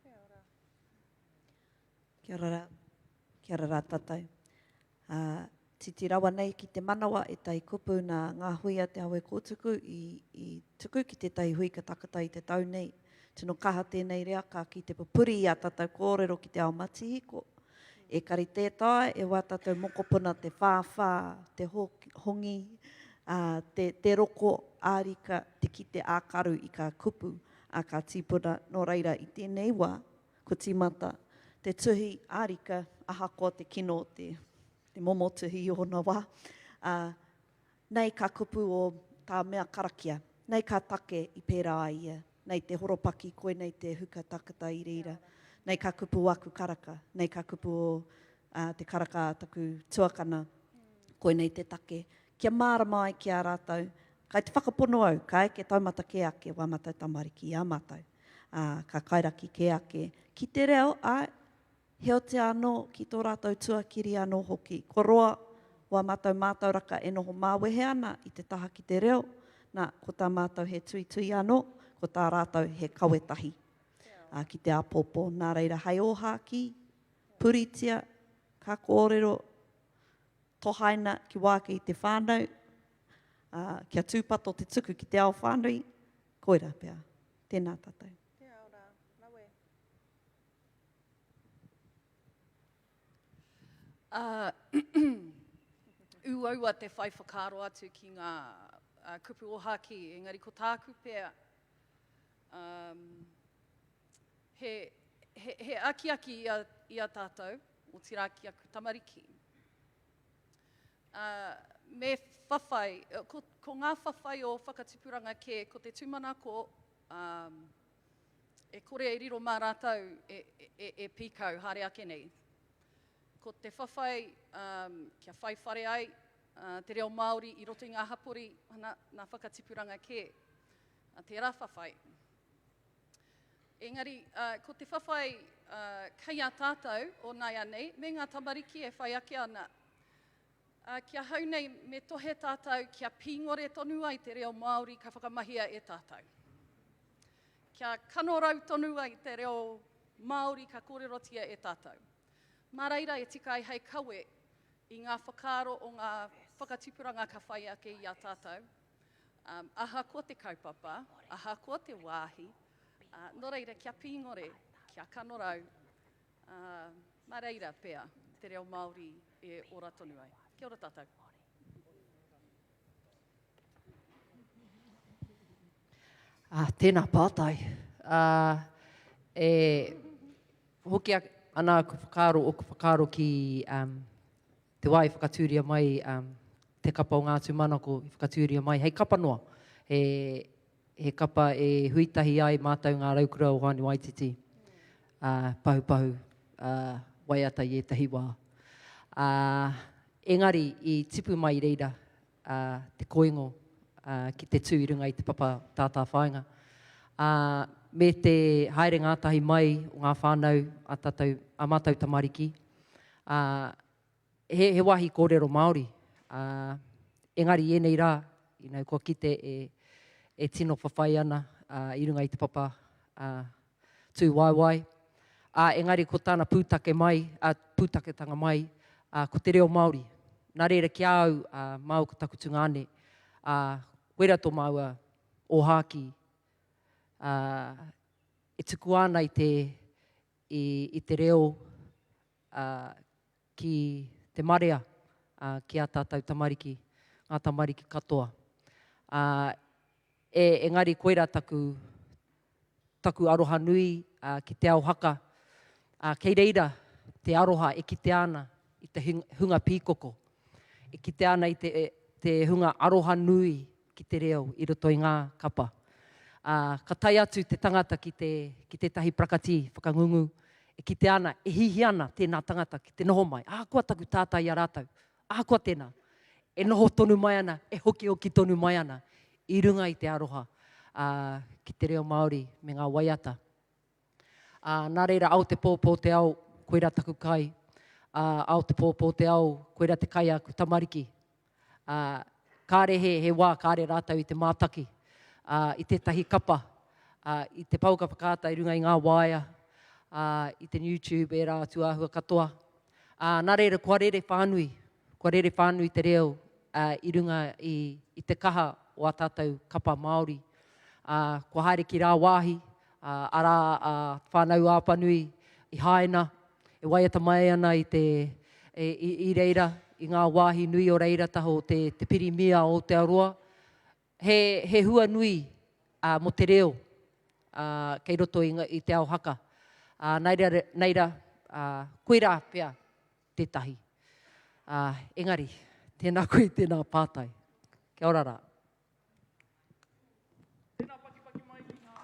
S10: Kia ora. Kia ora rā. Kia ora rā tātou. Ā, titi rawa nei ki te manawa ētahi kupu nā ngā hui a Te Awe Kōtuku i, i tuku ki tētahi hui ka takata i te tau nei. Tino kaha tēnei reaka ki te pupuri i ā tātou kōrero ki te ao matihiko. Ekari tē taea e wā tātou mokopuna te whāwhā, te hongi, ā, te, te roko ā-rika, te kite ā-karu i kā kupu a kā tīpuna. Nō reira, i tēnei wā, Ko tīmata te tuhi ā-rika ahakoa te kino o te. te momotuhi i ōna wā. Ā, nei ka kupu o tā mea karakia, nei ka take i pērā ai ia, nei te horopaki koinei te huka takata i reira, nei ka kupu aku karaka, nei ka kupu o ā, te karaka a taku tuakana, koinei te take. Kia mārama ai ki a rātou, kai te whakapono au, ka eke taumata kē ake wā mātou tamariki i a mātou, ā, ka kairaki kē ake ki te reo, āe, Heoti anō, ki tō rātou tuakiri anō hoki. Kua roa wā mātou mātauraka e noho māwehe ana i te taha ki te reo, nā, ko tā mātou he tuitui anō, ko tā rātou he kawe tahi ki te āpōpō. Nā reira, hei ōhākī, puritia, ka kōrero, tohaina ki wāke i te whānau, ā, kia tūpato te tuku ki te ao whānui, koirā pea. Tēnā tātou.
S13: Kia ora, rawe.
S11: Uh, uaua te whai whakaaro atu ki ngā uh, kupu ōhākī, engari ko tāku pea, um, he, he, he akiaki i a, i a tātou, otirā ki aku tamariki. Uh, me whawhai, ko, ko ngā whawhai o whakatipuranga kē, ko te tūmanako, um, E kore e riro mā rātou e, e, e pīkau haere ake nei. Ko te whawhai um, kia whai whare ai uh, te reo Māori i roto i ngā hapori, ana, nā whakatipuranga kē. Uh, tērā whawhai. Engari, uh, ko te whawhai uh, kei a tātou o nāianei, me ngā tamariki e whai ake ana, uh, ki ahau nei me tohe tātou kia pīngore tonu ai te reo Māori ka whakamahia e tātou. Kia kanorau tonu ai te reo Māori ka kōrerotia e tātou. Mā reira e tika ai hei kawe i ngā whakaaro o ngā whakatipuranga ka whai ake i a tātou, um, ahakoa te kaupapa, ahakoa te wāhi, uh, nō reira kia pīngore, kia kanorau, uh, mā reira pea te reo Māori e ora tonu ai. Kia ora tātou.
S9: Ah, tēnā pātai. Ah, e hoki ana aku whakaaro, oku whakaaro ki um, te wā i whakatūria mai um, te kapa o Ngā Tūmanako i whakatūria mai hei kapa noa. He, he kapa e hui tahi ai mātou ngā raukura o Hoani Waititi, uh, pahupahu, uh, waiata i ētahi wā. Uh, engari i tipu mai reira ā, te koingo, ā, ki te tū i runga i te papa tātāwhāinga, ā, me te haere ngātahi mai o ngā whānau a tātou, a mātou tamariki, ā, he, he wāhi kōrero Māori, ā, engari i ēnei rā, you know, kua kite e, e tino whawhai ana, ā, i runga i te papa, ā, tū waewae, ā, engari ko tāna pūtake mai, ā, pūtaketanga mai, ā, ko te reo Māori. Nā reira ki a au, ā, māua ko taku tungāne, ā, koirā tō māua ōhākī, ā, e tukua ana i te, i, i te reo, ā, ki te marea, ā, ki ā tātou tamariki, ngā tamariki katoa. Ā, e, engari koirā taku, taku aroha nui ki te ao haka, ā, kei reira te aroha e kitea ana i te hunga pīkoko, e kitea ana i te, te hunga aroha nui ki te reo i roto i ngā kapa. Ā, ka tae atu te tangata ki te, ki tētahi parakati whakangungu, e kitea ana, e hiahia ana tēnā tangata ki te noho mai, ahakoa taku tātai i a rātou, Ahakoa tēnā, e noho tonu mai ana, e hokihoki tonu mai ana i runga i te aroha ki te reo Māori me ngā waiata. Ā, nā reira, ao te pō, pō te ao, koirā taku kai. Ā, ao te pō, pō te ao, koirā te kai a aku tamariki. Ā, kāre he, he wā kāre rātou i te mātaki, ā, i tētahi kapa, ā, i te pouaka whakaata i runga i ngā waea, ā, i te YouTube, ērā atu āhua katoa. Ā, nā reira, kua rere whānui, kua rere whānui te reo, ā, i runga i, i te kaha o ā tātou kapa Māori. Ā, kua haere ki rāwāhi, ā, arā a Whānau Apanui i Haina, e waiata mai ana i te, i, i, i reira, i ngā wāhi nui o reira taha o te, te Pirimia o Aotearoa. He, he hua nui, ā, mō te reo, ā, kei roto i, i te ao haka. Ā, nei ra, nei ra, ā, koirā pea tētahi. Ā, engari, tēnā koe i tēnā pātai. Kia ora rā.
S6: Tēnā pakipaki mai ki ngā.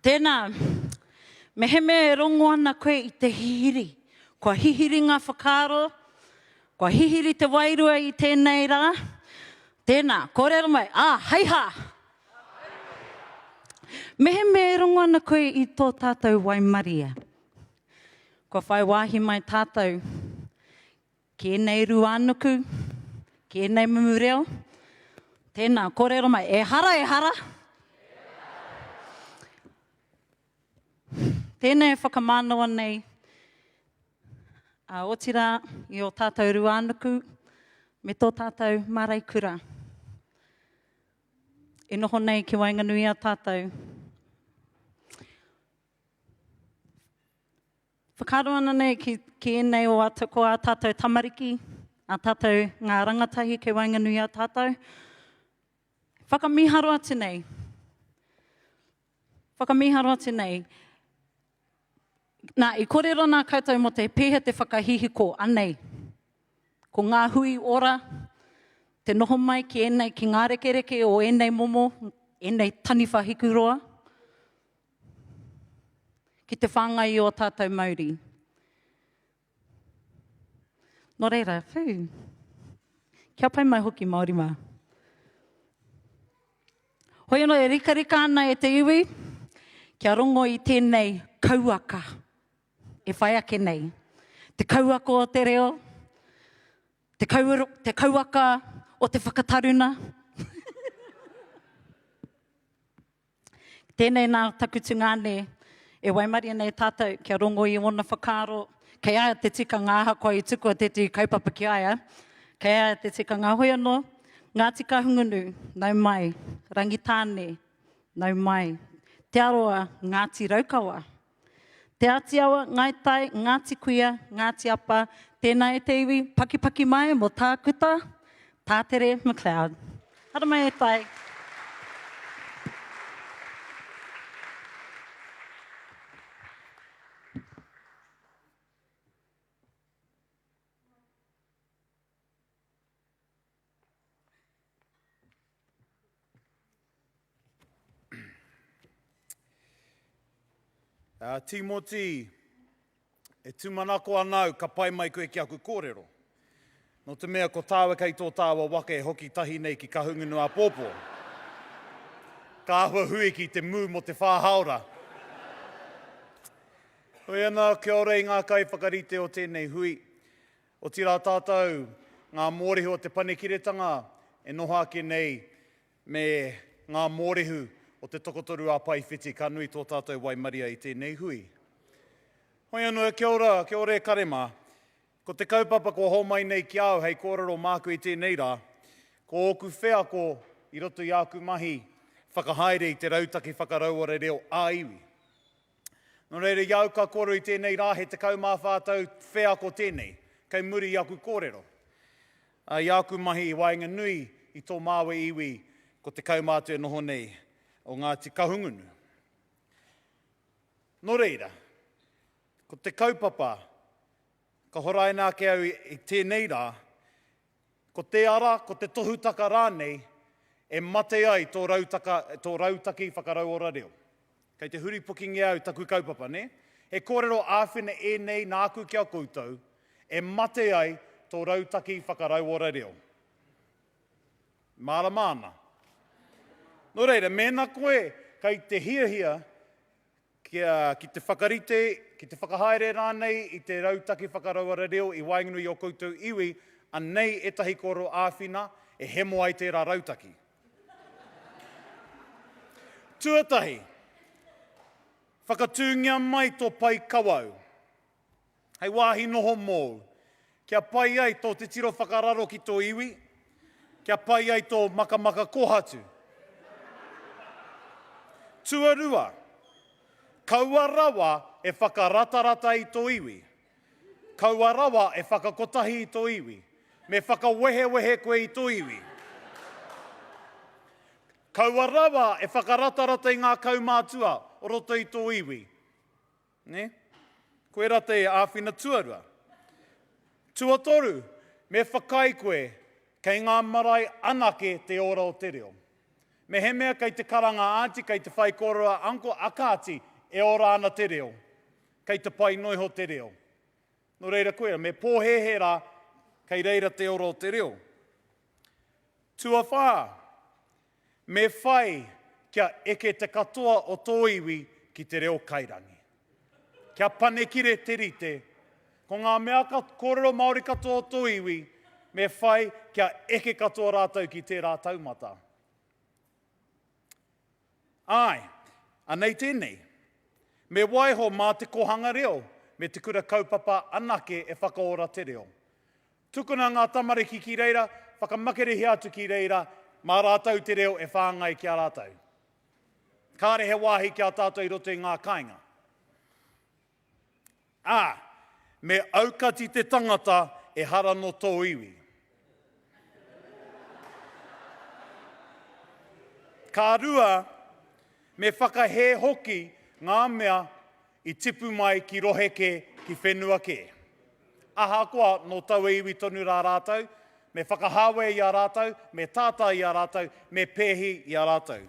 S5: Tēnā, Mehemea e rongo ana koe i te hihiri, kua hihiri ngā whakaaro, kua hihiri te wairua i tēnei rā, tēnā, kōrero mai, ā, hei hā! Mehemea e rongo ana koe i tō tātou waimarie, kua whai wāhi mai tātou ki ēnei ruānuku, ki ēnei mumu reo, tēnā, kōrero mai, ehara, ehara! Tēnei e whakamānawa nei, ā, otirā i ō tātou ruānuku me tō tātou māreikura e noho nei ki waenganui i a tātou. Whakaaro ana nei ki, ki ēnei o a, ko ā tātou tamariki, ā tātou ngā rangatahi kei waenganui i a tātou. Whakamīharo atu nei. Whakamīharo atu nei. Nā, i kōrero nā koutou mō te pēhea te whakahihiko, anei. Ko ngā hui ora, te noho mai ki ēnei, ki ngā rekereke o ēnei momo, ēnei taniwha hikuroa, ki te whāngai i ō tātou mauri. Nō reira, whū. Kia pai mai hoki Māori mā. Hoi anō e rikarika ana e te iwi, kia rongo i tēnei kauaka e whai ake nei. Te kauaka o te reo, te, kau, te kauaka o te whakataruna. Tēnei nā taku tungāne e waimarie nei tātou kia rongo i ōna whakaaro, kei a ia te tikanga ahakoa i tukua tētehi kaupapa ki a ia, kei a ia te tikanga hoi anō, Ngāti Kahungunu, nau mai, Rangitāne, nau mai, Te Arawa, Ngāti Raukawa, Te Ātiawa, Ngāi Tai, Ngāti Kuia, Ngāti Apa, tēnā e te iwi, pakipaki mai mō Tākuta Tātere McLeod. Haramai e tai.
S19: Uh, Tīmoti, e tūmanako ana au ka pai mai koe ki aku kōrero. Nō te mea ko tāua kei tō tāua waka e hoki tahi nei ki Kahungunu āpōpō. Ka āhua hui ki te mū mō te whā hāora. Hoi anō, kia ora i ngā kaiwhakarite o tēnei hui. Otirā tātou, ngā mōrehu o te Panekiretanga e noho ake nei me ngā mōrehu o te tokotoru a Paewhiti, ka nui tō tātou waimaria i tēnei hui. Hoi anō, kia ora, kia ora e kare mā. Ko te kaupapa kua hōmai nei ki a au hei kōrero māku i tēnei rā, ko ōku wheako i roto i āku mahi whakahaere i te rautaki whakarauora reo ā-iwi. Nō reira, i a au ka kōrero i tēnei rā, he 14 tau wheako tēnei, kei muri i aku kōrero. I āku mahi i waenganui i tō māua iwi, ko te kaumātua e noho nei, o Ngāti Kahungunu. Nō reira, ko te kaupapa ka horaina ake au i tēnei rā, Ko te ara, ko te tohutaka rānei e mate ai tō rautaka, tō rautaki whakarauora reo. Kei te huripokingia au taku kaupapa, nē? He kōrero āwhina ēnei nāku ki a koutou e mate ai tō rautaki whakarauora reo. Mārama ana? Nō reira, mēnā koe kei te hiahia kia, ki te whakarite, ki te whakahaere rānei i te rautaki whakarauora reo i waenganui i ō koutou iwi, anei ētahi kōrero āwhina e hemo ai tērā rautaki. Tuatahi, whakatūngia mai tō pae kawau. Hei wāhi noho mōu. Kia pai ai tō titiro whakararo ki tō iwi, kia pai ai tō makamaka kōhatu. Tuarua, kaua rawa e whakaratarata i tō iwi. Kaua rawa e whakakotahi i tō iwi. Me whakawehewehe koe i tō iwi. Kaua rawa e whakaratarata i ngā kaumātua o roto i tō iwi. Nē? Koirā te āwhina tuarua. Tuatoru, me whakaae koe kei ngā marae anake te ora o te reo. Mehemea kei te karanga aunty, kei te whaikōrero a uncle, a kāti, e ora ana te reo. Kei te pai noa iho te reo. Nō reira koia, me pōhēhē rā, kei reira te ora o te reo. Tuawhā, me whai kia eke te katoa o tō iwi ki te reo kairangi. Kia panekire te rite, ko ngā mea ka kōrero Māori katoa o tō iwi, me whai kia eke katoa rātou ki tērā taumata. Āe, anei tēnei. Me waiho mā te kōhanga reo me te kura kaupapa anake e whakaora te reo. Tukuna ngā tamariki ki reira, whakamakerehia atu ki reira, mā rātou te reo e whāngai ki a rātou. Kāre he wāhi ki a tātou i roto i ngā kāinga. Ā, me aukati te tangata ehara nō tō iwi. Ka rua, me whakahē hoki ngā mea i tipu mai ki rohe kē, ki whenua kē. Ahakoa nō taua iwi tonu rā rātou, me whakahāwea i a rātou, me tātā i a rātou, me pēhi i a rātou.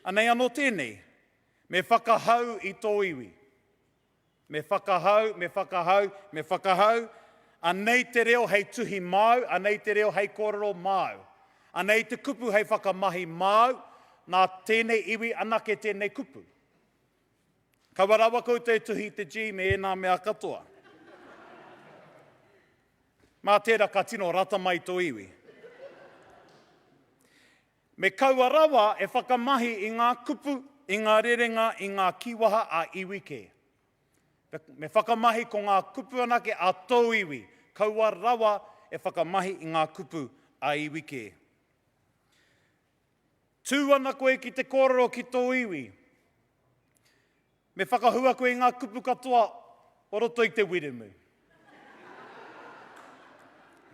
S19: Anei anō tēnei, me whakahau i tō iwi. Me whakahau, me whakahau, me whakahau, anei te reo hei tuhi māu, anei te reo hei kōrero māu. Anei te kupu hei whakamahi māu, nā tēnei iwi anake tēnei kupu. Kaua rawa koutou e tuhi i te G me ēnā mea katoa. Mā tērā ka tino rata mai tō iwi. Me kaua rawa e whakamahi i ngā kupu, i ngā rerenga, i ngā kīwaha a iwi kē. Me whakamahi ko ngā kupu anake a tōu iwi, kaua rawa e whakamahi i ngā kupu a iwi kē. Tū ana koe ki te kōrero ki tō iwi. Me whakahua koe i ngā kupu katoa o roto i te wiremu.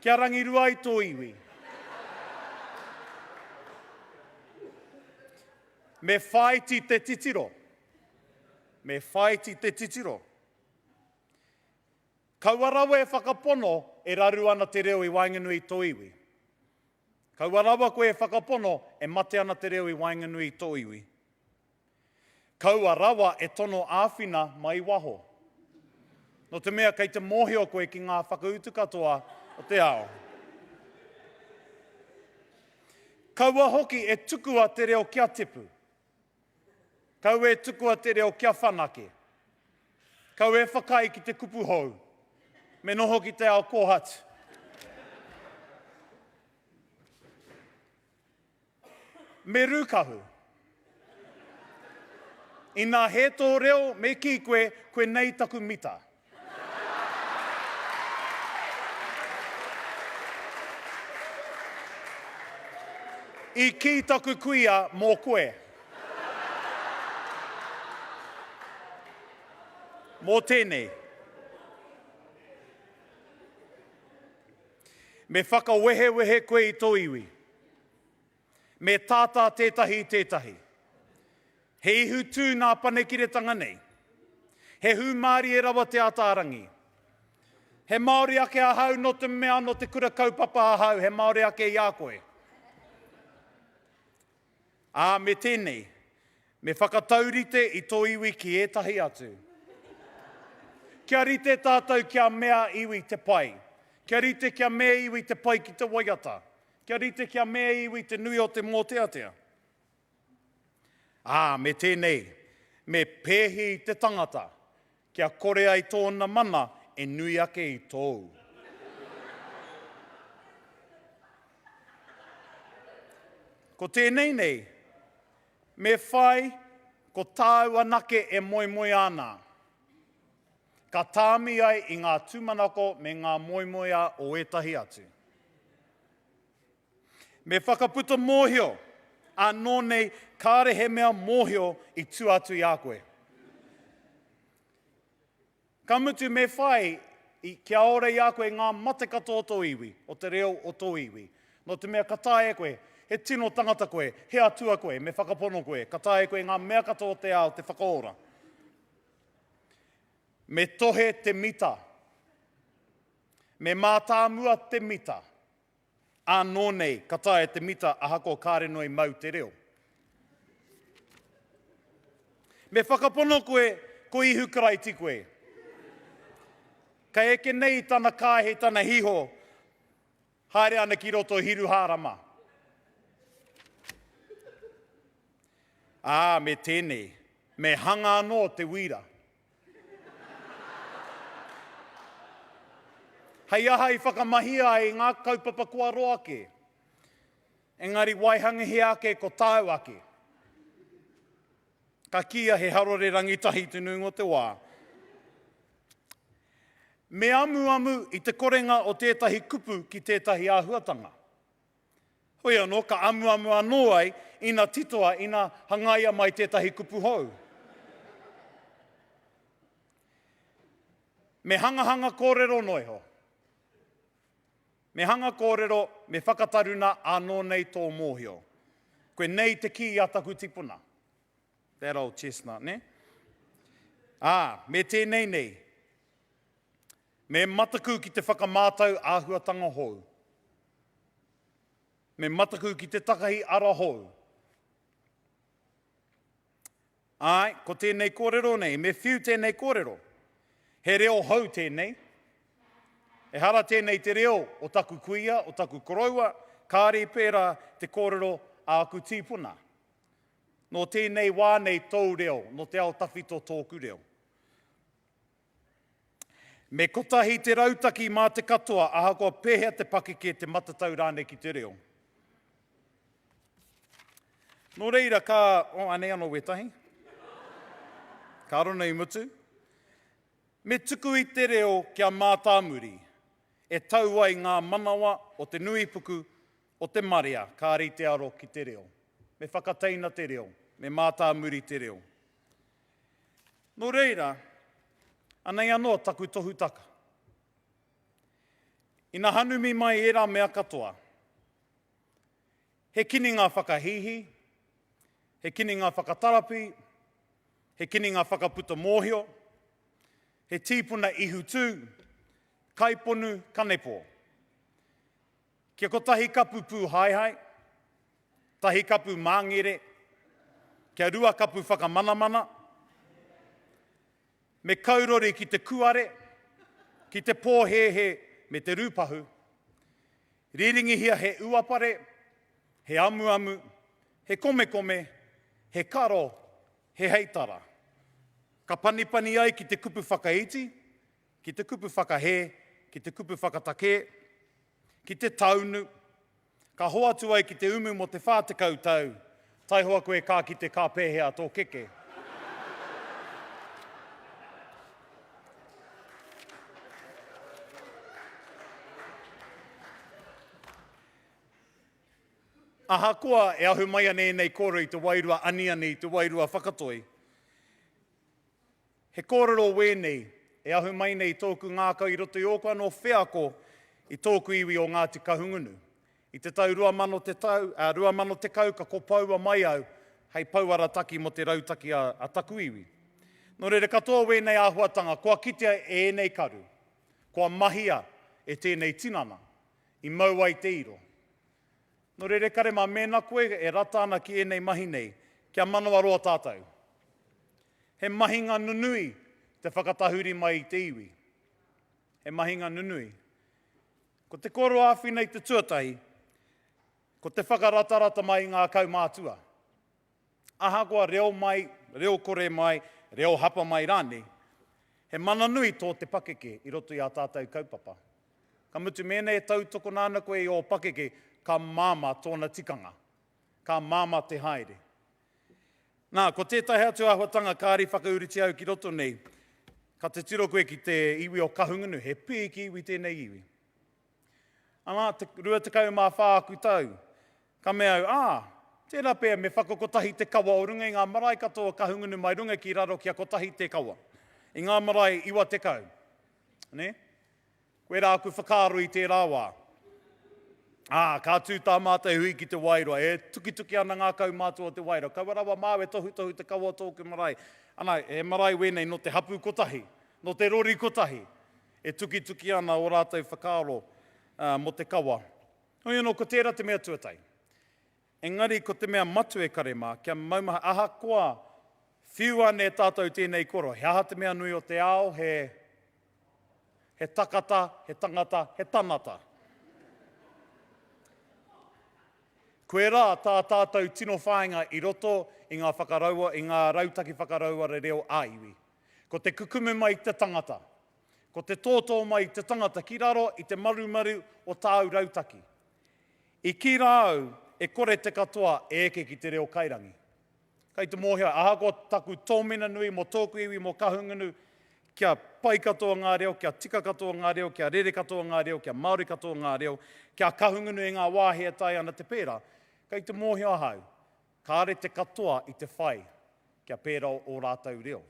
S19: Kia rangirua ai tō iwi. Me whāiti te titiro. Me whāiti te titiro. Kaua rawa e whakapono e raru ana te reo i waenganui i tō iwi. Kaua rawa koe e whakapono e mate ana te reo i waenganui i tō iwi. Kaua rawa e tono āwhina mai waho. Nō te mea kei te mōhio koe ki ngā whakautu katoa o te ao. Kaua hoki e tukua te reo kia tipu. Kaua e tukua te reo kia whanake. Kaua e whakaae ki te kupu hou. Me noho ki te ao kōhatu. Me rūkahu. Inā hē tō reo, me kī koe, koe nei taku mita. I kī taku kuia mō koe. Mō tēnei. Me whakawehewehe koe i tō iwi. Me tātā tētahi i tētahi. He ihu tū nā Panekiretanga nei. He hūmārie rawa Te Ataarangi. He Māori ake ahau nō te mea nō te kura kaupapa ahau, he Māori ake i a koe. Ā, me tēnei, me whakataurite i tō iwi ki ētahi atu. Kia rite tātou kia mea iwi te pai. Kia rite kia mea iwi te pai ki te waiata. Kia rite kia mea iwi te nui o te mōteatea. Ā, me tēnei, me pēhi te tangata, kia kore ai tōna mana e nui ake i tōu. Ko tēnei nei, me whai ko tāu anake e moemoeā ana, ka tāmi ai i ngā tūmanako me ngā moemoeā o ētahi atu. Me whakaputa mōhio, ānō nei kāre he mea mōhio i tua atu i a koe. Ka mutu me whai i, kia ora i a koe ngā mate katoa o tō iwi, o te reo o tō iwi. Nō te mea ka taea e koe, he tino tangata koe, he atua koe, me whakapono koe, ka taea e koe ngā mea katoa o te ao te whakaora. Me tohe te mita. Me mātāmua te mita. Ānō nei, ka taea te mita ahakoa kāre noa i mau te reo. Me whakapono koe, ko Ihu Karaiti koe. Ka eke nei i tana kāhe, i tana hiho, haere ana ki roto Hiruhārama. Ā, me tēnei, me hanga anō te wīra. Hei aha i whakamahia ai ngā kaupapa kua roa kē. Engari waihangahia ake ko tāu ake. Ka kīia he harore rangitahi te nuinga o te wā. Me amuamu i te korenga o tētahi kupu ki tētahi āhuatanga. Hoi anō, ka amuamu anō ai ina titoa, ina hangaia mai tētahi kupu hou. Me hangahanga kōrero noa iho. Me hanga kōrero, me whakataruna ānō nei tō mōhio. Koe nei te kī a taku tipuna. That old chestnut, nē? Ā, me tēnei nei. Me mataku ki te whakamātau āhuatanga hou. Me mataku ki te takahi ara hou. Āe, ko tēnei kōrero nei, me whiu tēnei kōrero. He reo hou tēnei. Ehara tēnei te reo o taku kuia, o taku koroua, kāre i pērā te kōrero a aku tīpuna. Nō tēnei wā nei tōu reo, nō te ao tawhito tōku reo. Me kotahi te rautaki mā te katoa ahakoa pēhea te pakeke, te matatau rānei ki te reo. Nō reira ka, oh, anei anō wētahi. Ka rona i mutu. Me tuku i te reo kia mātāmuri, e tau ai ngā manawa o te nuipuku o te marea kāre i te aro ki te reo. Me whakateina te reo, me mātāmuri te reo. Nō reira, anei anō taku tohutaka. Ina hanumi mai ērā mea katoa, he kini ngā whakahīhī, he kini ngā whakatarapi, he kini ngā whakaputa mōhio, he tīpuna ihu tū, kaiponu kanepo. Kia kotahi kapu pūhaehae, tahi kapu māngere, kia rua kapu whakamanamana, me kaurori ki te kuare, ki te pōhēhē me te rūpahu, riringihia he uapare, he amuamu, he komekome, he karo, he heitara. Ka panipani ai ki te kupu whakaiti, ki te kupu whakahē, ki te kupu whakatakē, ki te taunu, ka hoatu ai ki te umu mō te 40 tau, taihoa koe ka kite ka pēhea tō keke. Ahakoa e ahu mai ana ēnei kōrero i te wairua aniani, i te wairua whakatoi, He kōrero wēnei e ahu mai nei i tōku ngākau i roto i ōku anō wheako i tōku iwi o Ngāti Kahungunu. I te tau 2010, 2010 ka kopoua mai au hei pouarataki mō te rautaki a, a taku iwi. Nō reira katoa wēnei āhuatanga kua kitea e ēnei karu, kua mahia e tēnei tinana, i mau ai te iro. Nō reira kare mā mēnā koe e rata ana ki ēnei mahi nei, kia manawaroa tātou. He mahinga nunui te whakatahuri mai i te iwi. He mahinga nunui. Ko te kōrero āwhina i te tuatahi, ko te whakaratarata mai i ngā kaumātua. Ahakoa reo mai, reo kore mai, reo hapa mai rānei, he mana nui tō te pakeke i roto i ā tātou kaupapa. Ka mutu mēnā e tautokona ana koe i ō pakeke, ka māmā tōna tikanga. Ka māmā te haere. Nā, ko tētahi atu āhuatanga kāre i whakaurutia au ki roto nei, ka titiro koe ki te iwi o Kahungunu, he pīki iwi tēnei iwi. Ana, te, 24 aku tau, ka mea au, ā, tērā pea me whakakotahi te kawa o runga i ngā marae katoa o Kahungunu mai runga ki raro kia kotahi te kawa. I ngā marae 90. Nē? Koirā aku whakaaro i tērā wā. Ā, ka tū tā mātou hui ki Te Wairoa, e tukituki ana ngā kaumātua o Te Wairoa, kaua rawa māu e tohutohu te kawa o tōku marae. Ana, he marae wēnei nō te hapū kotahi, nō te rori kotahi, e tukituki ana ō rātou whakaaro mō te kawa. Hoi anō, ko tērā te mea tuatahi. Engari ko te mea matua e kare mā, kia maumahara, ahakoa. Whiu ana e tātou tēnei koro. He aha te mea nui o te ao? He, he takata, he tangata, he tanata. Koirā tā tātou tino whāinga i roto i ngā whakaraua, i ngā rautaki whakarauora reo ā-iwi. Ko te kukume mai i te tangata. Ko te tōtō mai i te tangata ki raro i te marumaru o tāu rautaki. I kī rā au, e kore te katoa e eke ki te reo kairangi. Kei te mōhio, ahakoa taku tōmina nui mō tōku iwi, mō Kahungunu, kia pai katoa ngā reo, kia tika katoa ngā reo, kia rere katoa ngā reo, kia Māori katoa ngā reo, kia Kahungunu i ngā wāhi e taea ana te pērā. Kei te mōhio ahau, kāre te katoa i te whai kia pērā ō rātou reo.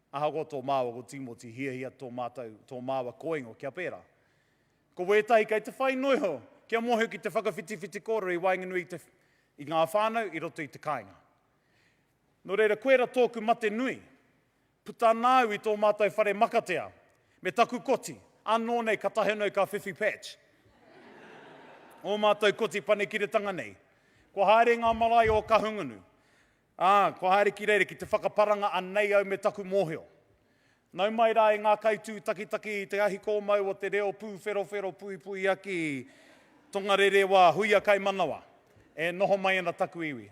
S19: Ahakoa tō māua ko Tīmoti hiahia tō mātou, tō māua kōingo kia pērā. Ko wētahi kei te whai noiho kia mōhio ki te whakawhitiwhiti kōrero i waenganui i te, i ngā whānau i roto i te kāinga. Nō reira, koira tōku mate nui. Puta ana au i tō mātou whare makatea, me taku koti, anō nei ka tahe au ka whiwhi patch. Ō mātou koti panekiretanga nei. Kua haere ngā marae o Kahungunu, Ā, kua haere ki reira ki te whakaparanga anei au me taku mōhio. Nau mai rā e ngā kaitūtakitaki i te ahi kōmau o te reo pūwherowhero puipuiaki Tongarerewa huia kaimanawa e noho mai ana taku iwi.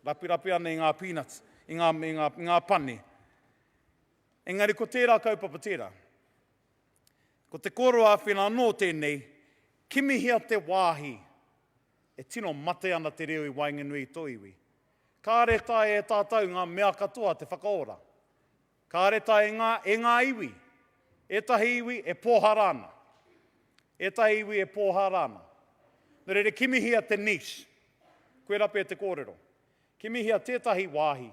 S19: Rapirapi ana i ngā peanuts, i ngā, i ngā, i ngā pane. Engari ko tērā kaupapa tērā. Ko te kōrero āwhina anō tēnei, kimihia te wāhi E tino mate ana te reo i waenganui i tō iwi. Kāre taea e tātou ngā mea katoa te whakaora. Kāre taea e ngā, e ngā iwi. Ētahi iwi e pōhara ana. Ētahi iwi e pōhara ana. Nō reira, kimihia te niche. Koirā pea te kōrero. Kimihia tētahi wāhi.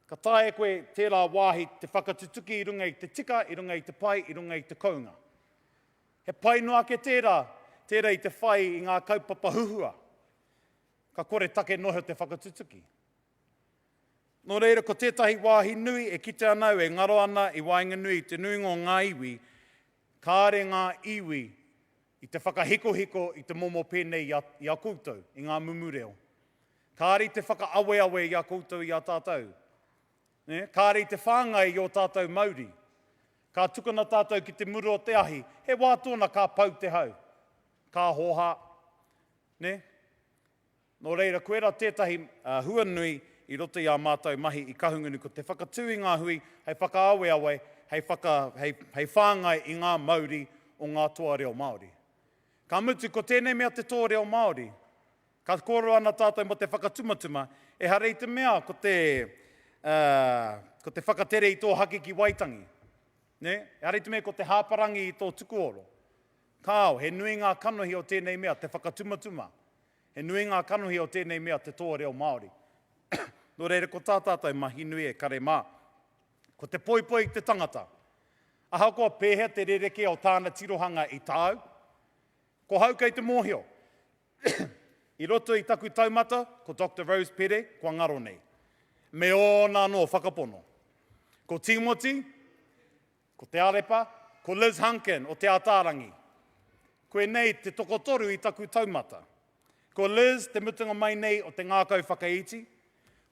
S19: Ka taea e koe tērā wāhi te whakatutuki i runga i te tika, i runga i te pai, i runga i te kounga. He pai noa ake tērā, tērā i te whai i ngā kaupapa huhua, ka kore take noa te whakatutuki. Nō reira, ko tētahi wāhi nui e kite ana au e ngaro ana i waenganui i te nuinga o ngā iwi, kāre ngā iwi i te whakahikohiko i te momo pēnei i a, i a koutou, i ngā mumu reo. Kāre i te whakaaweawe i a koutou i a tātou. Nē? Kāre i te whāngai i ō tātou mauri. Ka tukuna tātou ki te muru o te ahi, he wā tōna ka pau te hau. Ka hōhā. Nē? Nō reira, koirā tētahi hua nui i roto i ā mātou mahi i Kahungunu, ko te whakatū i ngā hui hei whakaaweawe, hei whaka, hei, hei whāngai i ngā mauri o ngā toa reo Māori. Ka mutu, ko tēnei mea te toa reo Māori, Ka kōrero ana tātou mō te whakatumatuma, ehara i te mea ko te, uh, ko te whakatere i tō haki ki Waitangi. Nē? Ehara i te mea ko te hāparangi i tō tukuoro. Kāo, he nui ngā kanohi o tēnei mea, te whakatumatuma. He nui ngā kanohi o tēnei mea, te toa reo Māori. Nō reira, ko tā tātou mahi nui e kare mā. Ko te poipoi i te tangata. Ahakoa pēhea te rerekē o tāna tirohanga i tāu, ko hau kei te mōhio, I roto i taku taumata, ko Doctor Rose Pere, kua ngaro nei. Me ōna anō whakapono. Ko Tīmoti, ko Te Arepa, ko Liz Hunkin o Te Ataarangi. Koinei te tokotoru i taku taumata. Ko Liz te mutunga mai nei o te ngākau whakaiti,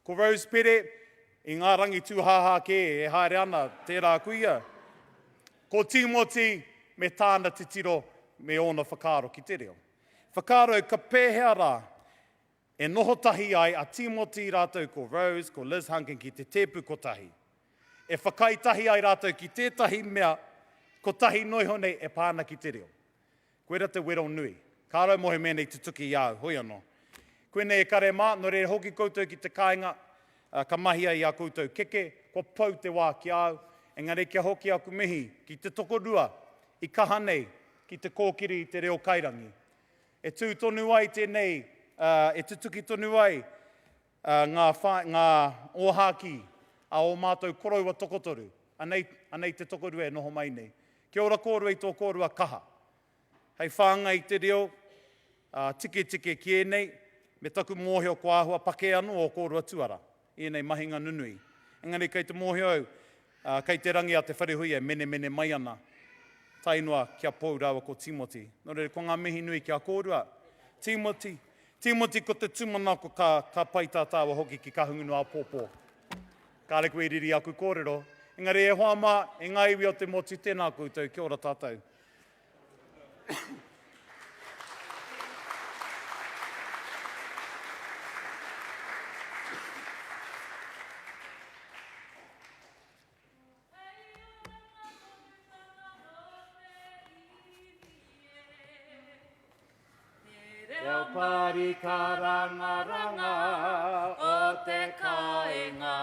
S19: ko Rose Pere i ngā rangi tūhāhā kē e haere ana tērā kuia, ko Tīmoti me tāna titiro me ōna whakaaro ki te reo. Whakaaro ka pēhea rā e noho tahi ai a Tīmoti rātou ko Rose, ko Liz Hunkin ki te tēpu kotahi. E whakaae tahi ai rātou ki tētahi mea kotahi noa iho nei e pā ana ki te reo. Koira te wero nui. Ka rau mohe mēnei tutuki i a au, hoi anō. Koinei e kare mā, nō reira hoki koutou ki te kāinga, ka mahia i a koutou keke, kua pau te wā ki a au, engari kia hoki aku mihi ki te tokorua i kaha nei ki te kōkiri i te reo kairangi. E tū tonu ai tēnei, e tutuki tonu ai ngā, ngā ōhākī a ō mātou koroua tokotoru. Anei, anei te tokorua e noho mai nei. Kia ora kōrua i tō kōrua kaha. Hei whāngai i te reo, ā, tiketike ki ēnei, me taku mōhio kua āhua pakē anō ō kōrua tuara i ēnei mahinga nunui. Engari kei te mōhio au, ā, kei te rangi a Te Wharehuia e menemene mai ana, tae noa ki a Pou rāua ko Tīmoti. Nō reira, ko ngā mihi nui ki a kōrua. Tīmoti. Tīmoti ko te tūmanako ka, ka pai tā tāua hoki ki Kahungunu āpōpō. Kāre koe i riri aku kōrero. Engari e hoa mā, e ngā iwi o te motu, tēnā koutou, kia ora tātou.
S20: Reo pari karangaranga o te kāinga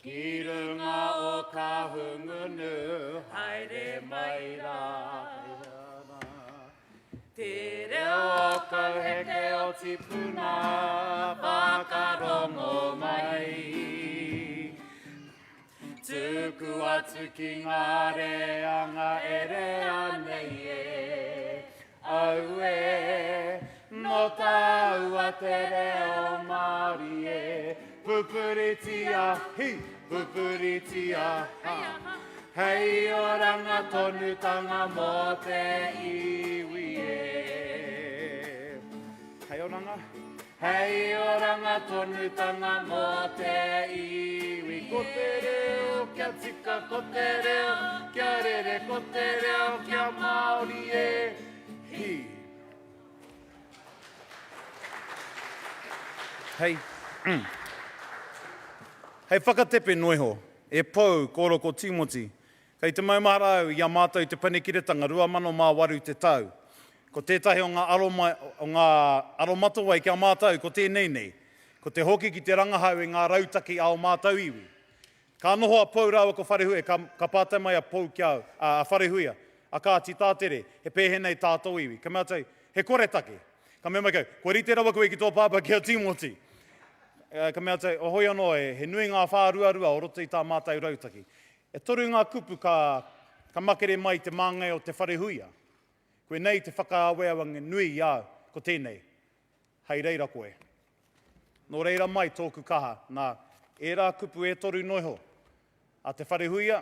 S20: Ki runga o Kahungunu haere mai rā Te reo o Kauheke o Tipuna whakarongo mai Tuku atu ki ngā reanga e rea nei e. Auē, nō tāua te reo Māori e. Pupuritia, hi, pupuritia, ha. Hei oranga tonutanga mō te iwi e.
S19: Hei oranga?
S20: Hei oranga tonutanga mō te iwi. Ko te reo kia tika, ko te reo kia rere, ko te reo kia Māori e. Hi.
S19: Hei, mm. Hei whakatepe noiho, e Pou, kōrua ko Tīmoti, Kei te maumahara au i a mātou i te Panekiretanga 2008 te tau. Ko tētahi o ngā aromai, o ngā aromatawai ki a mātou ko tēnei nei, ko te hoki ki te rangahau i ngā rautaki a ō mātou iwi. Ka noho a Pou rāua ko Wharehuia, ka, ka pātai mai a Pou ki a au, a, a Wharehuia, a Kāti Tātere, he pēhea nei tā tō iwi? Ka mea atu au, he koretake. Ka mea mai kau, kua rite rawa koe ki tō pāpā ki a Tīmoti. Ka mea atu au, hoi anō, he nui ngā whāruarua o roto i tā mātou rautaki. E toru ngā kupu ka, ka makere mai i te māngai o Te Wharehuia. Koinei te whakaaweawe nui i a au, ko tēnei, Hei reira koe. Nō reira mai tōku kaha, nā, ērā kupu e toru noiho a Te Wharehuia,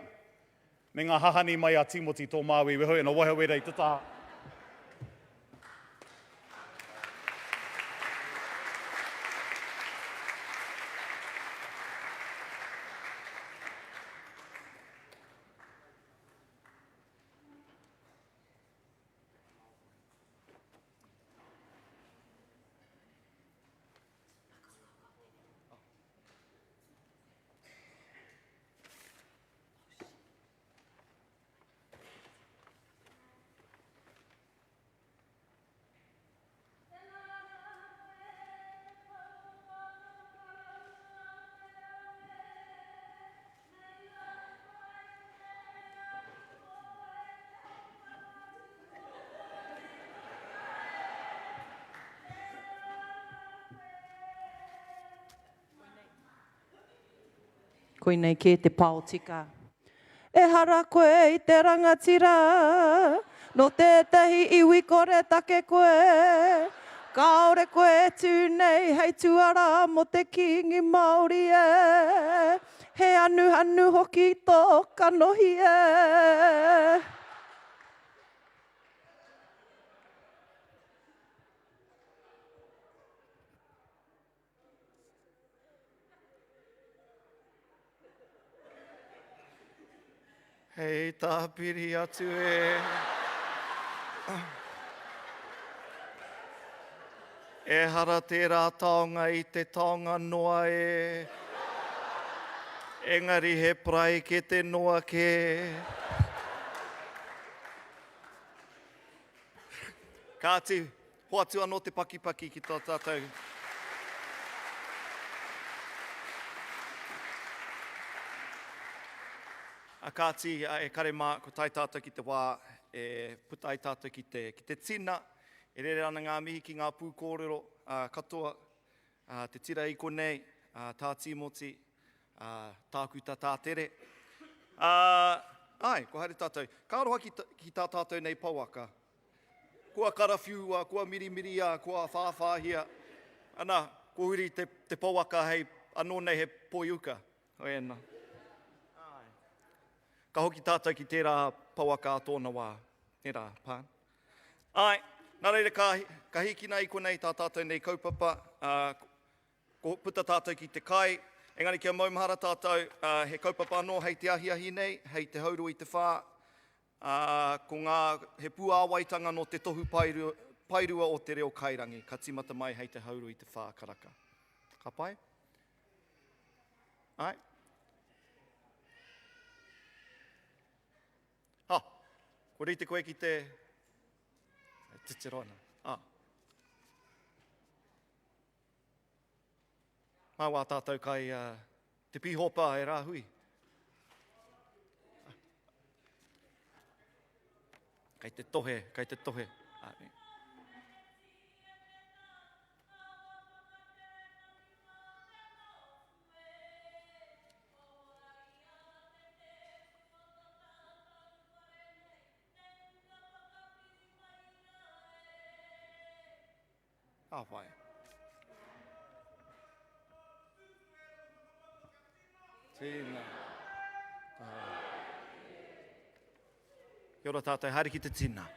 S19: me ngā hahani mai a Tīmoti tō Māui weho ena waiho wera i te taha.
S13: Koinei kē te pao tika. Ehara koe i te rangatira, nō tētahi iwi koretake koe. Kāore koe e tū nei hei tuarā mō te Kīngi Māori e. He anuhanu hoki tō kanohi e.
S2: Hei tāpiri atu e. Ehara tērā taonga i te taonga noa e. Engari he paraikete noa kē. Kāti, Hoatu anō te pakipaki ki tō tātou. A kāti, e kare mā, ko tae tātou ki te wā e puta ai tātou ki te, ki te tina, e rere ana ngā mihi ki ngā pūkōrero katoa, te tira i konei, tā Tīmoti, Tākuta Tātere. Āe, kua haere tātou. Ka aroha ki, ki tā tātou nei pouaka. Kua karawhiua, kua mirimiria, kua whāwhāhia. Ana, kua huri te, te pouaka hei, anō nei he poi uka. Hoi ana. Āe. Ka hoki tātou ki tērā pouaka a tōna wā. Tērā, pā. Āe, nā. Nā reira, ka, ka hīkina i konei tā tātou nei kaupapa, ā, ko puta tātou ki te kai, engari kia maumahara tātou, ā, he kaupapa anō hei te ahiahi nei, hei te haurua i te whā, ā, ko ngā, he puāwaitanga nō te tohu paerua, paerua o te reo kairangi, ka tīmata mai hei te haurua i te whā karaka. Ka pai? Āe? Ha! Kua rite koe ki te... E titiro ana. Ah. Mā wā tātou kai uh, te pīhopa e rāhui. Kei te tohe, kei te tohe. Ah, Ka whai. Tina. Kia ora tātou, haere ki te tina.